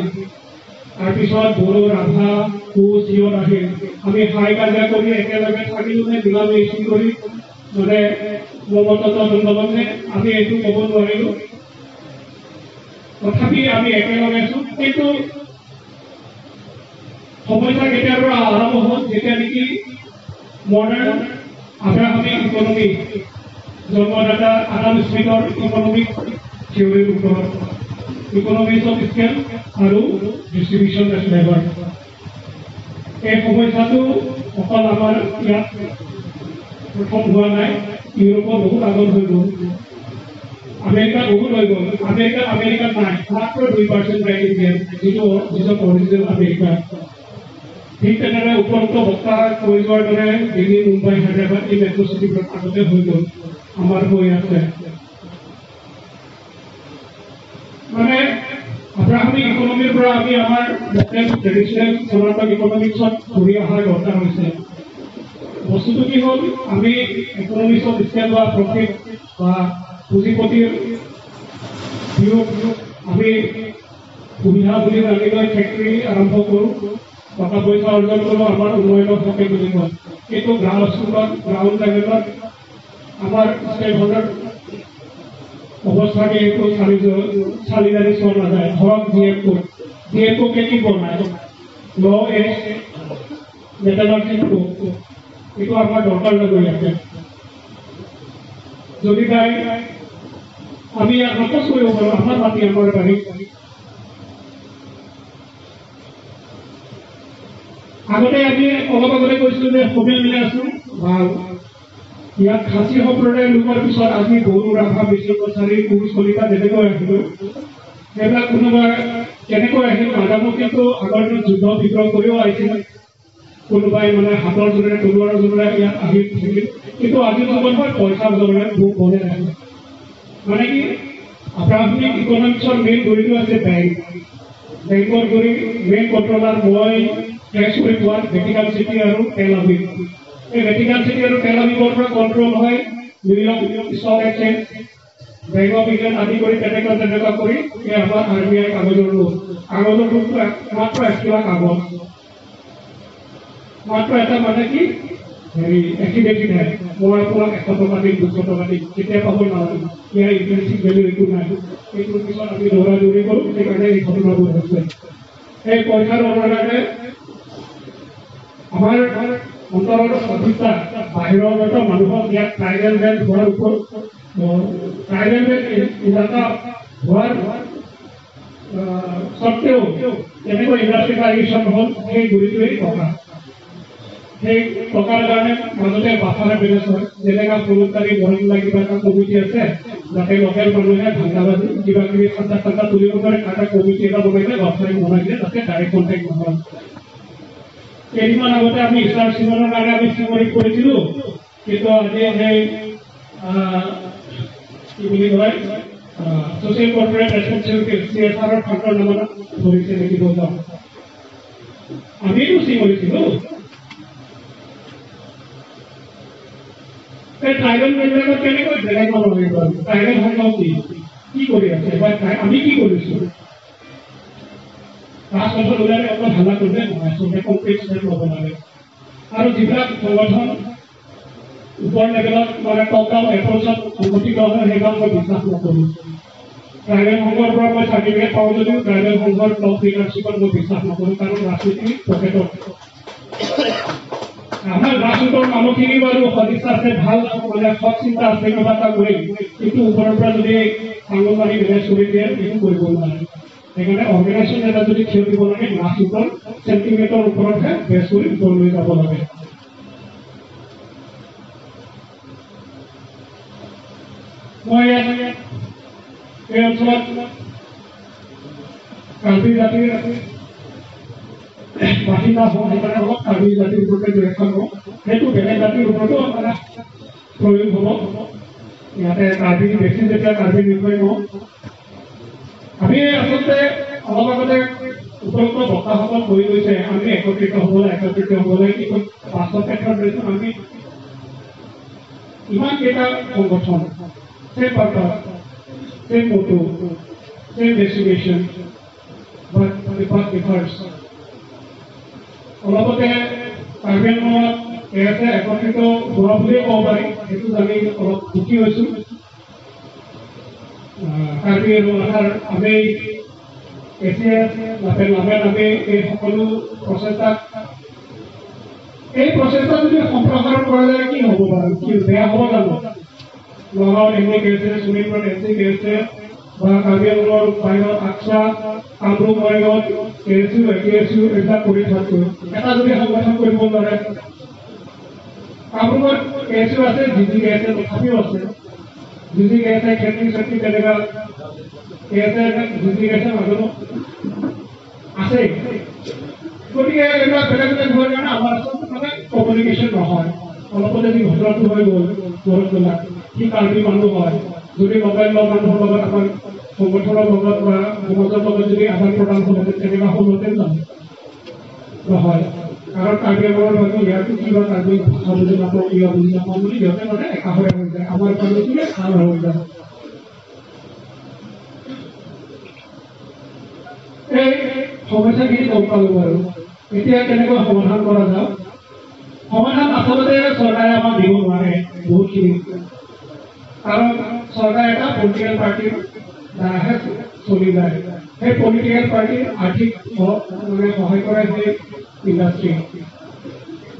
তাৰপিছত বড়ো, ৰাভা, কোচ সিহঁত আহিল। আমি হাই কাজিয়া কৰি একেলগে থাকিলোঁ নে মিলা মিছি কৰি মানে মমতত আন্দোলনে আমি এইটো ক'ব নোৱাৰিলোঁ, তথাপি আমি একেলগে আছোঁ। কিন্তু সমস্যা কেতিয়াৰ পৰা আৰম্ভ হ'ল, যেতিয়া নেকি মডাৰ্ণ আব্ৰাহামিক ইকনমি জন্মদাতা আদাম স্মিথৰ ইকনমিক থিয়ৰীৰ ওপৰত ইকনমিক্স অফ স্কেল আৰু ডিষ্ট্ৰিবিউশ্যন অফ লেবাৰ। এই সমস্যাটো অকল আমাৰ ইয়াত প্ৰথম হোৱা নাই, ইউৰোপত বহুত আগত হৈ গ'ল, আমেৰিকাত বহুত হৈ গ'ল। আমেৰিকাত নাই, মাত্ৰ 2% ব্লেক ইণ্ডিয়ান, যিটো যিজন অৰিজিনেল আমেৰিকা। ঠিক তেনেদৰে উপৰোক্ত বক্তা কৈ যোৱাৰ দৰে দিল্লী, মুম্বাই, হায়দৰাবাদ এই মেট্ৰ' চিটিবোৰত আগতে হৈ গ'ল, আমাৰ হৈ আছে। মানে আব্ৰাহামিক ইকনমিৰ পৰা আমি আমাৰ লোকেল ট্ৰেডিশ্যনেল সনাতন ইকনমিক্সত ঘূৰি অহাৰ দৰকাৰ হৈছে। বস্তুটো কি হ'ল, আমি ইকনমিক্স অফ স্কেল বা প্ৰফিট বা পুঁজিপতিৰ আমি সুবিধা বুলি জানি লৈ ফেক্টৰী আৰম্ভ কৰোঁ, টকা পইচা অৰ্জন কৰোঁ, আমাৰ উন্নয়নৰ হকে বুলি কয়। কিন্তু গ্ৰাউণ্ড গ্ৰাউণ্ড লেভেলত আমাৰ ষ্টেক হোল্ডাৰ অৱস্থাকে একো চালি জাৰি চোৱা নাযায়। ধৰক জি এম কোকে কি বনায়, ল' এজ মেটালাৰ্জি কোক, এইটো আমাৰ দৰকাৰ নগৈ আছে। যদি তাই আমি ইয়াত নাকচ কৰিব পাৰোঁ, আমাৰ মাটি আমাৰ বাৰী। আগতে আমি অলপ আগতে কৈছিলোঁ যে সবে মিলাই আছোঁ, ভাল। ইয়াত খাচী সম্প্ৰদায়ৰ লোকৰ পিছত আজি বড়ো, ৰাভা, মিশ্ৰ কছাৰী, কোচ, কলিতা যেনেকৈ আহিলোঁ, সেইবিলাক কোনোবা কেনেকৈ আহিল নাজানো, কিন্তু আগৰ দিনত যুদ্ধ বিগ্ৰহ কৰিও আহিছিল, কোনোবাই মানে হাতৰ জোৰেৰে তলুৱাৰৰ জোৰেৰে ইয়াত আহি থাকিল। কিন্তু আজিৰ যুগত হয় পইচাৰ জোৰেৰে বনে আহে। মানে কি আব্ৰাহামিক ইকনমিক্সৰ মেইন গুৰিটো আছে বেংক। বেংকৰ গুৰি মেইন কণ্ট্ৰলাৰ মই ট্ৰেছ কৰি পোৱাত ভেটিকান চিটি আৰু তেল আভিভ। এই ভেটিকান চিটি আৰু তেল আভিভৰ পৰা কণ্ট্ৰল হয় New York stock exchange, bank of England আদি কৰি তেনেকুৱা তেনেকুৱা কৰি এই আমাৰ আৰ বি আই কাগজৰ লোন। কাগজৰ লোনটো মাত্ৰ 1 কিলো কাগজ, মাত্ৰ এটা মানে কি হেৰি এফিডেভিটহে, মই আপোনাক 100 টকা দিম, 200 টকা দিম, কেতিয়া পাব নালাগে, ইয়াৰ ইণ্ট্ৰিনচিক ভেলু একো নাই। এইটোৰ পিছত আমি দৌৰা দৌৰি কৰোঁ, সেইকাৰণে এই ঘটনাবোৰ হৈছে। এই পইচাৰ কাৰণে আমাৰ অন্তৰৰ অভিজ্ঞতা বাহিৰৰ মানুহক ইয়াত ট্ৰাইবেল বেল্ট হোৱাৰ ওপৰত, ট্ৰাইবেল বেল্ট এলেকা হোৱাৰ সত্ত্বেও কেনেকৈ ইণ্ডাষ্ট্ৰিয়েলাইজেশ্যন হ'ল, সেই গুৰিটোৱেই টকা। সেই টকাৰ কাৰণে মাজতে বাফাৰে বেলেগ হয়, যেনেকা ফুলকাৰী মহিলা কিবা এটা কমিটি আছে, যাতে লোকেল মানুহে ভাংগাবাজি কিবা কিবি ঠাণ্ডা ঠাণ্ডা তুলিব পাৰে, এটা কমিটি এটা বনাই দিয়ে, বাফাৰে বনাই দিয়ে, তাতে ডাইৰেক্ট কণ্টেক্ট নহয়। কেইদিনমান আগতে আমি ইছলাম চিমনৰ কাৰণে আমি চিমৰি কৰিছিলোঁ, কিন্তু আজি সেই কি বুলি কয় ছ'চিয়েল কৰ্পৰেট ৰেচপনচিবিলিটি CSRৰ ফাণ্ডৰ নামত ধৰিছে নেকি বজাওঁ। আমিতো চিমৰিছিলোঁ। এই ট্ৰাইবেল বিলাকত কেনেকৈ বেলেগ মানুহ হৈ গ'ল? ট্ৰাইবেল সংঘ কি কি কৰি আছে বা আমি কি কৰিছোঁ? ৰাজপথত ওলাই অকল হাল্লা কৰিলে নহয়, আচলতে কংক্ৰিট ষ্টেপ ল'ব লাগে। আৰু যিবিলাক সংগঠন ওপৰ লেভেলত মানে টপ ডাউন এপ্ৰ'চত সংগঠিত হয়, সেইবিলাক মই বিশ্বাস নকৰোঁ। ট্ৰাইবেল সংঘৰ পৰা মই চাৰ্টিফিকেট পাওঁ যদিও ট্ৰাইবেল সংঘৰ টপ লিডাৰশ্বিপত মই বিশ্বাস নকৰোঁ, কাৰণ ৰাজনীতি পকেটত। আমাৰ গ্ৰাছৰুটৰ মানুহখিনি বাৰু সদিচ্ছা আছে, ভাল মানে সৎ চিন্তা আছে, কিবা এটা কৰিম, কিন্তু ওপৰৰ পৰা যদি আঙুল মাৰি মেনেজ কৰি দিয়ে, একো কৰিব নোৱাৰে। সেইকাৰণে অৰ্গেনাইজেশ্যন এটা যদি থিয় দিব লাগে, গ্ৰাছৰুটৰ চেণ্টিমেণ্টৰ ওপৰতহে বেছ কৰি ওপৰলৈ যাব লাগে। মই ইয়াত এই অঞ্চলত কাৰ্বি জাতিৰ বাসিন্দা হওঁ, সেইকাৰণে অলপ কাৰ্বি জাতিৰ ওপৰতে দুই এখন কওঁ। সেইটো বেলেগ জাতিৰ ওপৰতো মানে প্ৰয়োগ হ'ব। ইয়াতে কাৰ্বি বেছি যেতিয়া কাৰ্বিৰ বিষয়ে কওঁ, আমি আচলতে অলপ আগতে উপৰোক্ত বক্তাসকল কৈ গৈছে আমি একত্ৰিত হ'ব লাগে, একত্ৰিত হ'ব লাগে, কিন্তু বাস্তৱ ক্ষেত্ৰত দেখোন আমি ইমান কেইটা সংগঠন, same purpose, same motto, same destination, but the path differs. অলপতে কাৰ্বি আংলঙত এছে একত্ৰিত হোৱা বুলিয়ে ক'ব পাৰি, সেইটো জানি অলপ সুখী হৈছোঁ। কাৰ্বি আৰু আছাৰ আমি এচিএছ লাপেন লামেন আমি এই সকলো প্ৰচেষ্টাক, এই প্ৰচেষ্টা যদি সম্প্ৰসাৰণ কৰা যায় কি হ'ব বাৰু? কি বেয়া হ'ব জানো? নগাঁৱত এন ডি কেছে, শোণিতপুৰত এন চি কেছে, বা কাৰ্বি আংলঙৰ বাহিৰত আকছা, কামৰূপ মৰিগাঁৱত K S U, A K S U এইবিলাক কৰি থোৱাতকৈ এটা যদি সংগঠন কৰিব নোৱাৰে। কামৰূপত কে এছ ইউ আছে, জি জি কে আছে, তথাপিও আছে জি জি কে আছে, খেতি চেতি তেনেকুৱা কে আছে, জি জি কে আছে নাজানো আছে। গতিকে এইবিলাক বেলেগ বেলেগ হোৱাৰ কাৰণে আমাৰ আচলতে মানে কমিউনিকেশ্যন নহয়। অলপতে যি ঘটনাটো হৈ গ'ল গৰখীয়াত, সি কাৰ্বি মানুহ হয়, যদি লগাই লোৱা মানুহৰ লগত আমাৰ সংগঠনৰ লগত বা সমাজৰ লগত যদি আদান প্ৰদান হ'লহেঁতেন, তেনেকুৱা হ'লহেঁতেন জানো? নহয়। কাৰণ কাৰ্বি আংলঙৰ মানুহ ইয়াতো কিবা কাৰ্বি ভাষা বুজি নাপাওঁ, কিবা বুজি নাপাওঁ বুলি সিহঁতে মানে একাষৰে হৈ যায়, আমাৰ মানুহটোৱে ভাল হৈ যায়। এই সমস্যাখিনি গম পালোঁ বাৰু, এতিয়া কেনেকৈ সমাধান কৰা যাওক? সমাধান আচলতে চৰকাৰে আমাক দিব নোৱাৰে বহুতখিনি, কাৰণ চৰকাৰ এটা পলিটিকেল পাৰ্টিৰ দ্বাৰাহে চলি যায়। সেই পলিটিকেল পাৰ্টিৰ আৰ্থিক মানে সহায় কৰে সেই ইণ্ডাষ্ট্ৰী।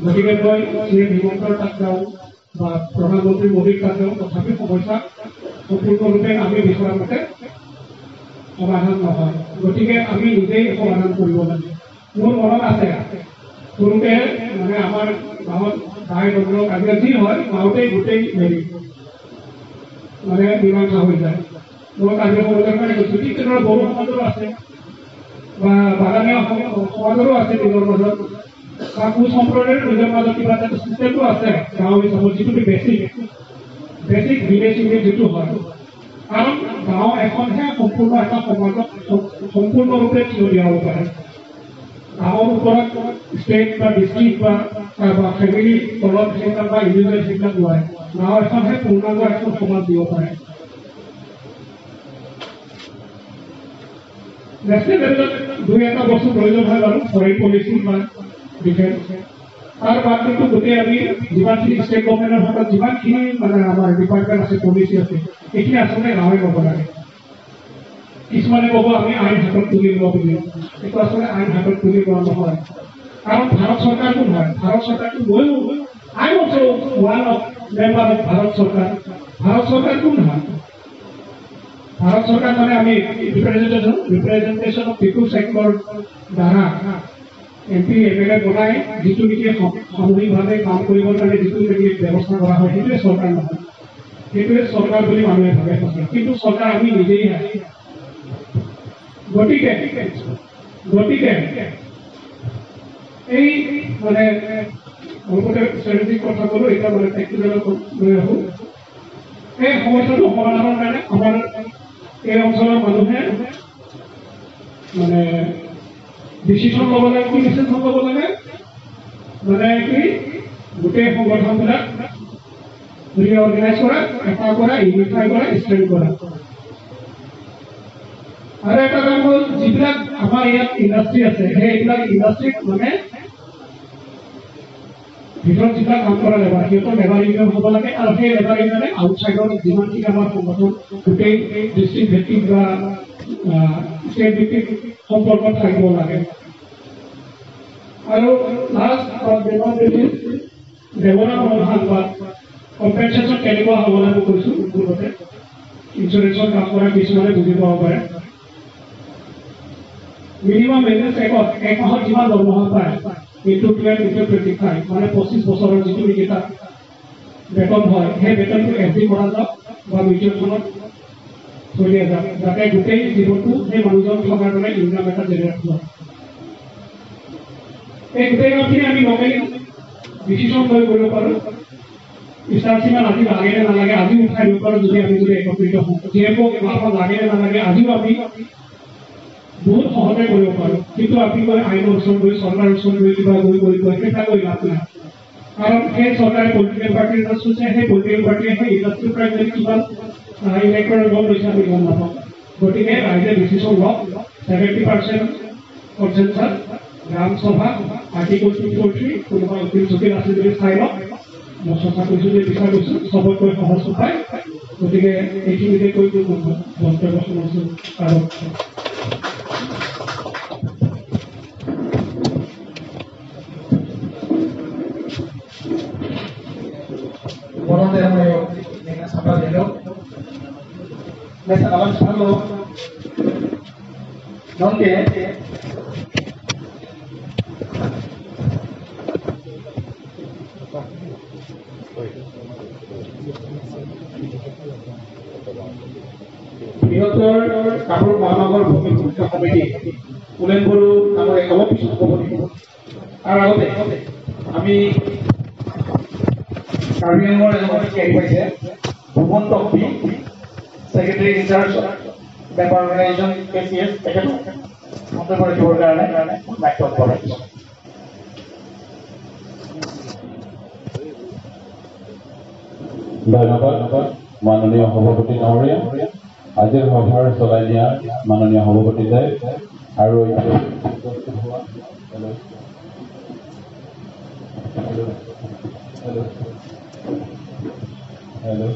গতিকে মই চি এম হিমন্তৰ তাত যাওঁ বা প্ৰধানমন্ত্ৰী মোদীৰ তাত যাওঁ, তথাপি সমস্যা সম্পূৰ্ণৰূপে আমি বিচৰা মতে সমাধান নহয়। গতিকে আমি নিজেই সমাধান কৰিব লাগে। মোৰ মনত আছে সৰুতে মানে আমাৰ গাঁৱত দাই দ্বন্দ্ব কাজিয়া যি হয়, গাঁৱতেই গোটেই হেৰি মানে মীমাংসা হৈ যায়। মই কাৰ্বি সমাজৰ কাৰণে কৈছোঁ, ঠিক তেনেদৰে বড়ো সমাজৰো আছে বা বাগানীয়া সমাজৰো আছে নিজৰ মাজত, বা কোচ সম্প্ৰদায়ৰ নিজৰ মাজত কিবা এটা চিষ্টেমটো আছে গাঁও হিচাপত, যিটো বেছিক বেছিক ভিলেজ ইউনিট যিটো হয়। কাৰণ গাঁও এখনহে সম্পূৰ্ণ এটা সমাজক সম্পূৰ্ণৰূপে থিয় দিয়াব পাৰে। গাঁৱৰ ওপৰত ষ্টেট বা ডিষ্ট্ৰিক্ট বা ফেমিলি তলত সেইবিলাক বা ইণ্ডিভিজুৱেল সেইবিলাক নোৱাৰে। গাঁও এখনহে পূৰ্ণাংগ এখন সমাজ দিব পাৰে। নেশ্যনেল লেভেলত দুই এটা বস্তু প্ৰয়োজন হয় বাৰু, ফৰেইন পলিচি বা ডিফেন্স, তাৰ বাদ কিন্তু গোটেই আমি যিমানখিনি ষ্টেট গভৰ্ণমেণ্টৰ হাতত যিমানখিনি মানে আমাৰ ডিপাৰ্টমেণ্ট আছে, পলিচি আছে, এইখিনি আচলতে গাঁৱে ল'ব লাগে। কিছুমানে ক'ব আমি আইন হাতত তুলি লোৱা বুলি, এইটো আচলতে আইন হাতত তুলি লোৱা নহয়। কাৰণ ভাৰত চৰকাৰ কোন হয়? ভাৰত চৰকাৰটো ময়ো, I am also one of member of Bharat Sarkar. Bharat চৰকাৰ কোন হয়? ভাৰত চৰকাৰ মানে আমি ৰিপ্ৰেজেণ্টেশ্যন অফ পিপুল চেক্টৰ দ্বাৰা এম পি এম এল এ বনাই যিটো নেকি সামূহিকভাৱে কাম কৰিবৰ কাৰণে যিটো নেকি ব্যৱস্থা কৰা হয়, সেইটোৱে চৰকাৰ নহয়। সেইটোৱে চৰকাৰ বুলি মানুহে ভাবে সঁচা, কিন্তু চৰকাৰ আমি নিজেই। গতিকে গতিকে এই মানে অলপতে ষ্ট্ৰেটেজিক কথা ক'লো, এতিয়া মানে প্ৰেক্টিকেলত লৈ আহোঁ। এই সমস্যাটো সমাধানৰ কাৰণে আমাৰ এই অঞ্চলৰ মানুহে মানে ডিচিশ্যন ল'ব লাগে। কি ডিচিশ্যন ল'ব লাগে? মানে কি গোটেই সংগঠনবিলাক ৰিঅৰ্গেনাইজ কৰা, এটা কৰা, ইউনিফাই কৰা, ষ্ট্ৰেংথ কৰা। আৰু এটা কাম হ'ল, যিবিলাক আমাৰ ইয়াত ইণ্ডাষ্ট্ৰি আছে, সেইবিলাক ইণ্ডাষ্ট্ৰিত মানে ভিতৰত যিবিলাক কাম কৰা লেবাৰ, সিহঁতৰ লেবাৰ ইউনিয়ন হ'ব লাগে। আৰু সেই লেবাৰ ইউনিয়নে আউটছাইডৰ যিমানখিনি আমাৰ সংগঠন গোটেই ডিষ্ট্ৰিক্ট ভিত্তিক বা ষ্টেট ভিত্তিক সম্পৰ্কত থাকিব লাগে। আৰু লাষ্ট দেৱৰাম ৰংহাং বা কম্পেনচেশ্যন কেনেকুৱা হ'ব লাগে কৈছোঁ পূৰ্বতে, ইঞ্চুৰেঞ্চৰ কাম কৰা কিছুমানে বুজি পাব পাৰে। মিনিমাম ৱেজেছ একত এক মাহত যিমান দৰমহা পায় ইণ্টু 12 ইণ্টু 25, মানে 25 বছৰৰ যিটো নেকি তাত বেতন হয়, সেই বেতনটো এফ ডি কৰা যাওক বা মিউচুৱেল ফাণ্ডত থৈ দিয়া যাওক, যাতে গোটেই জীৱনটো সেই মানুহজন থকাৰ কাৰণে ইনকাম এটা জেনেৰেট হয়। এই গোটেই কামখিনি আমি লোকেলি ডিচিশ্যন লৈ কৰিব পাৰোঁ। ষ্টাৰ চিমান আজি লাগে নে নালাগে আজিও উঠাই দিব পাৰোঁ যদি আমি যদি একত্ৰিত হওঁ। জি এম অ' লাগে নে নালাগে আজিও আমি বহুত সহজে কৰিব পাৰোঁ। কিন্তু আমি গৈ আইনৰ ওচৰত গৈ, চৰকাৰৰ ওচৰত গৈ, কিবা গৈ গৈ গৈ সেইবিলাক কৰি লাভ নাই। কাৰণ সেই চৰকাৰে পলিটিকেল পাৰ্টিৰ চুইছে, সেই পলিটিকেল পাৰ্টিয়ে সেই ইণ্ডাষ্ট্ৰীৰ পৰা যদি কিমান ইলেক্টৰেল বণ্ড লৈছে আমি গম নাপাওঁ। গতিকে ৰাইজে ডিচিশ্যন লওক, 70% কনচেনচাছ, গ্ৰাম সভা, আৰ্টিকল 243, কোনোবা উকিল চুকিল আছে যদি চাই লওক। মই চৰ্চা কৰিছোঁ যে বিচাৰ কৰিছোঁ চবতকৈ সহজ উপায়। গতিকে এইখিনিতে কৈ মই মন্তব্য সামৰিছোঁ। আৰু বৃহত্তৰ কামৰূপ মহানগৰ ভূমি সুৰক্ষা সমিতি কুলেন বড়ো ডাঙৰীয়া অলপ পিছত ক'ব লাগিব। তাৰ আগতে আমি কাৰ্বি আংলঙৰ এজন অতিথি আহি পাইছে, Bhuban Tokpi, secretary in-charge member organisation K C S, তেখেতক মন্তব্য ৰাখিবৰ কাৰণে দায়িত্ব আগবঢ়াইছোঁ। ধন্যবাদ মাননীয় সভাপতি ডাঙৰীয়া। আজিৰ সভাৰ চলাই দিয়া মাননীয় সভাপতি সাহেব আৰু উপস্থিত হোৱা hello hello hello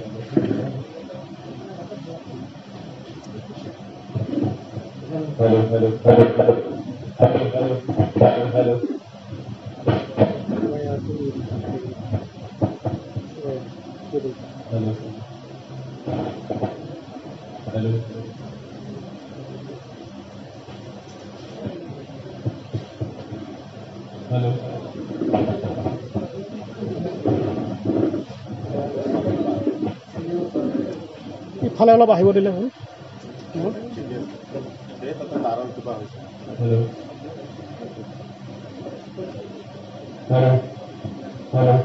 hello hello hello hello hello hello hello hello hello. ইফালে অলপ আহিব দিলে হ'ল। Hello hello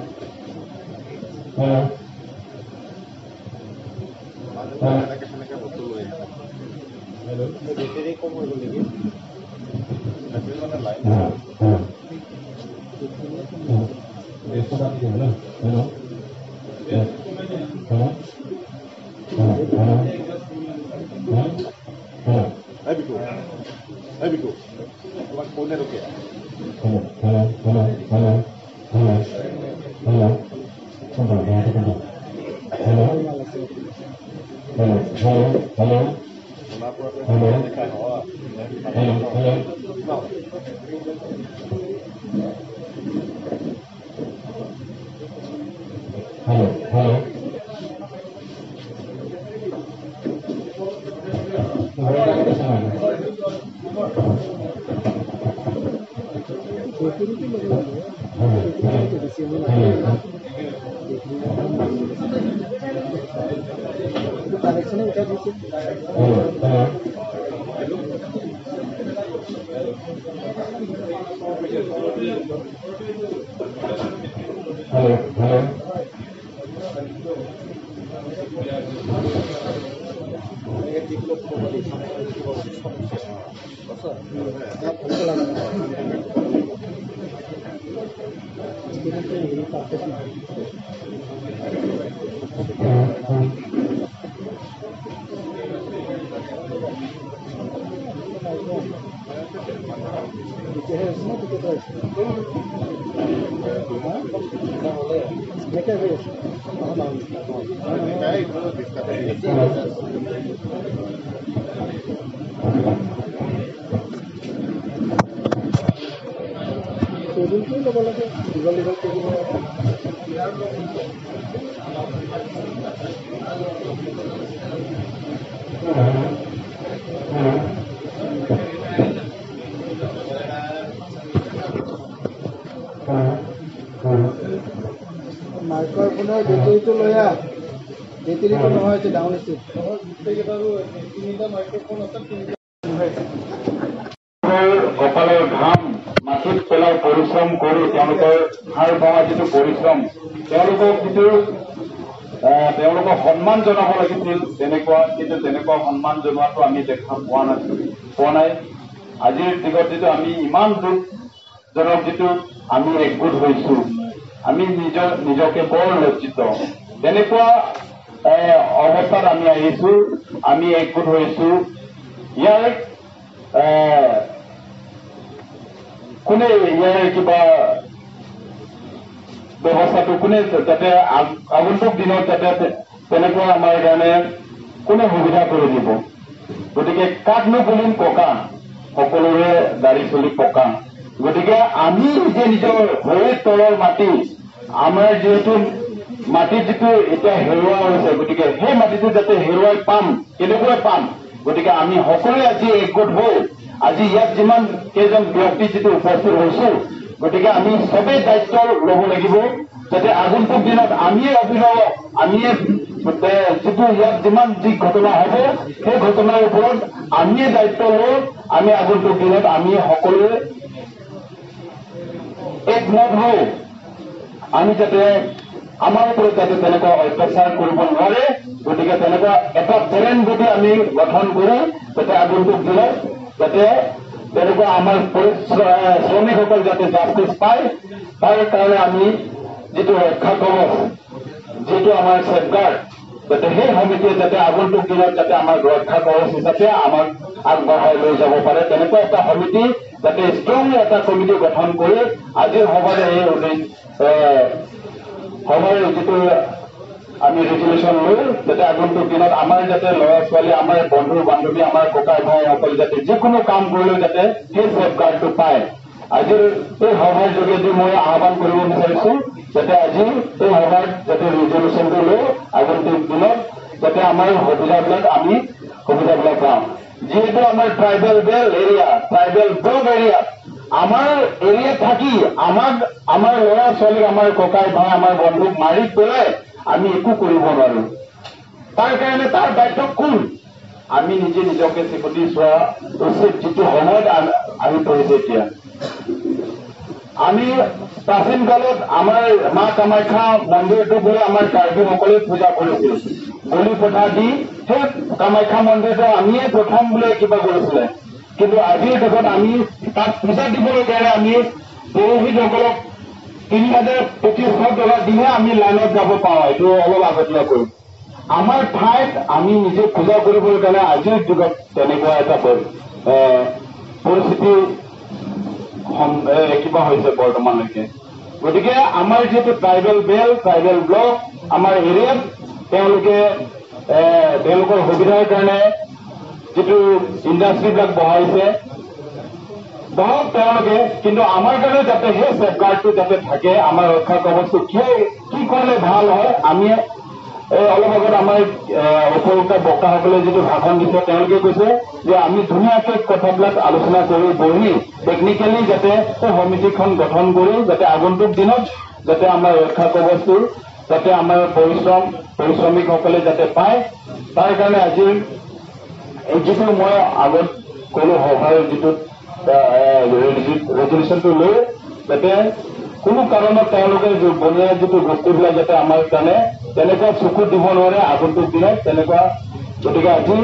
hello hello Hello, hello. মাইক্ৰফোনৰ বেটেৰীটো লৈ আহ। বেটেৰীটো নহয়, এইটো ডাউন হৈছে। তিনিটা মাইক্ৰফোন আছে, তিনিটা। কপালৰ ঘাম মাটিত পেলাই পৰিশ্ৰম কৰি তেওঁলোকৰ হাড় ভঙা যিটো পৰিশ্ৰম, তেওঁলোকক যিটো তেওঁলোকক সন্মান জনাব লাগিছিল তেনেকুৱা, কিন্তু তেনেকুৱা সন্মান জনোৱাটো আমি দেখা পোৱা নাছিলো, পোৱা নাই। আজিৰ দিনত যিটো আমি ইমান দুখজনক যিটো আমি একগোট হৈছো, আমি নিজৰ নিজকে বৰ লজ্জিত। তেনেকুৱা অৱস্থাত আমি আহিছো, আমি একগোট হৈছো। ইয়াৰ কোনে ইয়াৰ কিবা ব্যৱস্থাটো কোনে যাতে আগন্তুক দিনত যাতে তেনেকুৱা আমাৰ কাৰণে কোনে সুবিধা কৰি দিব? গতিকে কাকনো বুলিম ককা, সকলোৰে দাড়ি চুলি পকা। গতিকে আমি নিজে নিজৰ ভৰিৰ তলৰ মাটি, আমাৰ যিহেতু মাটিত যিটো এতিয়া হেৰুওৱা হৈছে, গতিকে সেই মাটিটো যাতে হেৰুৱাই পাম, কেনেকৈ পাম? গতিকে আমি সকলোৱে আজি একগোট হৈ আজি ইয়াত যিমান কেইজন ব্যক্তি যিটো উপস্থিত হৈছো, গতিকে আমি চবেই দায়িত্ব ল'ব লাগিব যাতে আগন্তুক দিনত আমিয়ে অভিভাৱক, আমিয়ে যিটো ইয়াত যিমান যি ঘটনা হ'ব সেই ঘটনাৰ ওপৰত আমিয়ে দায়িত্ব লৈ আমি আগন্তুক দিনত আমি সকলোৱে একমত হৈ আমি যাতে আমাৰ ওপৰত যাতে তেনেকুৱা অত্যাচাৰ কৰিব নোৱাৰে, গতিকে তেনেকুৱা এটা পেৰেণ্ট বডি আমি গঠন কৰি যাতে আগন্তুক দিনত যাতে তেনেকুৱা আমাৰ শ্ৰমিকসকল যাতে জাষ্টিচ পায়, তাৰ কাৰণে আমি যিটো ৰক্ষা কৱচ, যিটো আমাৰ ছেফগাৰ্ড, যাতে সেই সমিতিয়ে যাতে আগন্তুক দিনত যাতে আমাক ৰক্ষা কৱচ হিচাপে আমাক আগবঢ়াই লৈ যাব পাৰে, তেনেকুৱা এটা সমিতি যাতে ষ্ট্ৰং এটা কমিটি গঠন কৰি আজিৰ সভাত এই সভাৰ যিটো আমি ৰেজলিউশ্যন লৈ যাতে আগন্তুক দিনত আমাৰ যাতে ল'ৰা ছোৱালী, আমাৰ বন্ধু বান্ধৱী, আমাৰ ককাই ভাইসকল যাতে যিকোনো কাম কৰিলেও যাতে সেই ছেফগাৰ্ডটো পায়। আজিৰ এই সভাৰ যোগেদি মই আহ্বান কৰিব বিচাৰিছো যাতে আজি এই সভাত যাতে ৰেজলিউশ্যনটো লৈ আগন্তুক দিনত যাতে আমাৰ সুবিধাবিলাক আমি সুবিধাবিলাক পাওঁ। যিহেতু আমাৰ tribal belt area, tribal block area, আমাৰ এৰিয়াত থাকি আমাক আমাৰ ল'ৰা ছোৱালীক, আমাৰ ককাই ভাই, আমাৰ বন্ধুক মাৰি পেলাই আমি একো কৰিব নোৱাৰো। তাৰ কাৰণে তাৰ দায়িত্ব কোন? আমি নিজে নিজকে চিকুটি চোৱা উচিত, যিটো সময়ত আহি পৰিছে। এতিয়া আমি প্ৰাচীন কালত আমাৰ মা কামাখ্যা মন্দিৰটো বোলে আমাৰ কাৰ্বিসকলে পূজা কৰিছিল, বলি প্ৰথা দি সেই কামাখ্যা মন্দিৰটো আমিয়ে প্ৰথম বোলে কিবা কৰিছিলে। কিন্তু আজিৰ দেশত আমি তাত পূজা দিবলৈ কাৰণে আমি পুৰোহিতসকলক ৩,২৫০ টকা দিহে আমি লাইনত যাব পাওঁ। এইটো অলপ আগতীয়াকৈ আমাৰ ঠাইত আমি নিজে পূজা কৰিবলৈ কাৰণে আজিৰ যুগত তেনেকুৱা এটা পৰিস্থিতি কিবা হৈছে বৰ্তমানলৈকে। গতিকে আমাৰ যিহেতু ট্ৰাইবেল বেল্ট, ট্ৰাইবেল ব্লক আমাৰ এৰিয়াত তেওঁলোকে তেওঁলোকৰ সুবিধাৰ কাৰণে যিটো ইণ্ডাষ্ট্ৰীবিলাক বহাইছে, বহাওক তেওঁলোকে, কিন্তু আমাৰ কাৰণে যাতে সেই ছেফগাৰ্ডটো যাতে থাকে, আমাৰ ৰক্ষা কৱচটো কি কৰিলে ভাল হয়। আমি এই অলপ আগত আমাৰ উপৰোক্ত বক্তাসকলে যিটো ভাষণ দিছে, তেওঁলোকে কৈছে যে আমি ধুনীয়াকৈ কথাবিলাক আলোচনা কৰি বহি টেকনিকেলি যাতে সেই সমিতিখন গঠন কৰি যাতে আগন্তুক দিনত যাতে আমাৰ ৰক্ষা কৱচটো যাতে আমাৰ পৰিশ্ৰমিকসকলে যাতে পায়, তাৰ কাৰণে আজিৰ এই যিটো মই আগত ক'লো সভাৰ যিটো ৰেজলিউশ্যনটো লৈ যাতে কোনো কাৰণত তেওঁলোকে বনিয়া যিটো বস্তুবিলাক যাতে আমাৰ কাৰণে তেনেকুৱা চকু দিব নোৱাৰে আগন্তুক দিনত তেনেকুৱা। গতিকে আজি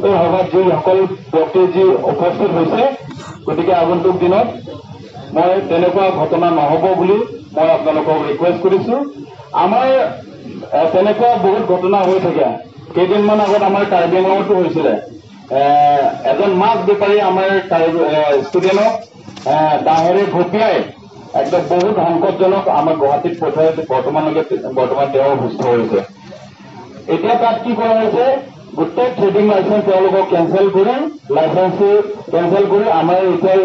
এই সভাত যিসকল ব্যক্তি যি উপস্থিত হৈছে, গতিকে আগন্তুক দিনত মই তেনেকুৱা ঘটনা নহ'ব বুলি মই আপোনালোকক ৰিকুৱেষ্ট কৰিছো। আমাৰ তেনেকুৱা বহুত ঘটনা হৈ থাকে। কেইদিনমান আগত আমাৰ কাৰ্বি আংলঙতো হৈছিলে, এজন মাছ বেপাৰী আমাৰ ষ্টুডেণ্টক দাহেৰে ঘপিয়াই একদম বহুত সংকটজনক আমাৰ গুৱাহাটীত পঠাই বৰ্তমান তেওঁ সুস্থ হৈছে। এতিয়া তাত কি কৰা হৈছে, গোটেই ট্ৰেডিং লাইচেন্স তেওঁলোকক কেঞ্চেল কৰি, লাইচেন্সটো কেঞ্চেল কৰি আমাৰ এতিয়া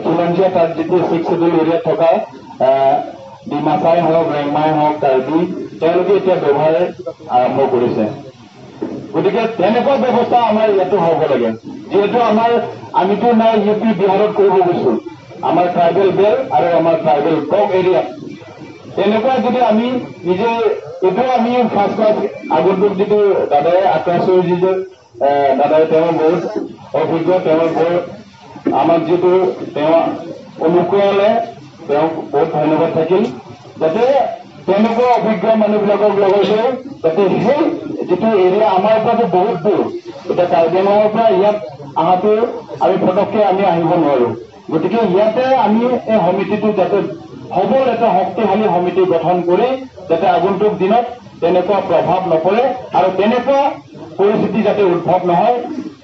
খিলঞ্জীয়া তাত যিটো 6 শ্বেডিউল এৰিয়াত থকা ডিমাচাই হওক, ৰেংমাই হওক, কাৰ্বি, তেওঁলোকে এতিয়া ব্যৱহাৰ আৰম্ভ কৰিছে। গতিকে তেনেকুৱা ব্যৱস্থা আমাৰ ইয়াতো হ'ব লাগে। যিহেতু আমিতো নাই ইউ পি বিহাৰত কৰিব গৈছো, আমাৰ ট্ৰাইবেল বেল আৰু আমাৰ ট্ৰাইবেল ব্লক এৰিয়াত তেনেকুৱা যদি আমি নিজে এইটো আমি ফাৰ্ষ্ট ক্লাছ আগন্তুক যিটো দাদাই আক্ৰাছৰ যিটো দাদাই তেওঁ বহুত অভিজ্ঞ, তেওঁ বহুত আমাক যিটো তেওঁ অনুকূলে তেওঁক বহুত ধন্যবাদ থাকিল, যাতে তেনেকুৱা অভিজ্ঞ মানুহবিলাকক লগতে যাতে সেই যিটো এৰিয়া আমাৰ পৰাতো বহুত দূৰ, এতিয়া কাৰ্বি আংলঙৰ পৰা ইয়াত অহাটো আমি ফটককৈ আমি আহিব নোৱাৰো। গতিকে ইয়াতে আমি এই সমিতিটো যাতে সবল এটা শক্তিশালী সমিতি গঠন কৰি যাতে আগন্তুক দিনত তেনেকুৱা প্ৰভাৱ নপৰে আৰু তেনেকুৱা পৰিস্থিতি যাতে উদ্ভৱ নহয়,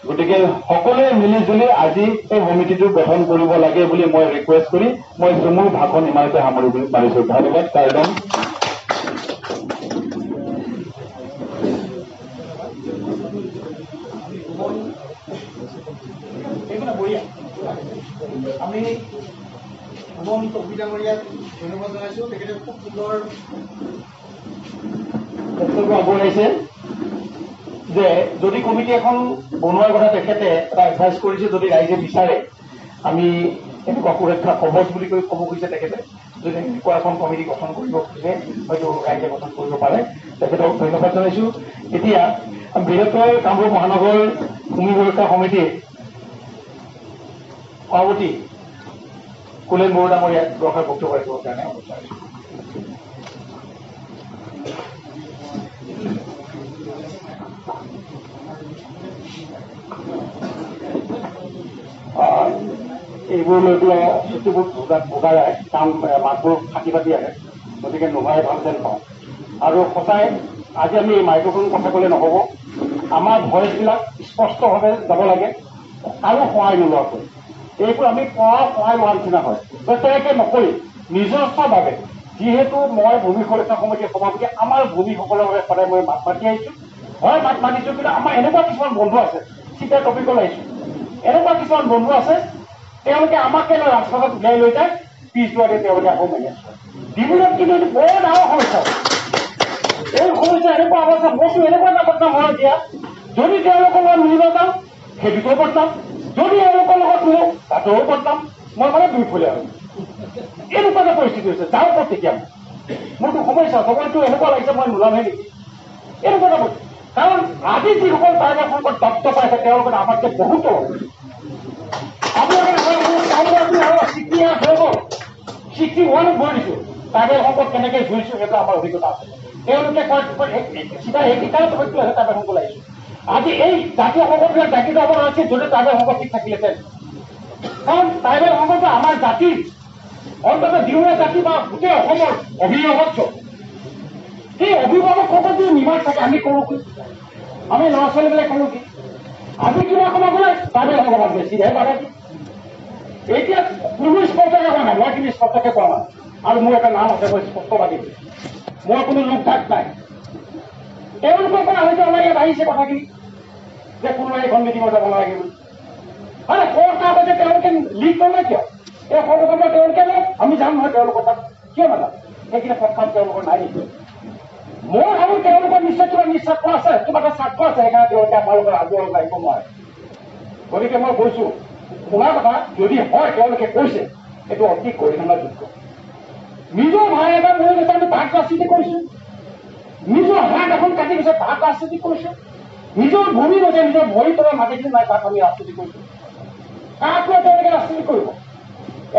গতিকে সকলোৱে মিলিজুলি আজি এই সমিতিটো গঠন কৰিব লাগে বুলি মই ৰিকুৱেষ্ট কৰি মই চমু ভাষণ ইমানতে সামৰি মাৰিছো। ধন্যবাদ। কাৰ্ডন আমি ভুৱন টকবী ডাঙৰীয়াক ধন্যবাদ জনাইছো। তেখেতে খুব সুন্দৰ বক্তব্য আগবঢ়াইছে যে যদি কমিটি এখন বনোৱাৰ কথা তেখেতে এটা এডভাইচ কৰিছে, যদি ৰাইজে বিচাৰে আমি এনেকুৱা সুৰক্ষা কবচ বুলি কৈ ক'ব খুজিছে তেখেতে, যদি এনেকুৱা এখন কমিটি গঠন কৰিব খোজে হয়তো ৰাইজে গঠন কৰিব পাৰে। তেখেতক ধন্যবাদ জনাইছো। এতিয়া বৃহত্তৰ কামৰূপ মহানগৰ ভূমি সুৰক্ষা সমিতিৰ সভাপতি কুলেন বড়ো ডাঙৰীয়াক দৰকাৰ বক্তব্য ৰাখিবৰ কাৰণে অনুৰোধ জনাইছো। এইবোৰ লৈ পেলাই চকুবোৰ ভোগাই কাৰণ মাতবোৰ ফাটি ফাটি আহে, গতিকে নোহোৱাই ভাল যেন পাওঁ। আৰু সঁচাই আজি আমি এই মাইক্ৰফোন কথা ক'লে নহ'ব, আমাৰ ভইচবিলাক স্পষ্টভাৱে যাব লাগে, কাৰো সহায় নোলোৱাকৈ। এইবোৰ আমি পৰা সহায় লোৱাৰ নিচিনা হয়, তেনেকৈ নকৰি নিজস্বভাৱে, যিহেতু মই ভূমি সুৰক্ষা সমিতিৰ সভাপতি, আমাৰ ভূমিসকলৰ বাবে সদায় মই মাত মাতি আহিছোঁ, হয় মাত মাতিছোঁ, কিন্তু আমাৰ এনেকুৱা কিছুমান বন্ধু আছে, চিধা টপিকলৈ আহিছোঁ, এনেকুৱা কিছুমান বন্ধু আছে তেওঁলোকে আমাকে লৈ ৰাজপথত উলিয়াই লৈ যায়, পিছুৱাতে তেওঁলোকে আকৌ মেনেজ কৰে। ডিব্ৰুগড়ত কিন্তু এইটো বৰ ডাঙৰ সমস্যা, এই সমস্যা এনেকুৱা অৱস্থা, মইতো এনেকুৱা এটা বদনাম হয় এতিয়া, যদি তেওঁলোকৰ লগত মিলিব যাওঁ সেইটোতেও বদনাম, যদি এওঁলোকৰ লগত মিলো তাতেও বদনাম, মই মানে দুইফলীয়া আৰু এনেকুৱা এটা পৰিস্থিতি হৈছে। যাওঁ ক'ত তেতিয়া মোৰতো সমস্যা, চবৰেতো এনেকুৱা লাগিছে মই নোলামহে নেকি, এনেকুৱা এটা পৰিস্থিতি। কাৰণ আজি যিসকল ট্ৰাইবেল সংকট দত্ত পাইছে তেওঁলোকে আমাতকৈ বহুত আপোনালোকে 61 ভৰি দিছো, ট্ৰাইবেল সংকট কেনেকৈ জুইছো সেইটো আমাৰ অভিজ্ঞতা আছে। তেওঁলোকে কয় চিধা সেইকাৰণে টপিকটো আছে ট্ৰাইবেল সংকট আহিছো। আজি এই জাতীয় সংকটবিলাক জাগৃত হ'ব নাছিল যদি ট্ৰাইবেল সংকট ঠিক থাকিলেহেঁতেন। কাৰণ ট্ৰাইবেল সংকটটো আমাৰ জাতিৰ, অন্ততঃ দিওৰা জাতি বা গোটেই অসমৰ অভিভাৱক, সেই অভিভাৱকসকল যদি নিমাত থাকে আমি কৰোঁ কি, আমি ল'ৰা ছোৱালীবিলাক কৰোঁ কি? আজি কিবা ক'ব গ'লে ট্ৰাইবেল সংকট বেছি বাধা দি এতিয়া কোনো স্পষ্টকে কোৱা নাই, মই কিন্তু স্পষ্টকে কোৱা নাই, আৰু মোৰ এটা নাম আছে, মই স্পষ্টবাদী, মই কোনো লোক ঢাক নাই। তেওঁলোকৰ পৰা হয়তো আমাৰ ইয়াত আহিছে কথাখিনি যে কোনোবাই এইখন মিটিঙত যাব নালাগে বুলি, হয় সৰকাৰ হৈছে তেওঁলোকে লিড কৰিলে কিয়? এই সংগঠনৰ তেওঁলোকে লওক, আমি যাম নহয় তেওঁলোকৰ তাত, কিয় নাযাম? সেইখিনি সৎকাম তেওঁলোকৰ নাই নেকি? মই ভাবো তেওঁলোকৰ নিশ্চয় কিবা নিস্বাৰ্থ আছে, কিবা এটা স্বাৰ্থ আছে, সেইকাৰণে তেওঁলোকে আমাৰ লগত আগুৱাই আহিব নোৱাৰে। গতিকে মই কৈছো শুনা কথা যদি হয় তেওঁলোকে কৈছে, এইটো অতি গৰিহণাযোগ্য। নিজৰ ভাই এটা মৰি গৈছে, আমি তাক ৰাজনীতি কৰিছো, নিজৰ হাত এখন কাটি গৈছে তাক ৰাজনীতি কৰিছো, নিজৰ ভূমি গৈছে, নিজৰ ভৰি তলৰ মাটিখিনি নাই তাক আমি ৰাজনীতি কৰিছো। কাক লৈ তেওঁলোকে ৰাজনীতি কৰিব?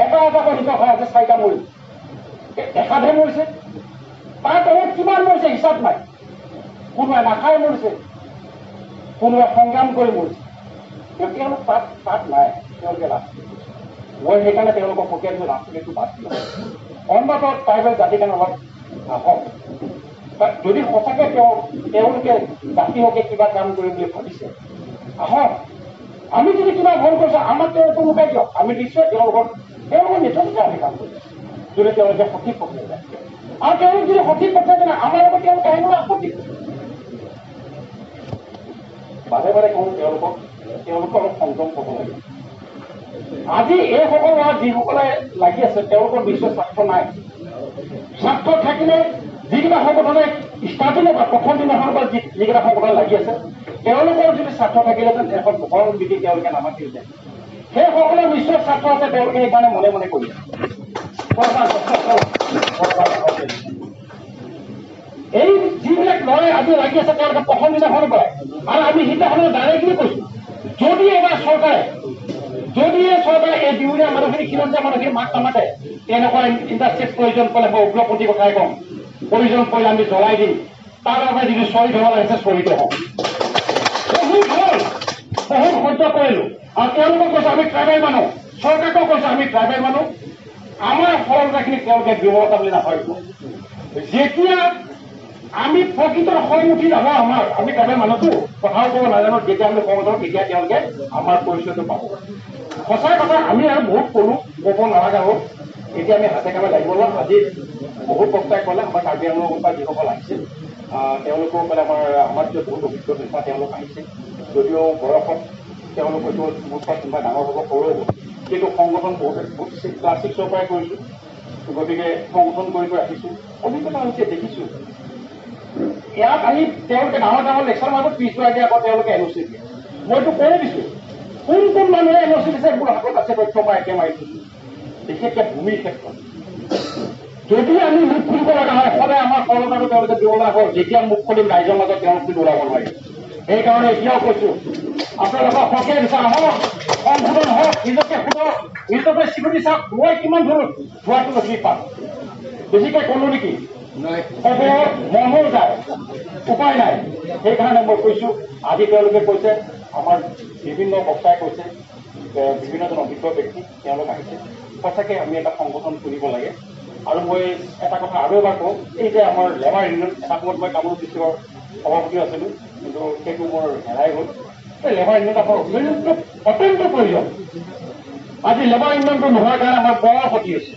এটা এটাকৈ নিকট হৈ আছে, 4টা মৰিল, এসাধে মৰিছে, তাৰ তলত কিমান মৰিছে হিচাপ নাই। কোনোবাই নাখাই মৰিছে, কোনোবাই সংগ্ৰাম কৰি মৰিছে। কিন্তু তেওঁলোক তাত নাই, তেওঁলোকে ৰাজনীতি কৰিছে। মই সেইকাৰণে তেওঁলোকক সকীয়াই দিছোঁ, ৰাজনীতিটো বাদ দিয়ক, অন্ততঃ ট্ৰাইবেল জাতিৰ কাৰণে অলপ আহক। যদি সঁচাকে তেওঁলোকে জাতি হকে কিবা কাম কৰিম বুলি ভাবিছে, আহক। আমি যদি কিবা ভুল কৰিছোঁ, আমাক তেওঁলোকে লুকাই দিয়ক, আমি নিশ্চয় তেওঁলোকৰ নেতৃত্বতে আমি কাম কৰিম, যদি তেওঁলোকে সঠিক পথে যায়। আৰু তেওঁলোক যদি সঠিক পথে যায়, আমাৰ লগত তেওঁলোকে আহিবলৈ আপত্তি। বাৰে বাৰে কওঁ তেওঁলোকক, তেওঁলোকে অলপ সংযম হ'ব লাগে। আজি এইসকল ল'ৰা যিসকলে লাগি আছে, তেওঁলোকৰ নিশ্চয় স্বাৰ্থ নাই। স্বাৰ্থ থাকিলে যিকেইটা সংগঠনে ষ্টাৰ্টিঙৰ পৰা প্ৰথম দিনাখনৰ পৰা যিকেইটা সংগঠন লাগি আছে, তেওঁলোকৰ যদি স্বাৰ্থ থাকিলেহেঁতেন এখন বহল মিটিং তেওঁলোকে নামাতিলহেঁতেন। সেইসকলৰ নিশ্চয় স্বাৰ্থ আছে, তেওঁলোকে সেইকাৰণে মনে মনে কৰি আছে। এই যিবিলাক ল'ৰাই আজি লাগি আছে, তেওঁলোকে প্ৰথম দিনাখনৰ পৰাই, আৰু আমি সিদিনাখনে ডাইৰেক্টলি কৈছো, যদি এবাৰ চৰকাৰে, যদি এই চৰকাৰে এই বিহুৰীয়া মানুহখিনি, খিলঞ্জীয়া মানুহখিনি মাত নামাতে, তেনেকুৱা ইণ্ডাষ্ট্ৰীত প্ৰয়োজন পালে, মই উগ্ৰপন্থী কথাই ক'ম, প্ৰয়োজন পৰিলে আমি জ্বলাই দিম। তাৰ বাবে যিটো শ্বহীদ হ'ব লাগিছে, শ্বহীদ হওঁ। বহুত হ'ল, বহুত সহ্য কৰিলো। আৰু তেওঁলোকক কৈছে আমি ট্ৰাইবেল মানুহ, চৰকাৰকো কৈছে আমি ট্ৰাইবেল মানুহ, আমাৰ সৰলতাখিনি তেওঁলোকে দুৰ্বলতা বুলি নাভাবিব। যেতিয়া আমি প্ৰকৃত খং উঠি যাব আমাৰ, আমি ট্ৰাইবেল মানুহতো কথাও ক'ব নাজানো, যেতিয়া আমি খং উঠাব তেতিয়া তেওঁলোকে আমাৰ পৰিচয়টো পাব। সঁচা কথা আমি আৰু বহুত ক'লো, ক'ব নালাগা হ'ল। এতিয়া আমি হাতে কামে লাগিব। আজি বহুত বক্তাই ক'লে, আমাৰ কাৰ্বি আংলঙৰ পৰা যিসকল আহিছিল তেওঁলোকেও ক'লে, আমাৰ বহুত অভিজ্ঞ নেতা তেওঁলোক আহিছে, যদিও বয়সত তেওঁলোক হয়তো মোৰ পৰা কোনোবা ডাঙৰ হ'ব, সৰু হ'ব, কিন্তু সংগঠন বহুত ক্লাছ 6ৰ পৰাই কৰিছোঁ, গতিকে সংগঠন কৰি কৰি আহিছোঁ, অভিজ্ঞতা হৈছে, দেখিছোঁ। ইয়াত আহি তেওঁলোকে ডাঙৰ ডাঙৰ লেকচাৰ মাৰিব, পিছুৱাই আকৌ তেওঁলোকে এন অ' চি দিয়ে। মইতো কৈয়ে দিছোঁ কোন কোন মানুহে এন অ' চি দিছে, মোৰ হাতত আছে তথ্য, মই এতিয়া মাৰি দিছোঁ। বিশেষকৈ ভূমিৰ ক্ষেত্ৰত যদি আমি মুখ খুলিব লগা হয়, সদায় আমাৰ সৰলতাটো তেওঁলোকে দিব লগা হয়। যেতিয়া মুখ খুলিম ৰাইজৰ মাজত তেওঁলোক কিন্তু ওলাব নোৱাৰিব। সেইকাৰণে এতিয়াও কৈছোঁ, আপোনালোকক সকীয়াই দিছোঁ, আহক, সংশোধন হওক, নিজকে সোধক, নিজকে স্বীকৃতি চাওক। মই কিমান ধৰোঁ ধোৱাটো লক্ষী পাম, বেছিকৈ ক'লো নেকি? ক'ব মনো যায়, উপায় নাই। সেইকাৰণে মই কৈছোঁ, আজি তেওঁলোকে কৈছে, আমাৰ বিভিন্ন বক্তাই কৈছে, বিভিন্নজন অভিজ্ঞ ব্যক্তি তেওঁলোক আহিছে, সঁচাকৈ আমি এটা সংগঠন খুলিব লাগে। আৰু মই এটা কথা আৰু এবাৰ কওঁ, এই যে আমাৰ লেবাৰ ইউনিয়ন, এটা সময়ত মই কামৰূপ ডিষ্ট্ৰিক্টৰ সভাপতি আছিলোঁ, কিন্তু সেইটো মোৰ হেৰাই গ'ল। এই লেবাৰ ইউনিয়ন আমাৰ অত্যন্ত প্ৰয়োজন। আজি লেবাৰ ইউনিয়নটো নোহোৱাৰ কাৰণে আমাৰ বৰ ক্ষতি হৈছে।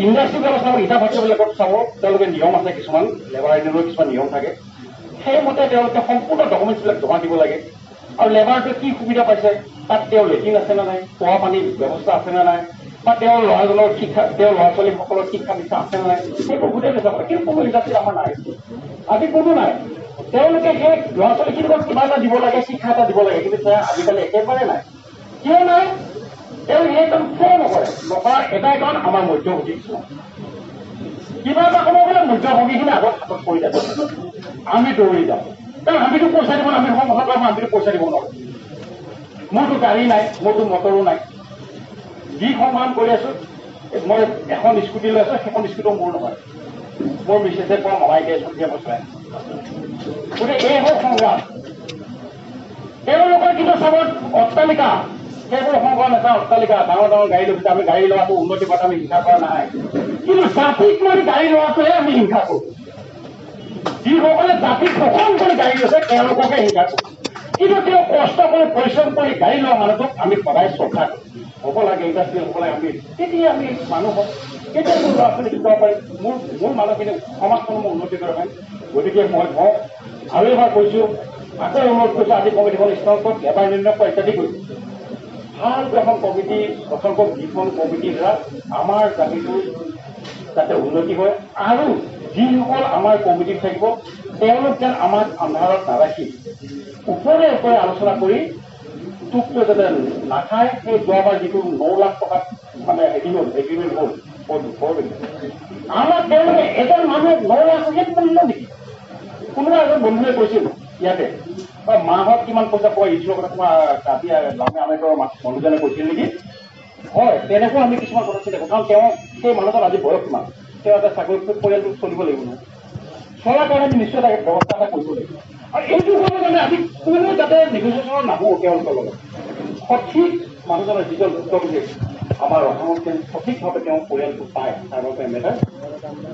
ইণ্ডাষ্ট্ৰীবিলাকত চাব, ইটা ভাটিবিলাকত চাব, তেওঁলোকে নিয়ম আছে কিছুমান, লেবাৰ ইউনিয়নৰ কিছুমান নিয়ম থাকে, সেইমতে তেওঁলোকে সম্পূৰ্ণ ডকুমেণ্টছবিলাক জমা দিব লাগে। আৰু লেবাৰটোৱে কি সুবিধা পাইছে, তাত তেওঁৰ লেট্ৰিন আছে নে নাই, খোৱা পানীৰ ব্যৱস্থা আছে নে নাই, বা তেওঁৰ ল'ৰাজনৰ শিক্ষা, তেওঁৰ ল'ৰা ছোৱালীসকলৰ শিক্ষা দীক্ষা আছে নে নাই, সেইবোৰ গোটেই চাব লাগে। কিন্তু কোনো ইণ্ডাষ্ট্ৰীত আমাৰ নাই, আজি কোনো নাই। তেওঁলোকে সেই ল'ৰা ছোৱালীখিনিক কিবা এটা দিব লাগে, শিক্ষা এটা দিব লাগে, কিন্তু সেয়া আজিকালি একেবাৰে নাই। কিয় নাই? তেওঁ সেই কাম কিয় নকৰে? নকৰাৰ এটাই কাৰণ, আমাৰ মধ্যভোগী কিছুমান। কিবা এটা ক'ব গ'লে মধ্যভোগীখিনি আগত হাতত পৰি যাব, আমি দৌৰি যাওঁ। কাৰণ আমিতো পইচা দিব, আমি সংগঠন কৰিম, আমিতো পইচা দিব নোৱাৰোঁ। মোৰতো গাড়ী নাই, মোৰতো মটৰো নাই। যি সংগ্ৰাম কৰি আছোঁ, মই এখন স্কুটি লৈ আছোঁ, সেইখন স্কুটিও মোৰ নহয়, মোৰ মিছেছে কোৱা মামাইকে স্কুটিয়ে মই চলাই। গতিকে এই হ'ল সংগ্ৰাম। তেওঁলোকৰ কিন্তু চাব অট্টালিকা, সেইবোৰ সংগ্ৰাম এটা অট্টালিকা, ডাঙৰ ডাঙৰ গাড়ী লৈ, আমি গাড়ী লোৱাটো উন্নতি কৰাটো আমি হিংসা কৰা নাই, কিন্তু জাতিক মাৰি গাড়ী লোৱাটোহে আমি হিংসা কৰোঁ। যিসকলে জাতিক শোষণ কৰি গাড়ী লৈছে তেওঁলোককে হিংসা কৰোঁ, কিন্তু তেওঁ কষ্ট কৰি পৰিশ্ৰম কৰি গাড়ী লোৱা মানুহটোক আমি সদায় শ্ৰদ্ধা কৰোঁ। হ'ব লাগে ইণ্ডাষ্ট্ৰি হ'ব লাগে, আমি তেতিয়া আমি মানুহ হ'ম, তেতিয়া মোৰ ল'ৰা ছোৱালী শিকাব পাৰিম, মোৰ মানুহখিনি সমাজখনো মই উন্নতি কৰিব পাৰিম। গতিকে মই কওঁ, আৰু এবাৰ কৈছোঁ, আকৌ অনুৰোধ কৰিছোঁ, আজি কমিটিখন স্থান লেবাৰ ইউনিয়নৰ পৰা ইত্যাদি কৰি ভালকৈ এখন কমিটি গঠন কৰক, যিখন কমিটিৰ দ্বাৰা আমাৰ জাতিটোৰ যাতে উন্নতি হয়, আৰু যিসকল আমাৰ কমিটিত থাকিব তেওঁলোক যেন আমাক আন্ধাৰত নাৰাখি ওপৰে ওপৰে আলোচনা কৰি টোপটো যাতে নাখায়। সেই যোৱাবাৰ যিটো 9 লাখ টকাত মানে হেৰি হ'ল, এগ্ৰিমেণ্ট হ'ল, বৰ দুখৰ বিষয়। আমাক তেওঁলোকে এজন মানুহে 9 লাখ সেইটো মূল্য নেকি? কোনোবা এজন বন্ধুৱে কৈছিল ইয়াতে, বা মাহত কিমান পইচা পোৱা ইছ্যুৰ কথা তোমাৰ কাৰ্বি লামে আমেকৰ মানুহজনে কৈছিল নেকি? হয়, তেনেকুৱা আমি কিছুমান কথা চিন্তা কৰোঁ। কাৰণ তেওঁ সেই মানুহজন আজি বয়স কিমান, তেওঁ এটা চাকৰি পৰিয়ালটো চলিব লাগিব নহয়, চলাৰ কাৰণে আমি নিশ্চয় এটা ব্যৱস্থা এটা কৰিব লাগিব। আৰু এইটো কাৰণে মানে আজি কোনো যাতে নেগচিয়েশ্যনত নাহোঁ তেওঁলোকৰ লগত, সঠিক মানুহজনৰ যিজন ভুক্তভোগী আমাৰ অসমত তেওঁ সঠিকভাৱে তেওঁ পৰিয়ালটো পায় তাৰ বাবে আমি এটা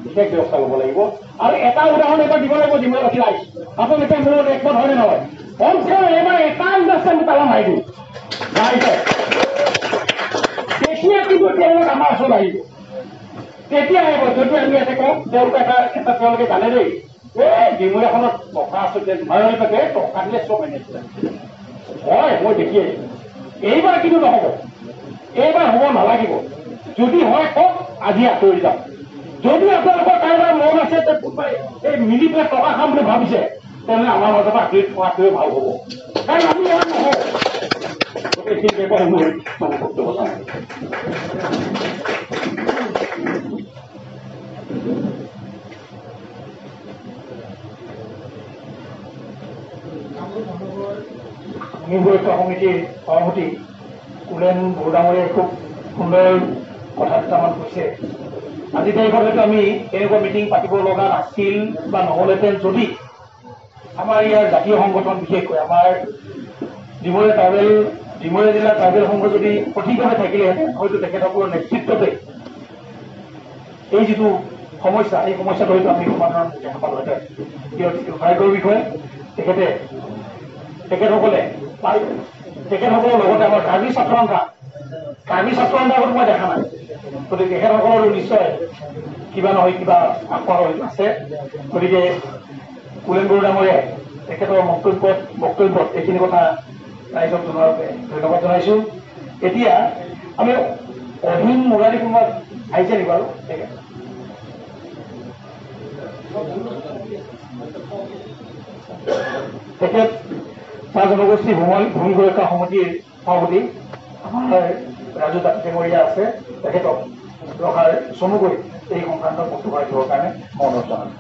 বিশেষ ব্যৱস্থা ল'ব লাগিব। আৰু এটা উদাহৰণ এবাৰ দিব লাগিব ডিমৰীয়াবাসী ৰাইজ, আপোনালোকে মোৰ লগত একমত হয়নে নহয়? কমচে এবাৰ এটা ইণ্ডাষ্ট্ৰি আমি তালা মাৰি দিওঁ ৰাইজে, তেতিয়া কিন্তু তেওঁলোক আমাৰ ওচৰত আহিব। তেতিয়া আহিব যদি আমি ইয়াতে কওঁ, তেওঁলোকে এটা এটা তেওঁলোকে জানে দেই, এই ডিমৰীয়াখনত টকা আছে, মাৰণি পাতে টকা দিলে চব মেনেজ হয়, মই দেখি আহিছোঁ। এইবাৰ কিন্তু নহ'ব, এইবাৰ হ'ব নালাগিব। যদি হয় কওক, আজি আঁতৰি যাম। যদি আপোনালোকৰ কাৰোবাৰ মন আছে এই মিলি পেলাই টকা খাম বুলি ভাবিছে, তেনেহ'লে আমাৰ মাজৰ পৰা আঁতৰি থকাটোৱে ভাল হ'ব, কাৰণ আমি ইয়াত নহওঁ। এইখিনিকে কৈ মোৰ বক্তব্য সামৰিছোঁ। ভূমি সুৰক্ষা সমিতিৰ সভাপতি কুলেন বৰডাঙৰীয়াই খুব সুন্দৰ কথা দুটামান কৈছে। আজি তাৰিখত হয়তো আমি এনেকুৱা মিটিং পাতিব লগা নাছিল বা নহ'লহেঁতেন যদি আমাৰ ইয়াৰ জাতীয় সংগঠন, বিশেষকৈ আমাৰ ডিমৰীয়া ট্ৰাইবেল, ডিমৰীয়া জিলাৰ ট্ৰাইবেল সংঘ যদি সঠিকভাৱে থাকিলেহেঁতেন, হয়তো তেখেতসকলৰ নেতৃত্বতে এই যিটো সমস্যা, এই সমস্যাটো হয়তো আমি সমাধানৰ দেখা পালোহেঁতেন। দুৰ্ভাগ্যৰ বিষয়ে তেখেতসকলে তেখেতসকলৰ লগতে আমাৰ কাৰ্বি ছাত্ৰ সন্থা, কাৰ্বি ছাত্ৰ সন্থাৰ আগত মই দেখা নাই, গতিকে তেখেতসকলৰো নিশ্চয় কিবা নহয় কিবা আসোঁৱাহ আছে। গতিকে কুলেন বড়ো ডাঙৰীয়াই তেখেতৰ বক্তব্যত এইখিনি কথা ৰাইজক জনোৱাৰ বাবে ধন্যবাদ জনাইছোঁ। এতিয়া আমি অধীন মুৰাৰী কোনোবা আহিছে নেকি বাৰু? তেখেত চাহ জনগোষ্ঠী ভূমি সুৰক্ষা সমিতিৰ সভাপতি আমাৰ ৰাজু ডাঙৰীয়া আছে, তেখেতক ৰখাৰ চমুকৈ এই সংক্ৰান্তত বক্তব্য ৰাখিবৰ কাৰণে মই অনুৰোধ জনালোঁ।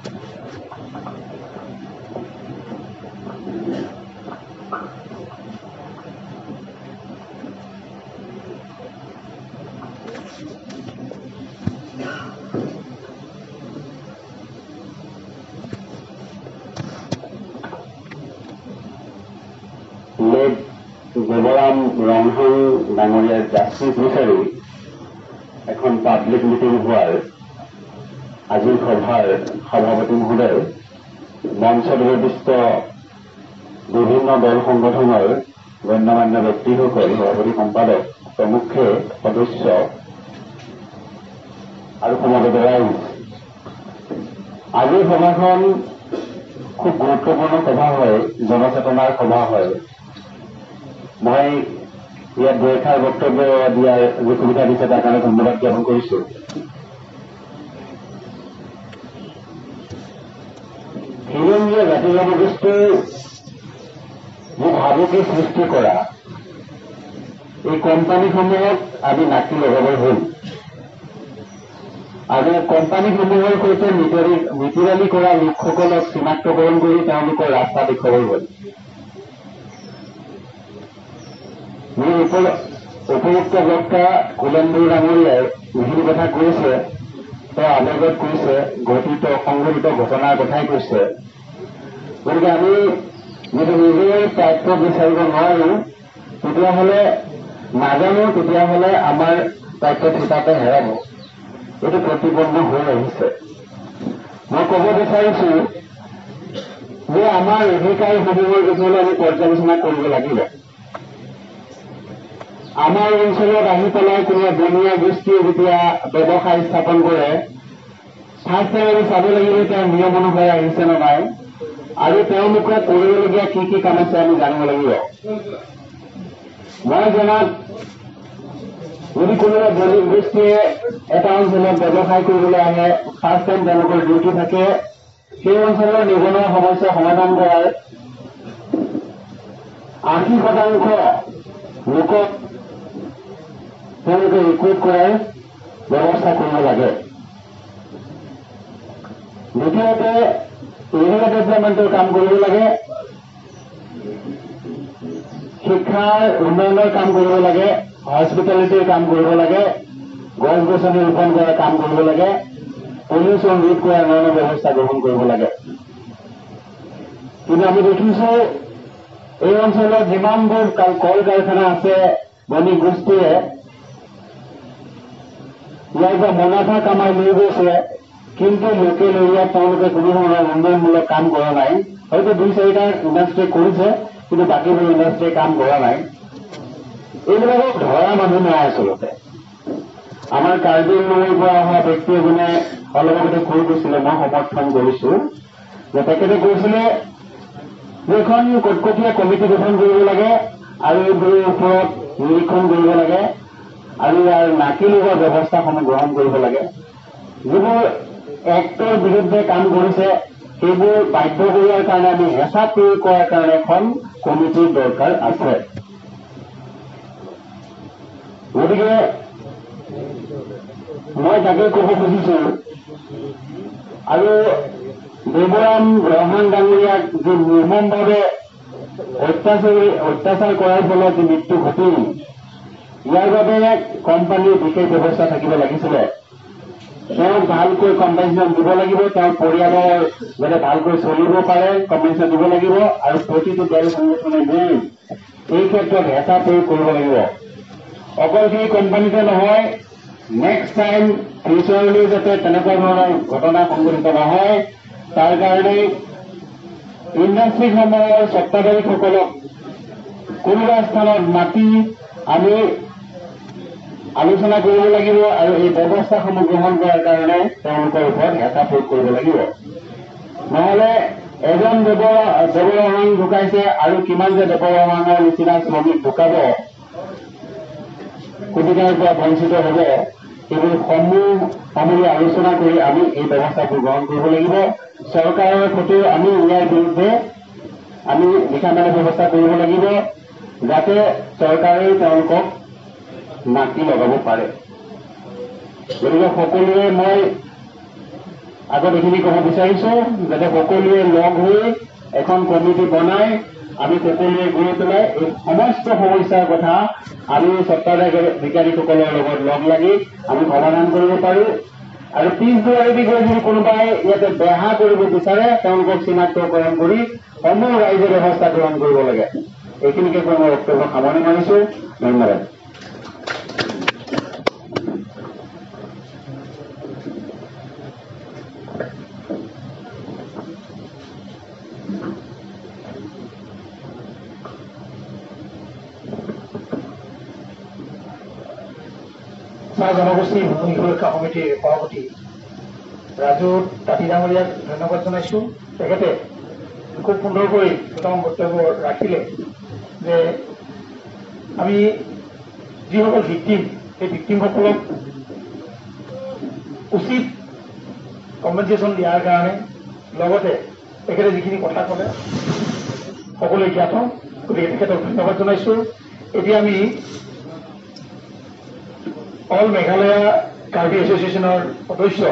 দেৱৰাম ৰংহাং ডাঙৰীয়াৰ জাষ্টিছ বিচাৰি এখন পাব্লিক মিটিং হোৱাৰ আজিৰ সভাৰ সভাপতি মহোদয়, মঞ্চত উপবিষ্ট বিভিন্ন দল সংগঠনৰ গণ্যমান্য ব্যক্তিসকল, সভাপতি সম্পাদক প্ৰমুখ্যে সদস্য আৰু সমবেত ৰাইজ, আজিৰ সভাখন খুব গুৰুত্বপূৰ্ণ সভা হয়, জনচেতনাৰ সভা হয়। মই ইয়াত দুএষাৰ বক্তব্য দিয়াৰ যি সুবিধা দিছে তাৰ কাৰণে ধন্যবাদ জ্ঞাপন কৰিছো। খিলঞ্জীয়া জাতি জনগোষ্ঠীৰ যি ভাবুকি সৃষ্টি কৰা এই কোম্পানীসমূহক আমি নাকি লগাবৰ হ'ল আৰু কোম্পানীসমূহৰ সৈতে মিতিৰালি কৰা লোকসকলক চিনাক্তকৰণ কৰি তেওঁলোকৰ ৰাস্তা দেখুৱাবৰ হ'ল। মোৰ উপযুক্ত বক্তা কুলেন বড়ো ডাঙৰীয়াই যিখিনি কথা কৈছে, তেওঁ আৱেগত কৈছে, ঘটিত সংঘটিত ঘটনাৰ কথাই কৈছে। গতিকে আমি যদি নিজে প্ৰাপ্য বিচাৰিব নোৱাৰো, তেতিয়াহ'লে নাজানো, তেতিয়াহ'লে আমাৰ প্ৰাপ্য থিতাপে হেৰাব। এইটো প্ৰতিবন্ধ হৈ আহিছে। মই ক'ব বিচাৰিছো যে আমাৰ অধিকাৰসমূহৰ বিষয়ে আমি পৰ্যালোচনা কৰিব লাগিব। আমাৰ অঞ্চলত আহি পেলাই কোনোবা বনীয়া গোষ্ঠীয়ে যেতিয়া ব্যৱসায় স্থাপন কৰে, ফাৰ্ষ্ট টাইম আমি চাব লাগিব তেওঁ নিয়ম অনুসৰি আহিছে নে নাই, আৰু তেওঁলোকে কৰিবলগীয়া কি কি কাম আছে আমি জানিব লাগিব। মই জনাত যদি কোনোবা বনী গোষ্ঠীয়ে এটা অঞ্চলত ব্যৱসায় কৰিবলৈ আহে, ফাৰ্ষ্ট টাইম তেওঁলোকৰ ডিউটি থাকে সেই অঞ্চলৰ নিবনুৱা সমস্যা সমাধান কৰাৰ 80% লোকক তেওঁলোকে ৰিক্ৰুট কৰাৰ ব্যৱস্থা কৰিব লাগে। দ্বিতীয়তে এৰিয়া ডেভেলপমেণ্টৰ কাম কৰিব লাগে। শিক্ষাৰ উন্নয়নৰ কাম কৰিব লাগে, হস্পিটেলিটিৰ কাম কৰিব লাগে, গছ গছনি ৰোপণ কৰাৰ কাম কৰিব লাগে, পলিউশ্যন ৰোধ কৰাৰ ধৰণৰ ব্যৱস্থা গ্ৰহণ কৰিব লাগে। কিন্তু আমি দেখিছো এই অঞ্চলত যিমানবোৰ কল কাৰখানা আছে, বণিক গোষ্ঠীয়ে ইয়াৰ পৰা মুনাফা কামাই লৈ গৈছে, কিন্তু লোকেল এৰিয়াত তেওঁলোকে কোনো ধৰণৰ উন্নয়নমূলক কাম কৰা নাই। হয়তো 2-4টা ইণ্ডাষ্ট্ৰী কৰিছে, কিন্তু বাকীবোৰ ইণ্ডাষ্ট্ৰীয়ে কাম কৰা নাই। এইবিলাকক ধৰা মানুহ নাই। আচলতে আমাৰ কাৰ্বি আংলঙৰ পৰা অহা ব্যক্তি এজনে অলপ আগতে কৈ গৈছিলে, মই সমৰ্থন কৰিছো, যে তেখেতে কৈছিলে যে এখন কটকটীয়া কমিটি গঠন কৰিব লাগে আৰু এইবোৰৰ ওপৰত নিৰীক্ষণ কৰিব লাগে আৰু ইয়াৰ নাকি লগোৱা ব্যৱস্থাসমূহ গ্ৰহণ কৰিব লাগে। যিবোৰ এক্টৰ বিৰুদ্ধে কাম কৰিছে সেইবোৰ বাধ্য কৰাৰ কাৰণে, আমি হেঁচা প্ৰয়োগ কৰাৰ কাৰণে এখন কমিটিৰ দৰকাৰ আছে। গতিকে মই তাকে ক'ব খুজিছো। আৰু দেৱৰাম ৰহাং ডাঙৰীয়াক যি নিৰ্মমভাৱে অত্যাচাৰ কৰাৰ ফলত যি মৃত্যু ঘটিল, ইয়াৰ বাবে কোম্পানীৰ বিশেষ ব্যৱস্থা থাকিব লাগিছিলে। তেওঁক ভালকৈ কম্পেনচেশ্যন দিব লাগিব, তেওঁৰ পৰিয়ালৰ যাতে ভালকৈ চলিব পাৰে কম্পেনচেশ্যন দিব লাগিব, আৰু প্ৰতিটো দল সংগঠনে গৈ এই ক্ষেত্ৰত হেঁচা প্ৰয়োগ কৰিব লাগিব। অকল সেই কোম্পানীতে নহয়, নেক্সট টাইম ফিউচাৰলৈ যাতে তেনেকুৱা ধৰণৰ ঘটনা সংঘটিত নহয় তাৰ কাৰণে ইণ্ডাষ্ট্ৰীসমূহৰ স্বত্বাধিকাৰীসকলক কোনোবা স্থানত মাতি আমি আলোচনা কৰিব লাগিব আৰু এই ব্যৱস্থাসমূহ গ্ৰহণ কৰাৰ কাৰণে তেওঁলোকৰ ওপৰত হেঁচা প্ৰয়োগ কৰিব লাগিব। নহ'লে এজন দেৱৰহাং ঢুকাইছে আৰু কিমান যে দেৱৰহাঙৰ নিচিনা শ্ৰমিক ঢুকাব, সুবিধাৰ পৰা বঞ্চিত হ'ব, এইবোৰ সমূহ সামৰি আলোচনা কৰি আমি এই ব্যৱস্থাবোৰ গ্ৰহণ কৰিব লাগিব। চৰকাৰৰ সৈতেও আমি ইয়াৰ বিৰুদ্ধে আমি লিখা মেলা ব্যৱস্থা কৰিব লাগিব, যাতে চৰকাৰেও তেওঁলোকক নাকি লগাব পাৰে। গতিকে সকলোৱে মই আগত এইখিনি ক'ব বিচাৰিছো, যাতে সকলোৱে লগ হৈ এখন কমিটি বনাই আমি সকলোৱে গৈ পেলাই এই সমস্ত সমস্যাৰ কথা আমি স্বত্বাধিকাৰীসকলৰ লগত লগ লাগি আমি সমাধান কৰিব পাৰো। আৰু পিছ দুৱাৰেদি গৈ যদি কোনোবাই ইয়াতে বেহা কৰিব বিচাৰে, তেওঁলোকক চিনাক্তকৰণ কৰি সমূহ ৰাইজে ব্যৱস্থা গ্ৰহণ কৰিব লাগে। এইখিনিকে কৈ মই বক্তব্য সামৰণি মাৰিছো। ধন্যবাদ। চাহ জনগোষ্ঠী ভূমি সুৰক্ষা সমিতিৰ সভাপতি ৰাজু তাঁতী ডাঙৰীয়াক ধন্যবাদ জনাইছোঁ। তেখেতে খুব সুন্দৰকৈ দুটামান বক্তব্য ৰাখিলে যে আমি যিসকল ভিক্টিম, সেই ভিক্টিমসকলক উচিত কম্পেনচেশ্যন দিয়াৰ কাৰণে, লগতে তেখেতে যিখিনি কথা ক'লে সকলোৱে জ্ঞাত, গতিকে তেখেতক ধন্যবাদ জনাইছোঁ। এতিয়া আমি অল মেঘালয়া কাৰ্বি এছ'চিয়েশ্যনৰ সদস্য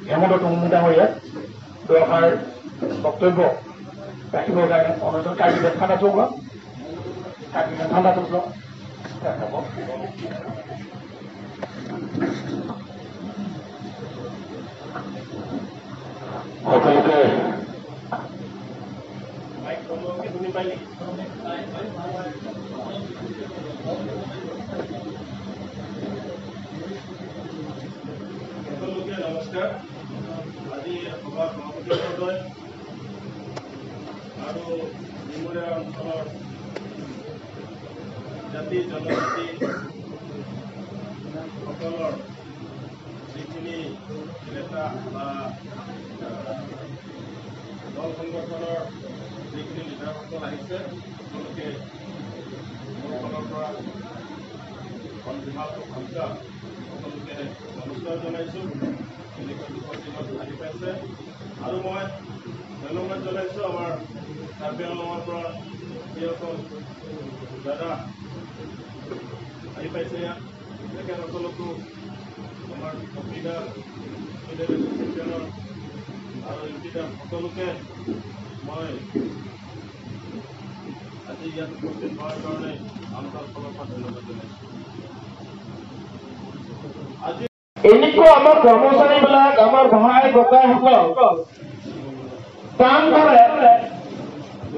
হেমন্ত টুমু ডাঙৰীয়াক দুআষাৰ বক্তব্য ৰাখিবৰ কাৰণে অনুৰোধ। কাৰ্বি ঠাণ্ডা চৌকা, কাৰ্বি ঠাণ্ডা চৌকা। সকলোকে নমস্কাৰ। আজি সভাৰ সভাপতি মহোদয় আৰু ডিমৰীয়া অঞ্চলৰ জাতি জনজাতি সকলৰ যিখিনি নেতা বা দল সংগঠনৰ যিখিনি লিডাৰসকল আহিছে, সকলোকে মোৰ ফালৰ পৰা সকলোকে নমস্কাৰ জনাইছোঁ। এনেকুৱা দুখৰ দিনত আহি পাইছে আৰু মই ধন্যবাদ জনাইছোঁ আমাৰ কাৰ্বি আংলঙৰ পৰা যিসকল দাদা আহি পাইছে ইয়াত, তেখেতসকলকো আমাৰ অসুবিধা এছ'চিয়েশ্যনৰ আৰু ইউপিদা সকলোকে মই আজি আজি ইয়াত উপস্থিত হোৱাৰ কাৰণে আমতাৰ ফালৰ পৰা ধন্যবাদ জনাইছোঁ। আজি এনেকুৱা আমাৰ কৰ্মচাৰীবিলাক, আমাৰ ভাই ককাইসকল কাম কৰে,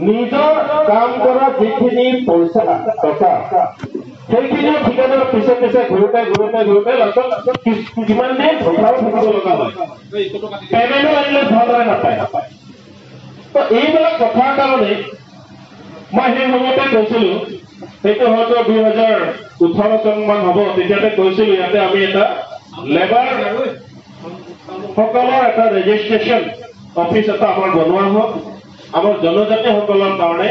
নিজৰ কাম কৰা যিখিনি পইচা টকা সেইখিনি ঠিকাদাৰ পিছে পিছে ঘূৰোতে ঘূৰোতে ঘূৰোতে লাষ্টত কিমান দিন ধোকাও থাকিব লগা হয়, পেমেণ্টো আনিলে ভালদৰে নাপায়। তো এইবিলাক কথাৰ কাৰণে মই সেই সময়তে কৈছিলো, সেইটো হয়তো 2018 চনমান হ'ব, তেতিয়াতে কৈছিলো ইয়াতে আমি এটা লেবাৰ সকলৰ এটা ৰেজিষ্ট্ৰেশ্যন অফিচ এটা আমাৰ বনোৱা হওক আমাৰ জনজাতিসকলৰ কাৰণে।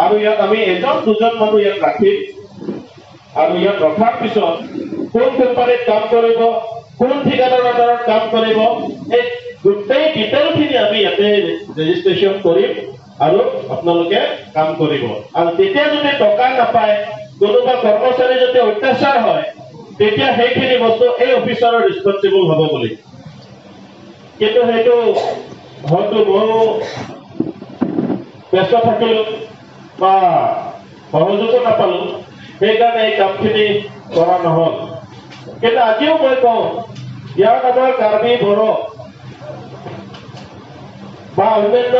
আৰু ইয়াত আমি এজন দুজন মানুহ ইয়াত ৰাখিম, আৰু ইয়াত ৰখাৰ পিছত কোন কোম্পানীত কাম কৰিব, কোন ঠিকাদাৰৰ আণ্ডাৰত কাম কৰিব, এই গোটেই ডিটেইলখিনি আমি ইয়াতে ৰেজিষ্ট্ৰেশ্যন কৰিম আৰু আপোনালোকে কাম কৰিব। আৰু তেতিয়া যদি টকা নাপায়, কোনোবা কৰ্মচাৰী যদি অত্যাচাৰ হয়, তেতিয়া সেইখিনি বস্তু এই অফিচাৰৰ ৰেচপনচিবল হ'ব বুলি। কিন্তু সেইটো হয়তো ময়ো ব্যস্ত থাকিলো বা সহযোগো নাপালো, সেইকাৰণে এই কামখিনি কৰা নহ'ল। কিন্তু আজিও মই কওঁ, ইয়াত আমাৰ কাৰ্বি, বড়ো বা অন্যান্য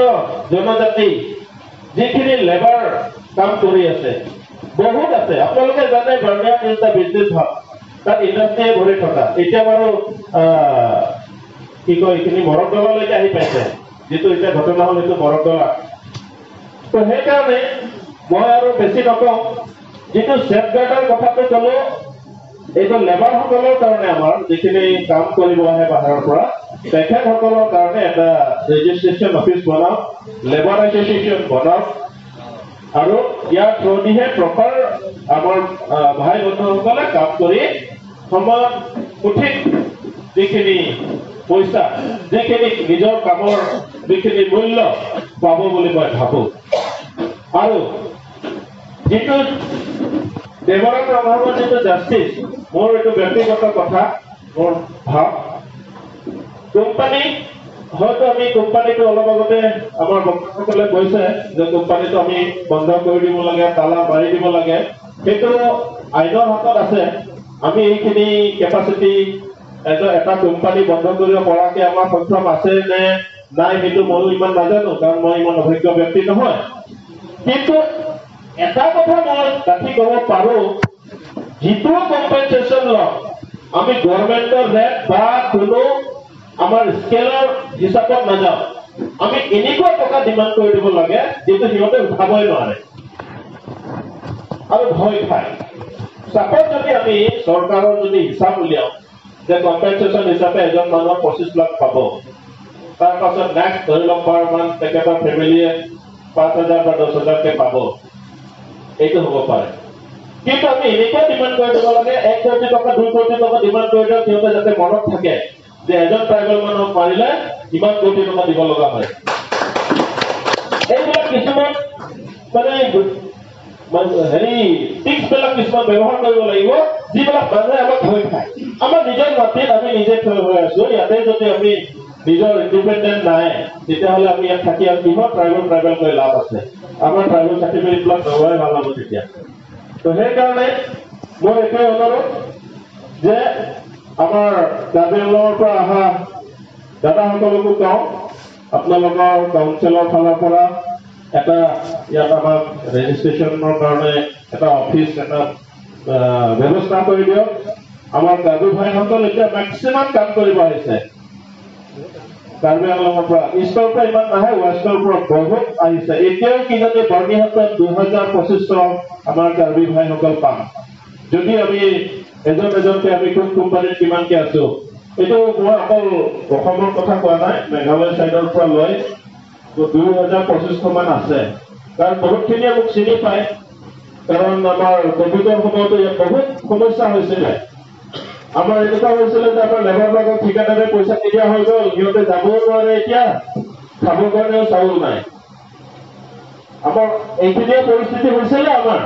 জনজাতি যিখিনি লেবাৰ কাম কৰি আছে বহুত আছে। আপোনালোকে জানে Byrnihat is the business hub, তাত ইণ্ডাষ্ট্ৰীয়ে ভৰি থকা। এতিয়া বাৰু কি কয় এইখিনি মৰকদলালৈকে আহি পাইছে, যিটো এতিয়া ঘটনা হ'ল সেইটো মৰকদলা। তো সেইকাৰণে মই আৰু বেছি নকওঁ, যিটো ছেফগাৰ্ডৰ কথাটো ক'লো, এইটো লেবাৰসকলৰ কাৰণে আমাৰ যিখিনি কাম কৰিব আহে বাহিৰৰ পৰা, তেখেতসকলৰ কাৰণে এটা ৰেজিষ্ট্ৰেশ্যন অফিচ বনাওক, লেবাৰ এছ'চিয়েশ্যন বনাওক, আৰু ইয়াৰ থ্ৰুদিহে প্ৰপাৰ আমাৰ ভাই বন্ধুসকলে কাম কৰি সময়ত সঠিক যিখিনি পইচা, যিখিনি নিজৰ কামৰ যিখিনি মূল্য পাব বুলি মই ভাবো। আৰু যিটো দেৱৰাম ৰংহাঙৰ যিটো জাষ্টিচ, মোৰ এইটো ব্যক্তিগত কথা, মোৰ ভাৱ, কোম্পানী হয়তো আমি কোম্পানীটো অলপ আগতে আমাৰ বক্তাসকলে কৈছে যে কোম্পানীটো আমি বন্ধ কৰি দিব লাগে, তালা মাৰি দিব লাগে, সেইটো আইনৰ হাতত আছে। আমি এইখিনি কেপাচিটি এটা কোম্পানী বন্ধ কৰিব পৰাকে আমাৰ সক্ষম আছে নে নাই সেইটো ময়ো ইমান নাজানো, কাৰণ মই ইমান অভিজ্ঞ ব্যক্তি নহয়। কিন্তু এটা কথা মই ডাঠি ক'ব পাৰো, যিটো কম্পেনচেশ্যন লওঁ আমি গভৰ্ণমেণ্টৰ ৰেট বা কোনো আমাৰ স্কেলৰ হিচাপত নাযাওঁ, আমি এনেকুৱা টকা ডিমাণ্ড কৰি দিব লাগে যিটো সিহঁতে উঠাবই নোৱাৰে আৰু ভয় খায়। চাপ'জ যদি আমি চৰকাৰৰ যদি হিচাপ উলিয়াওঁ যে কম্পেনচেশ্যন হিচাপে এজন মানুহৰ 25 লাখ পাব, তাৰ পাছত নেক্সট ধৰি লওক পাৰ মান্থ তেখেতৰ ফেমিলিয়ে 5,000 বা 10,000কে পাব, এইটো হ'ব পাৰে। কিন্তু আমি এনেকুৱা ডিমাণ্ড কৰি দিব লাগে, 1 কোটি টকা 2 কোটি টকা ডিমাণ্ড কৰি দিয়ক, সিহঁতে যাতে মনত থাকে যে এজন ট্ৰাইবেল মানুহক মাৰিলে ইমান কোটি টকা দিব লগা হয়। এইবিলাক কিছুমান মানে হেৰি টিক্সবিলাক কিছুমান ব্যৱহাৰ কৰিব লাগিব, যিবিলাক মানুহে আমাক ভয় খায়। আমাৰ নিজৰ মাটিত আমি নিজে থিয় হৈ আছো, ইয়াতে যদি আমি নিজৰ ইণ্ডিপেণ্ডেণ্ট নাই, তেতিয়াহ'লে আমি ইয়াত থাকি আৰু কিহৰ ট্ৰাইবেল ট্ৰাইবেল কৰি লাভ আছে? আমাৰ ট্ৰাইবেল চাৰ্টিফিকেটবিলাক নোহোৱাই ভাল হ'ব তেতিয়া। তো সেইকাৰণে মোৰ এইটোৱে অনুৰোধ যে আমাৰ কাৰ্বি আংলঙৰ পৰা অহা দাদাসকলকো কওঁ, আপোনালোকৰ কাউন্সিলৰ ফালৰ পৰা এটা ইয়াত আমাক ৰেজিষ্ট্ৰেশ্যনৰ কাৰণে এটা অফিচ এটা ব্যৱস্থা কৰি দিয়ক। আমাৰ কাৰ্বি ভাইসকল এতিয়া মেক্সিমাম কাম কৰিব আহিছে কাৰ্বি আংলঙৰ পৰা, ইষ্টৰ পৰা ইমান নাহে, ৱেষ্টৰ পৰা বহুত আহিছে। এতিয়াও কিজানি বৰ্ণিহাটত 2025 আমাৰ কাৰ্বি ভাইসকল পাম, যদি আমি এজন এজনকে আমি কোন কোম্পানীত কিমানকে আছো। এইটো মই অকল অসমৰ কথা কোৱা নাই, মেঘালয় চাইডৰ পৰা লৈ 2025 মান আছে। কাৰণ বহুতখিনিয়ে মোক চিনি পায়, কাৰণ আমাৰ কভিডৰ সময়তো ইয়াত বহুত সমস্যা হৈছিলে। আমাৰ এনেকুৱা হৈছিলে যে আমাৰ লেবাৰবিলাকক ঠিকাদাৰে পইচা নিদিয়া হৈ গ'ল, সিহঁতে যাবও নোৱাৰে, এতিয়া খাবৰ কাৰণেও চাউল নাই। আমাৰ এইখিনিয়ে পৰিস্থিতি হৈছিলে আমাৰ।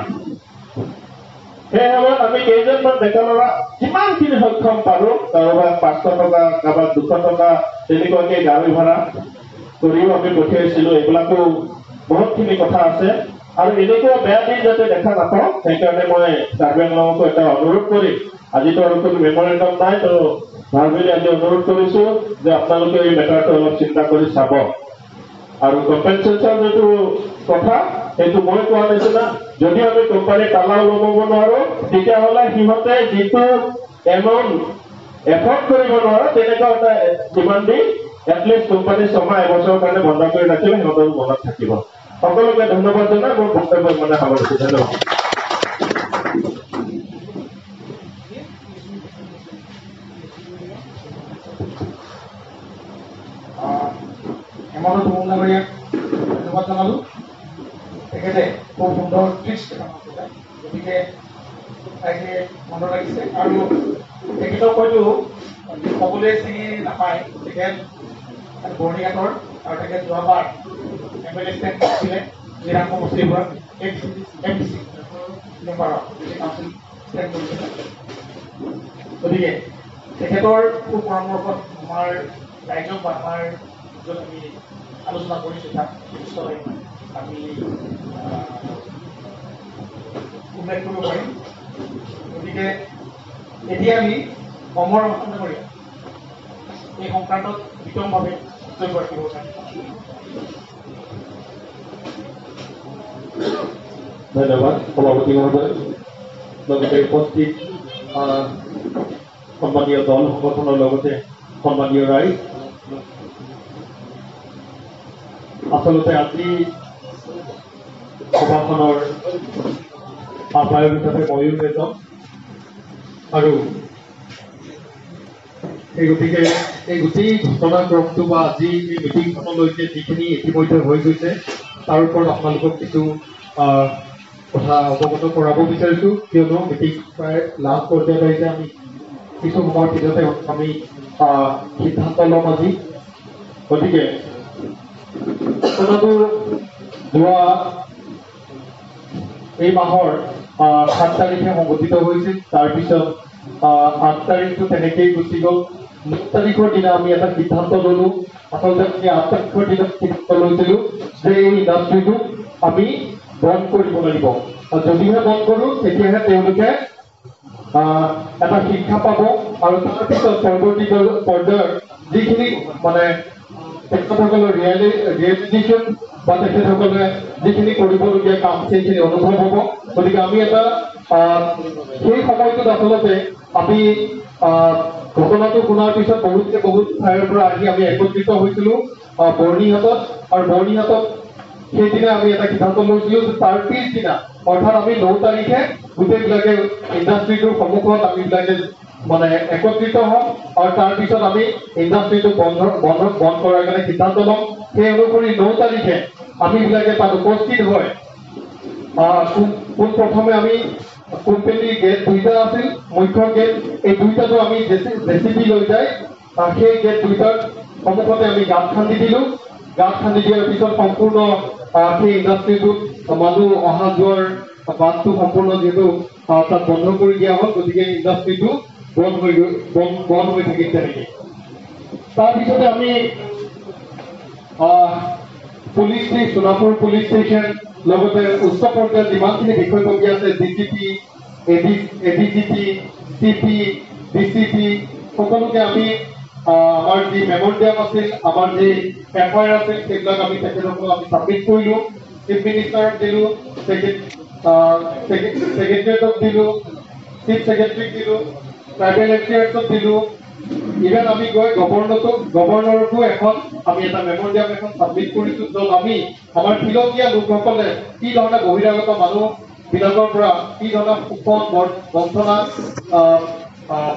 সেই সময়ত আমি কেইজনমান ডেকা ল'ৰা যিমানখিনি সক্ষম পাৰো, কাৰোবাক 500 টকা, কাৰোবাক 200 টকা তেনেকুৱাকে গাড়ী ভাড়া কৰিও আমি পঠিয়াইছিলো। এইবিলাকো বহুতখিনি কথা আছে। আৰু এনেকুৱা বেয়া দিন যাতে দেখা নাপাওঁ, সেইকাৰণে মই কাৰ্বি আংলঙকো এটা অনুৰোধ কৰিম। আজিতো আৰু কোনো মেমৰেণ্ডাম নাই, তো ভাৰ্বেলি আজি অনুৰোধ কৰিছো যে আপোনালোকে এই মেটাৰটো অলপ চিন্তা কৰি চাব। আৰু কম্পেনচেশ্যন যিটো কথা, সেইটো মই কোৱা নিচিনা যদি আমি কোম্পানী তালাও ল'ব নোৱাৰো, তেতিয়াহ'লে সিহঁতে যিটো এমাউণ্ট এফৰ্ড কৰিব নোৱাৰে তেনেকুৱা এটা ডিমাণ্ড দি এটলিষ্ট কোম্পানী ছমাহ এবছৰৰ কাৰণে বন্ধ কৰি ৰাখিলে সিহঁতৰ মনত থাকিব। সকলোকে ধন্যবাদ জনাই মোৰ বক্তব্য মানে সামৰিছো। ধন্যবাদ। হেমন্ত টুমুং ডাঙৰীয়াক ধন্যবাদ জনালোঁ। তেখেতে খুব সুন্দৰ ট্ৰিক্স কেইটামান ক'লে, গতিকে তাকে মনত লাগিছে। আৰু তেখেতক হয়তো সকলোৱে চিনি নাপায়, তেখেত বৰ্ণিঘাটৰ আৰু তেখেত যোৱাবাৰ এম এল এ ষ্টেণ্ড কৰিছিলে জিৰাং সমষ্টিৰ পৰা, এম ডি চি মেম্বাৰৰ কাউন্সিল ষ্টেণ্ড কৰিছিলে। গতিকে তেখেতৰ খুব পৰামৰ্শত আমাৰ ৰাইজক বা আমাৰ য'ত আমি আলোচনা কৰিছোঁ তাত নিশ্চয় আমি উল্লেখ কৰিব পাৰিম। গতিকে এতিয়া আমি অমৰ ৰংহাং ডাঙৰীয়া এই সংক্ৰান্তত বিতংভাৱে বক্তব্য ৰাখিব কাৰণে ধন্যবাদ সভাপতি মহোদয়। লগতে উপস্থিত সন্মানীয় দল সংগঠনৰ লগতে সন্মানীয় ৰাইজ, আচলতে আজি সভাখনৰ আহ্বায়ক হিচাপে ময়ো এজন, আৰু সেই গতিকে এই গোটেই ঘটনাক্ৰমটো বা আজি এই মিটিংখনলৈকে যিখিনি ইতিমধ্যে হৈ গৈছে তাৰ ওপৰত আপোনালোকক কিছু কথা অৱগত কৰাব বিচাৰিছোঁ। কিয়নো মিটিং প্ৰায় লাষ্ট পৰ্যায়ত আহিছে, আমি কিছু সময়ৰ পিছতে আমি সিদ্ধান্ত ল'ম আজি। গতিকে ঘটনাটো যোৱা এই মাহৰ 7 তাৰিখে সংঘটিত হৈছিল। তাৰপিছত 8 তাৰিখটো তেনেকেই গুচি গ'ল। 9 তাৰিখৰ দিনা আমি এটা সিদ্ধান্ত ল'লোঁ। আচলতে আমি 8 তাৰিখৰ দিনা সিদ্ধান্ত লৈছিলোঁ যে এই ইণ্ডাষ্ট্ৰিটো আমি বন্ধ কৰিব লাগিব। যদিহে বন্ধ কৰোঁ তেতিয়াহে তেওঁলোকে এটা শিক্ষা পাব আৰু তাৰপিছত পৰৱৰ্তী পৰ্যায়ৰ যিখিনি মানে তেখেতসকলৰ ৰিয়েলাইজেশ্যন বা তেখেতসকলে যিখিনি কৰিবলগীয়া কাম সেইখিনি অনুভৱ হ'ব। গতিকে আমি এটা সেই সময়টোত আচলতে আমি ঘটনাটো শুনাৰ পিছত বহুত ঠাইৰ পৰা আহি আমি একত্ৰিত হৈছিলোঁ বৰ্ণিহাটত। আৰু বৰ্ণিহাটত সেইদিনা আমি এটা সিদ্ধান্ত লৈছিলোঁ যে তাৰ পিছদিনা অৰ্থাৎ আমি 9 তাৰিখে গোটেইবিলাকে ইণ্ডাষ্ট্ৰিটোৰ সন্মুখত আমিবিলাকে মানে একত্ৰিত হ'ম আৰু তাৰপিছত আমি ইণ্ডাষ্ট্ৰিটো বন্ধ কৰাৰ কাৰণে সিদ্ধান্ত ল'ম। সেই অনুসৰি 9 তাৰিখে আমিবিলাকে তাত উপস্থিত হৈ পোনপ্ৰথমে আমি কোম্পানীৰ গেট দুইটা আছিল, মুখ্য গেট, এই দুইটাটো আমি জেচিপি লৈ যায় সেই গেট দুইটাৰ সন্মুখতে আমি গাঁত খান্দি দিলোঁ। গাঁত খান্দি দিয়াৰ পিছত সম্পূৰ্ণ সেই ইণ্ডাষ্ট্ৰিটোত মানুহ অহা যোৱাৰ বাটটো সম্পূৰ্ণ যিহেতু তাত বন্ধ কৰি দিয়া হ'ল, গতিকে ইণ্ডাষ্ট্ৰিটো বন্ধ হৈ থাকিল তেনেকে। তাৰপিছতে আমি police station, Sonapur police station, লগতে উচ্চ পৰ্যায়ত যিমানখিনি বিষয়ববীয়া আছে, D C P, A D G P, C P, D C P সকলোকে আমি আমাৰ যি মেমৰিয়াম আছিল, আমাৰ যি এফ I R আছিল, সেইবিলাক আমি তেখেতসকলক আমি ছাবমিট কৰিলোঁ। চিফ মিনিষ্টাৰক দিলোঁ, ছেক্ৰেটেৰিয়েটক দিলোঁ, চিফ ছেক্ৰেটেৰীক দিলোঁ, ট্ৰাইবেল এফেয়াৰ্ছত দিলোঁ। ইভেন আমি গৈ গভৰ্ণৰকো এখন আমি এটা মেমৰিয়াম এখন ছাবমিট কৰিছোঁ, য'ত আমি আমাৰ খিলঞ্জীয়া লোকসকলে কি ধৰণে বহিৰাগত মানুহবিলাকৰ পৰা কি ধৰণে শোষণ বঞ্চনা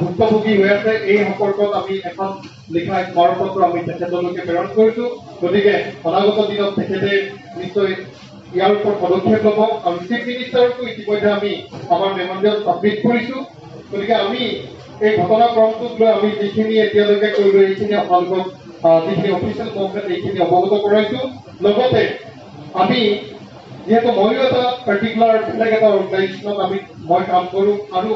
ভুক্তভোগী হৈ আছে এই সম্পৰ্কত আমি এখন লিখা স্মাৰকপত্ৰ আমি তেখেতলৈকে প্ৰেৰণ কৰিছোঁ। গতিকে অনাগত দিনত তেখেতে নিশ্চয় ইয়াৰ ওপৰত পদক্ষেপ ল'ব। আৰু চিফ মিনিষ্টাৰকো ইতিমধ্যে আমি আমাৰ মেমৰিয়াম ছাবমিট কৰিছোঁ। গতিকে আমি এই ঘটনাক্ৰমটোক লৈ আমি যিখিনি এতিয়ালৈকে কৰিলোঁ এইখিনি আপোনালোকক যিখিনি অফিচিয়েল মুভমেণ্ট এইখিনি অৱগত কৰাইছোঁ। লগতে আমি যিহেতু ময়ো এটা পাৰ্টিকুলাৰ বেলেগ এটা অৰ্গেনাইজেশ্যনত মই কাম কৰোঁ আৰু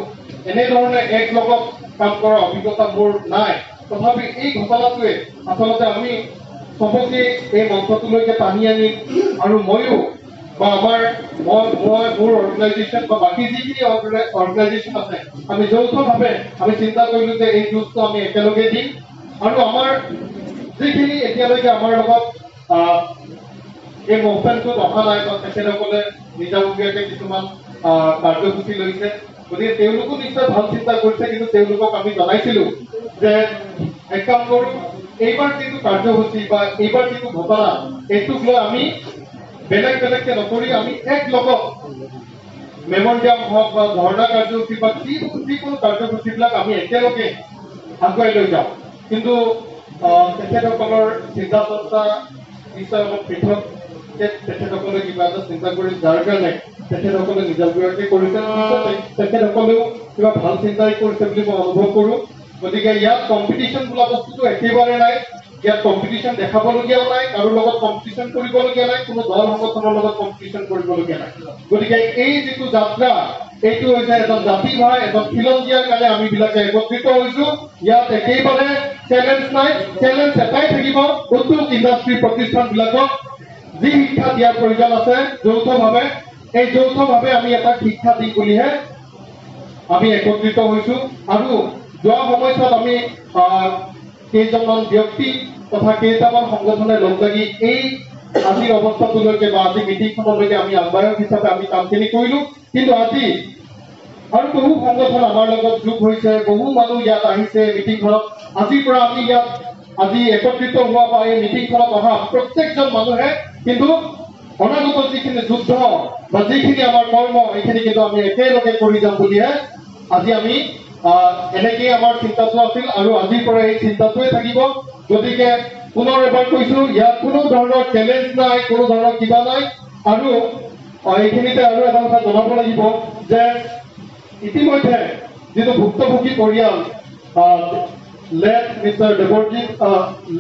এনেধৰণে এক লগত কাম কৰাৰ অভিজ্ঞতা মোৰ নাই, তথাপি এই ঘটনাটোৱে আচলতে আমি চবকে এই মঞ্চটোলৈকে টানি আনিম। আৰু ময়ো বা আমাৰ মই মোৰ অৰ্গেনাইজেশ্যন বা বাকী যিখিনি অৰ্গেনাইজেশ্যন আছে, আমি যৌথভাৱে আমি চিন্তা কৰিলো যে এই যুঁজটো আমি একেলগে দিম। আৰু আমাৰ যিখিনি এতিয়ালৈকে আমাৰ লগত এই মুভমেণ্টটোত অহা নাই বা তেখেতসকলে নিজাববীয়াকৈ কিছুমান কাৰ্যসূচী লৈছে, গতিকে তেওঁলোকো নিশ্চয় ভাল চিন্তা কৰিছে। কিন্তু তেওঁলোকক আমি জনাইছিলো যে এক কাম কৰোঁ, এইবাৰ যিটো কাৰ্যসূচী বা এইবাৰ যিটো ঘটনা, এইটোক লৈ আমি বেলেগ বেলেগকে নকৰি আমি এক লগত মেমৰিয়াম হওক বা ধৰ্ণা কাৰ্যসূচী বা যিকোনো কাৰ্যসূচীবিলাক আমি একেলগে আগুৱাই লৈ যাওঁ। কিন্তু তেখেতসকলৰ চিন্তা চৰ্চা নিশ্চয় অলপ পৃথক, তেখেতসকলে কিবা এটা চিন্তা কৰি যাৰ কাৰণে তেখেতসকলে নিজাববীয়াকৈ কৰিছে, তেখেতসকলেও কিবা ভাল চিন্তাই কৰিছে বুলি মই অনুভৱ কৰোঁ। গতিকে ইয়াত কম্পিটিশ্যন বোলা বস্তুটো একেবাৰে নাই, ইয়াত কম্পিটিশ্যন দেখাবলগীয়াও নাই, কাৰো লগত কম্পিটিশ্যন কৰিবলগীয়া নাই, কোনো দল সংগঠনৰ লগত কম্পিটিশ্যন কৰিবলগীয়া নাই। গতিকে এই যিটো যাত্ৰা, এইটো হৈছে এজন জাতি ভাই, এজন খিলঞ্জীয়াৰ কাৰণে আমি বিলাকে একত্ৰিত হৈছো। ইয়াত একেবাৰে চেলেঞ্জ নাই, চেলেঞ্জ এটাই থাকিব, উদ্যোগ ইণ্ডাষ্ট্ৰী প্ৰতিষ্ঠানবিলাকক যি শিক্ষা দিয়াৰ প্ৰয়োজন আছে যৌথভাৱে, এই যৌথভাৱে আমি এটা শিক্ষা দিম বুলিহে আমি একত্ৰিত হৈছো। আৰু যোৱা সময়ছোৱাত আমি কেইজনমান ব্যক্তি তথা কেইটামান সংগঠনে লগ লাগি এই আজিৰ অৱস্থাটোলৈকে বা আজি মিটিংখনলৈকে আমি আহ্বায়ক হিচাপে আমি কামখিনি কৰিলো। কিন্তু আজি আৰু বহু সংগঠন আমাৰ লগত যোগ হৈছে, বহু মানুহ ইয়াত আহিছে মিটিংখনত। আজিৰ পৰা আমি ইয়াত আজি একত্ৰিত হোৱা বা এই মিটিংখনত অহা প্ৰত্যেকজন মানুহে কিন্তু অনাগত যিখিনি যুদ্ধ বা যিখিনি আমাৰ কৰ্ম, এইখিনি কিন্তু আমি একেলগে কৰি যাম বুলিহে আজি আমি এনেকেই আমাৰ চিন্তাটো আছিল আৰু আজিৰ পৰা এই চিন্তাটোৱে থাকিব। গতিকে পুনৰ এবাৰ কৈছো, ইয়াত কোনো ধৰণৰ চেলেঞ্জ নাই, কোনো ধৰণৰ কিবা নাই। আৰু এইখিনিতে আৰু এটা কথা জনাব লাগিব যে ইতিমধ্যে যিটো ভুক্তভোগী পৰিয়াল late mister Debajit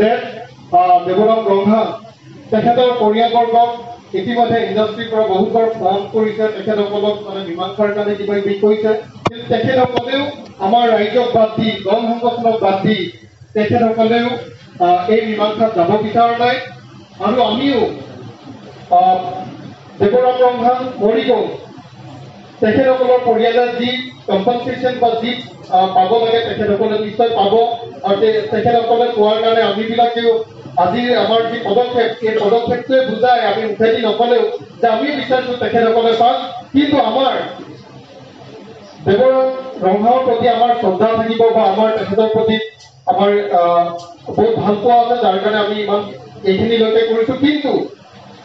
late Deoram Ronghang, তেখেতৰ পৰিয়ালবৰ্গক ইতিমধ্যে ইণ্ডাষ্ট্ৰীৰ পৰা বহুতবাৰ ফোন কৰিছে, তেখেতসকলক মানে মীমাংসাৰ কাৰণে কিবা কিবি কৈছে। কিন্তু তেখেতসকলেও আমাৰ ৰাইজক বাদ দি, দল সংগঠনক বাদ দি তেখেতসকলেও এই মীমাংসাত যাব বিচৰা নাই। আৰু আমিও দেৱৰাম ৰংহাং মৰি গ'ল, তেখেতসকলৰ পৰিয়ালে যি কম্পনচেশ্যন বা যি পাব লাগে তেখেতসকলে নিশ্চয় পাব। আৰু তেখেতসকলে পোৱাৰ কাৰণে আমিবিলাকেও আজি আমাৰ যি পদক্ষেপ, এই পদক্ষেপটোৱে বুজায়, আমি মুখেদি নকলেও যে আমি বিচাৰিছো তেখেতসকলে পাওক। কিন্তু আমাৰ দেৱৰাম ৰংহাঙৰ প্ৰতি আমাৰ শ্ৰদ্ধা থাকিব বা আমাৰ তেখেতৰ প্ৰতি আমাৰ বহুত ভাল পোৱা আছে, যাৰ কাৰণে আমি ইমান এইখিনিলৈকে কৰিছো। কিন্তু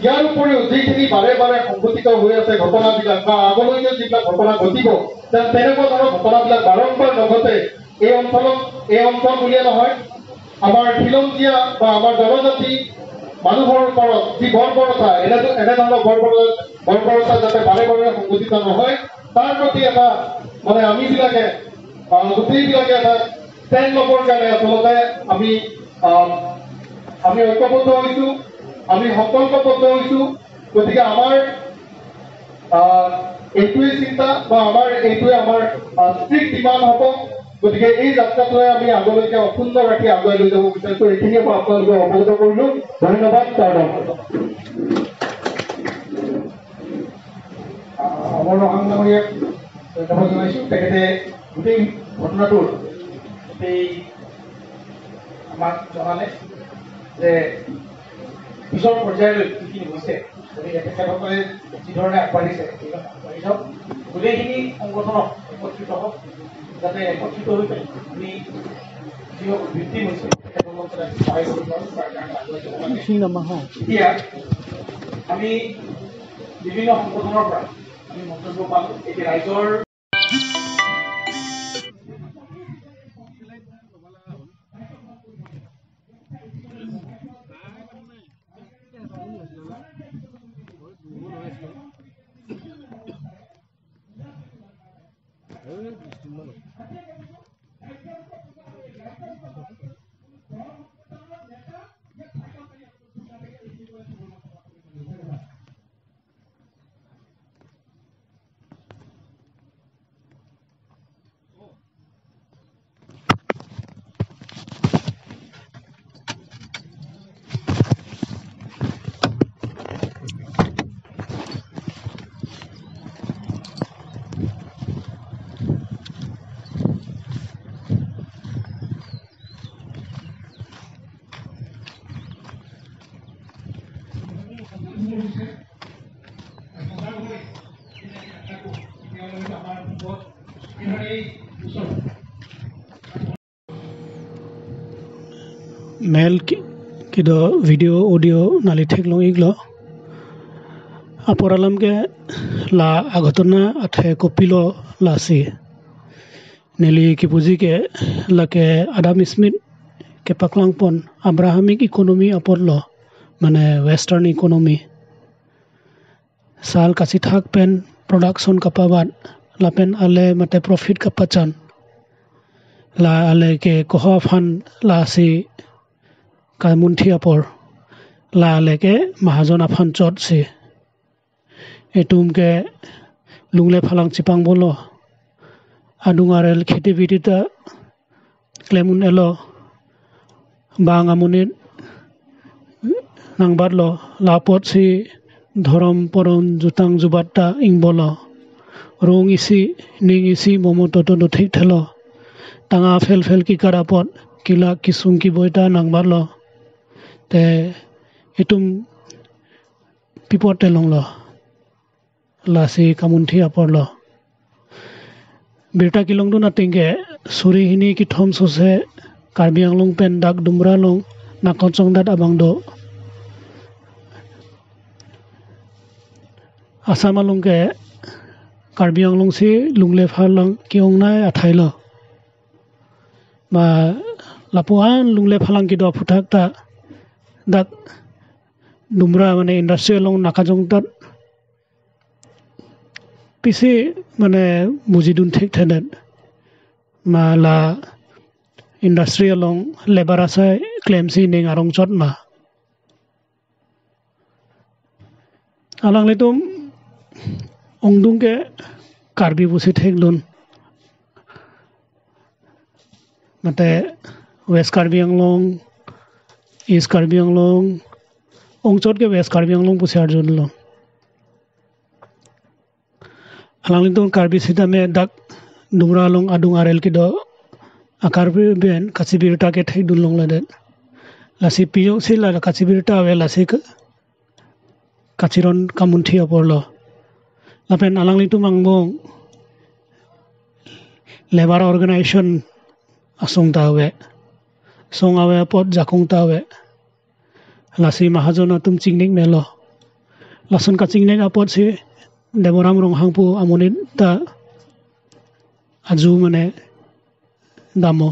ইয়াৰ উপৰিও যিখিনি বাৰে বাৰে সংঘটিত হৈ আছে ঘটনাবিলাক বা আগলৈকে যিবিলাক ঘটনা ঘটিব, তেনেকুৱা ধৰণৰ ঘটনাবিলাক বাৰম্বাৰ নঘটে এই অঞ্চলত, এই অঞ্চল বুলিয়ে নহয়, আমাৰ খিলঞ্জীয়া বা আমাৰ জনজাতি মানুহৰ ওপৰত যি বৰ্বৰতা, এনেধৰণৰ বৰ্বৰতা যাতে বাৰে বাৰে সংঘটিত নহয়, তাৰ প্ৰতি এটা মানে আমিবিলাকে গোটেইবিলাকে এটা ষ্টেণ্ড ল'বৰ কাৰণে আচলতে আমি আমি ঐক্যবদ্ধ হৈছো, আমি সংকল্পবদ্ধ হৈছো। গতিকে আমাৰ এইটোৱে চিন্তা বা আমাৰ এইটোৱে আমাৰ ষ্ট্ৰিক্ট ডিমাণ্ড হ'ব। গতিকে এই যাত্ৰাটোৱে আমি আগলৈকে অক্ষুণ্ণ ৰাখি আগুৱাই লৈ যাব বিচাৰিছো। এইখিনিয়ে মই আপোনালোকক অৱগত কৰিলো। ধন্যবাদ। অমৰ ৰহাং ডাঙৰীয়াক ধন্যবাদ জনাইছো। তেখেতে গোটেই ঘটনাটোৰ গোটেই আমাক জনালে যে পিছৰ পৰ্যায়লৈ যিখিনি হৈছে, গতিকে তেখেতসকলে যিধৰণে আগবাঢ়িছে আগবাঢ়ি যাওক, গোটেইখিনি সংগঠনক একত্ৰিত হওক, যাতে একত্ৰিত হৈ পেলাই আমি যিসকল ভিত্তিম হৈছে তেখেতসকলক যাতে সহায় কৰিব পাৰোঁ, তাৰ কাৰণে আগুৱাই যাব লাগে। এতিয়া আমি বিভিন্ন সংগঠনৰ পৰা আমি মন্তব্য পালোঁ। এতিয়া ৰাইজৰ Mail kido video audio nali theklong iglo aporalam ke la agotona athe kopilo lasi neli kipuji ke lake Adam Smith ke paklang pon Abrahamic economy apodlo mane western economy sal kasi thak pen production kapabat lapen ale mate profit kapachan la ale ke koha fan la si kamunthi apor la ale ke mahajon afan chot si etum ke lungle phalang chipang bolo adungarel kheti bidita klemun elo bang amunit nangbatlo lapot si ধরম পরম জুতাং জুবাত্তা ইংবল রং EC Ning EC মমতো তো ঠিক tell টাঙা fail fail কি কারাপত কিলা কিসুং কি বইতা নাংবাল তে ইতুম পিপত তেলংল লাসি কামুন্থি আপরল বেটা কিলংদু নাতিংকে সুরিহিনি কি থম সসে কার্বি আংলং পেন ডাক দুমরা লং নাকচং দাত আবাংদ Assam along ke Karbi Anglong si lungle phalang ki ongnai athailo ba lapuan lungle phalang ki do phuthak ta dak dumra mane industrial long nakajong tat pisi mane mujidun thek thenet ma la industrial long labor asai claim si ning arong chot ma alang letum ongdung ke Karbi busi theklun mate West Karbi Anglong East Karbi Anglong ongchot ke West Karbi Anglong pusi arjun lo alang letum Karbi sitame dak dumra long adung arel ki do akar ben kachibirta ke thekdun long la den lasi piyo si la kachibirta we lasi kachiron kamunthi aporlo lapen alang litu mangbong labor organization asong tawe song awe pot jakong tawe lasi mahajona tum chingnik melo lasun ka chingnik apot si Deboram Ronghangpu amonit ta aju mane damo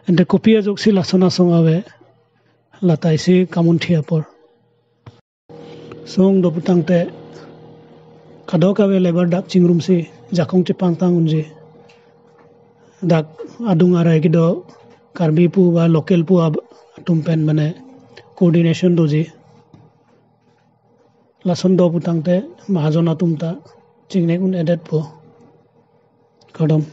ente kopia jok si lasona song awe latai si kamunthi apor song doputang te kadok awe labor dak chingrum si jakong chipang tang unji dak adung arai kido Karbi pu ba local pu atumpen mane coordination doji lason doputang te mahajon atumta chingnek un edet pu kadom.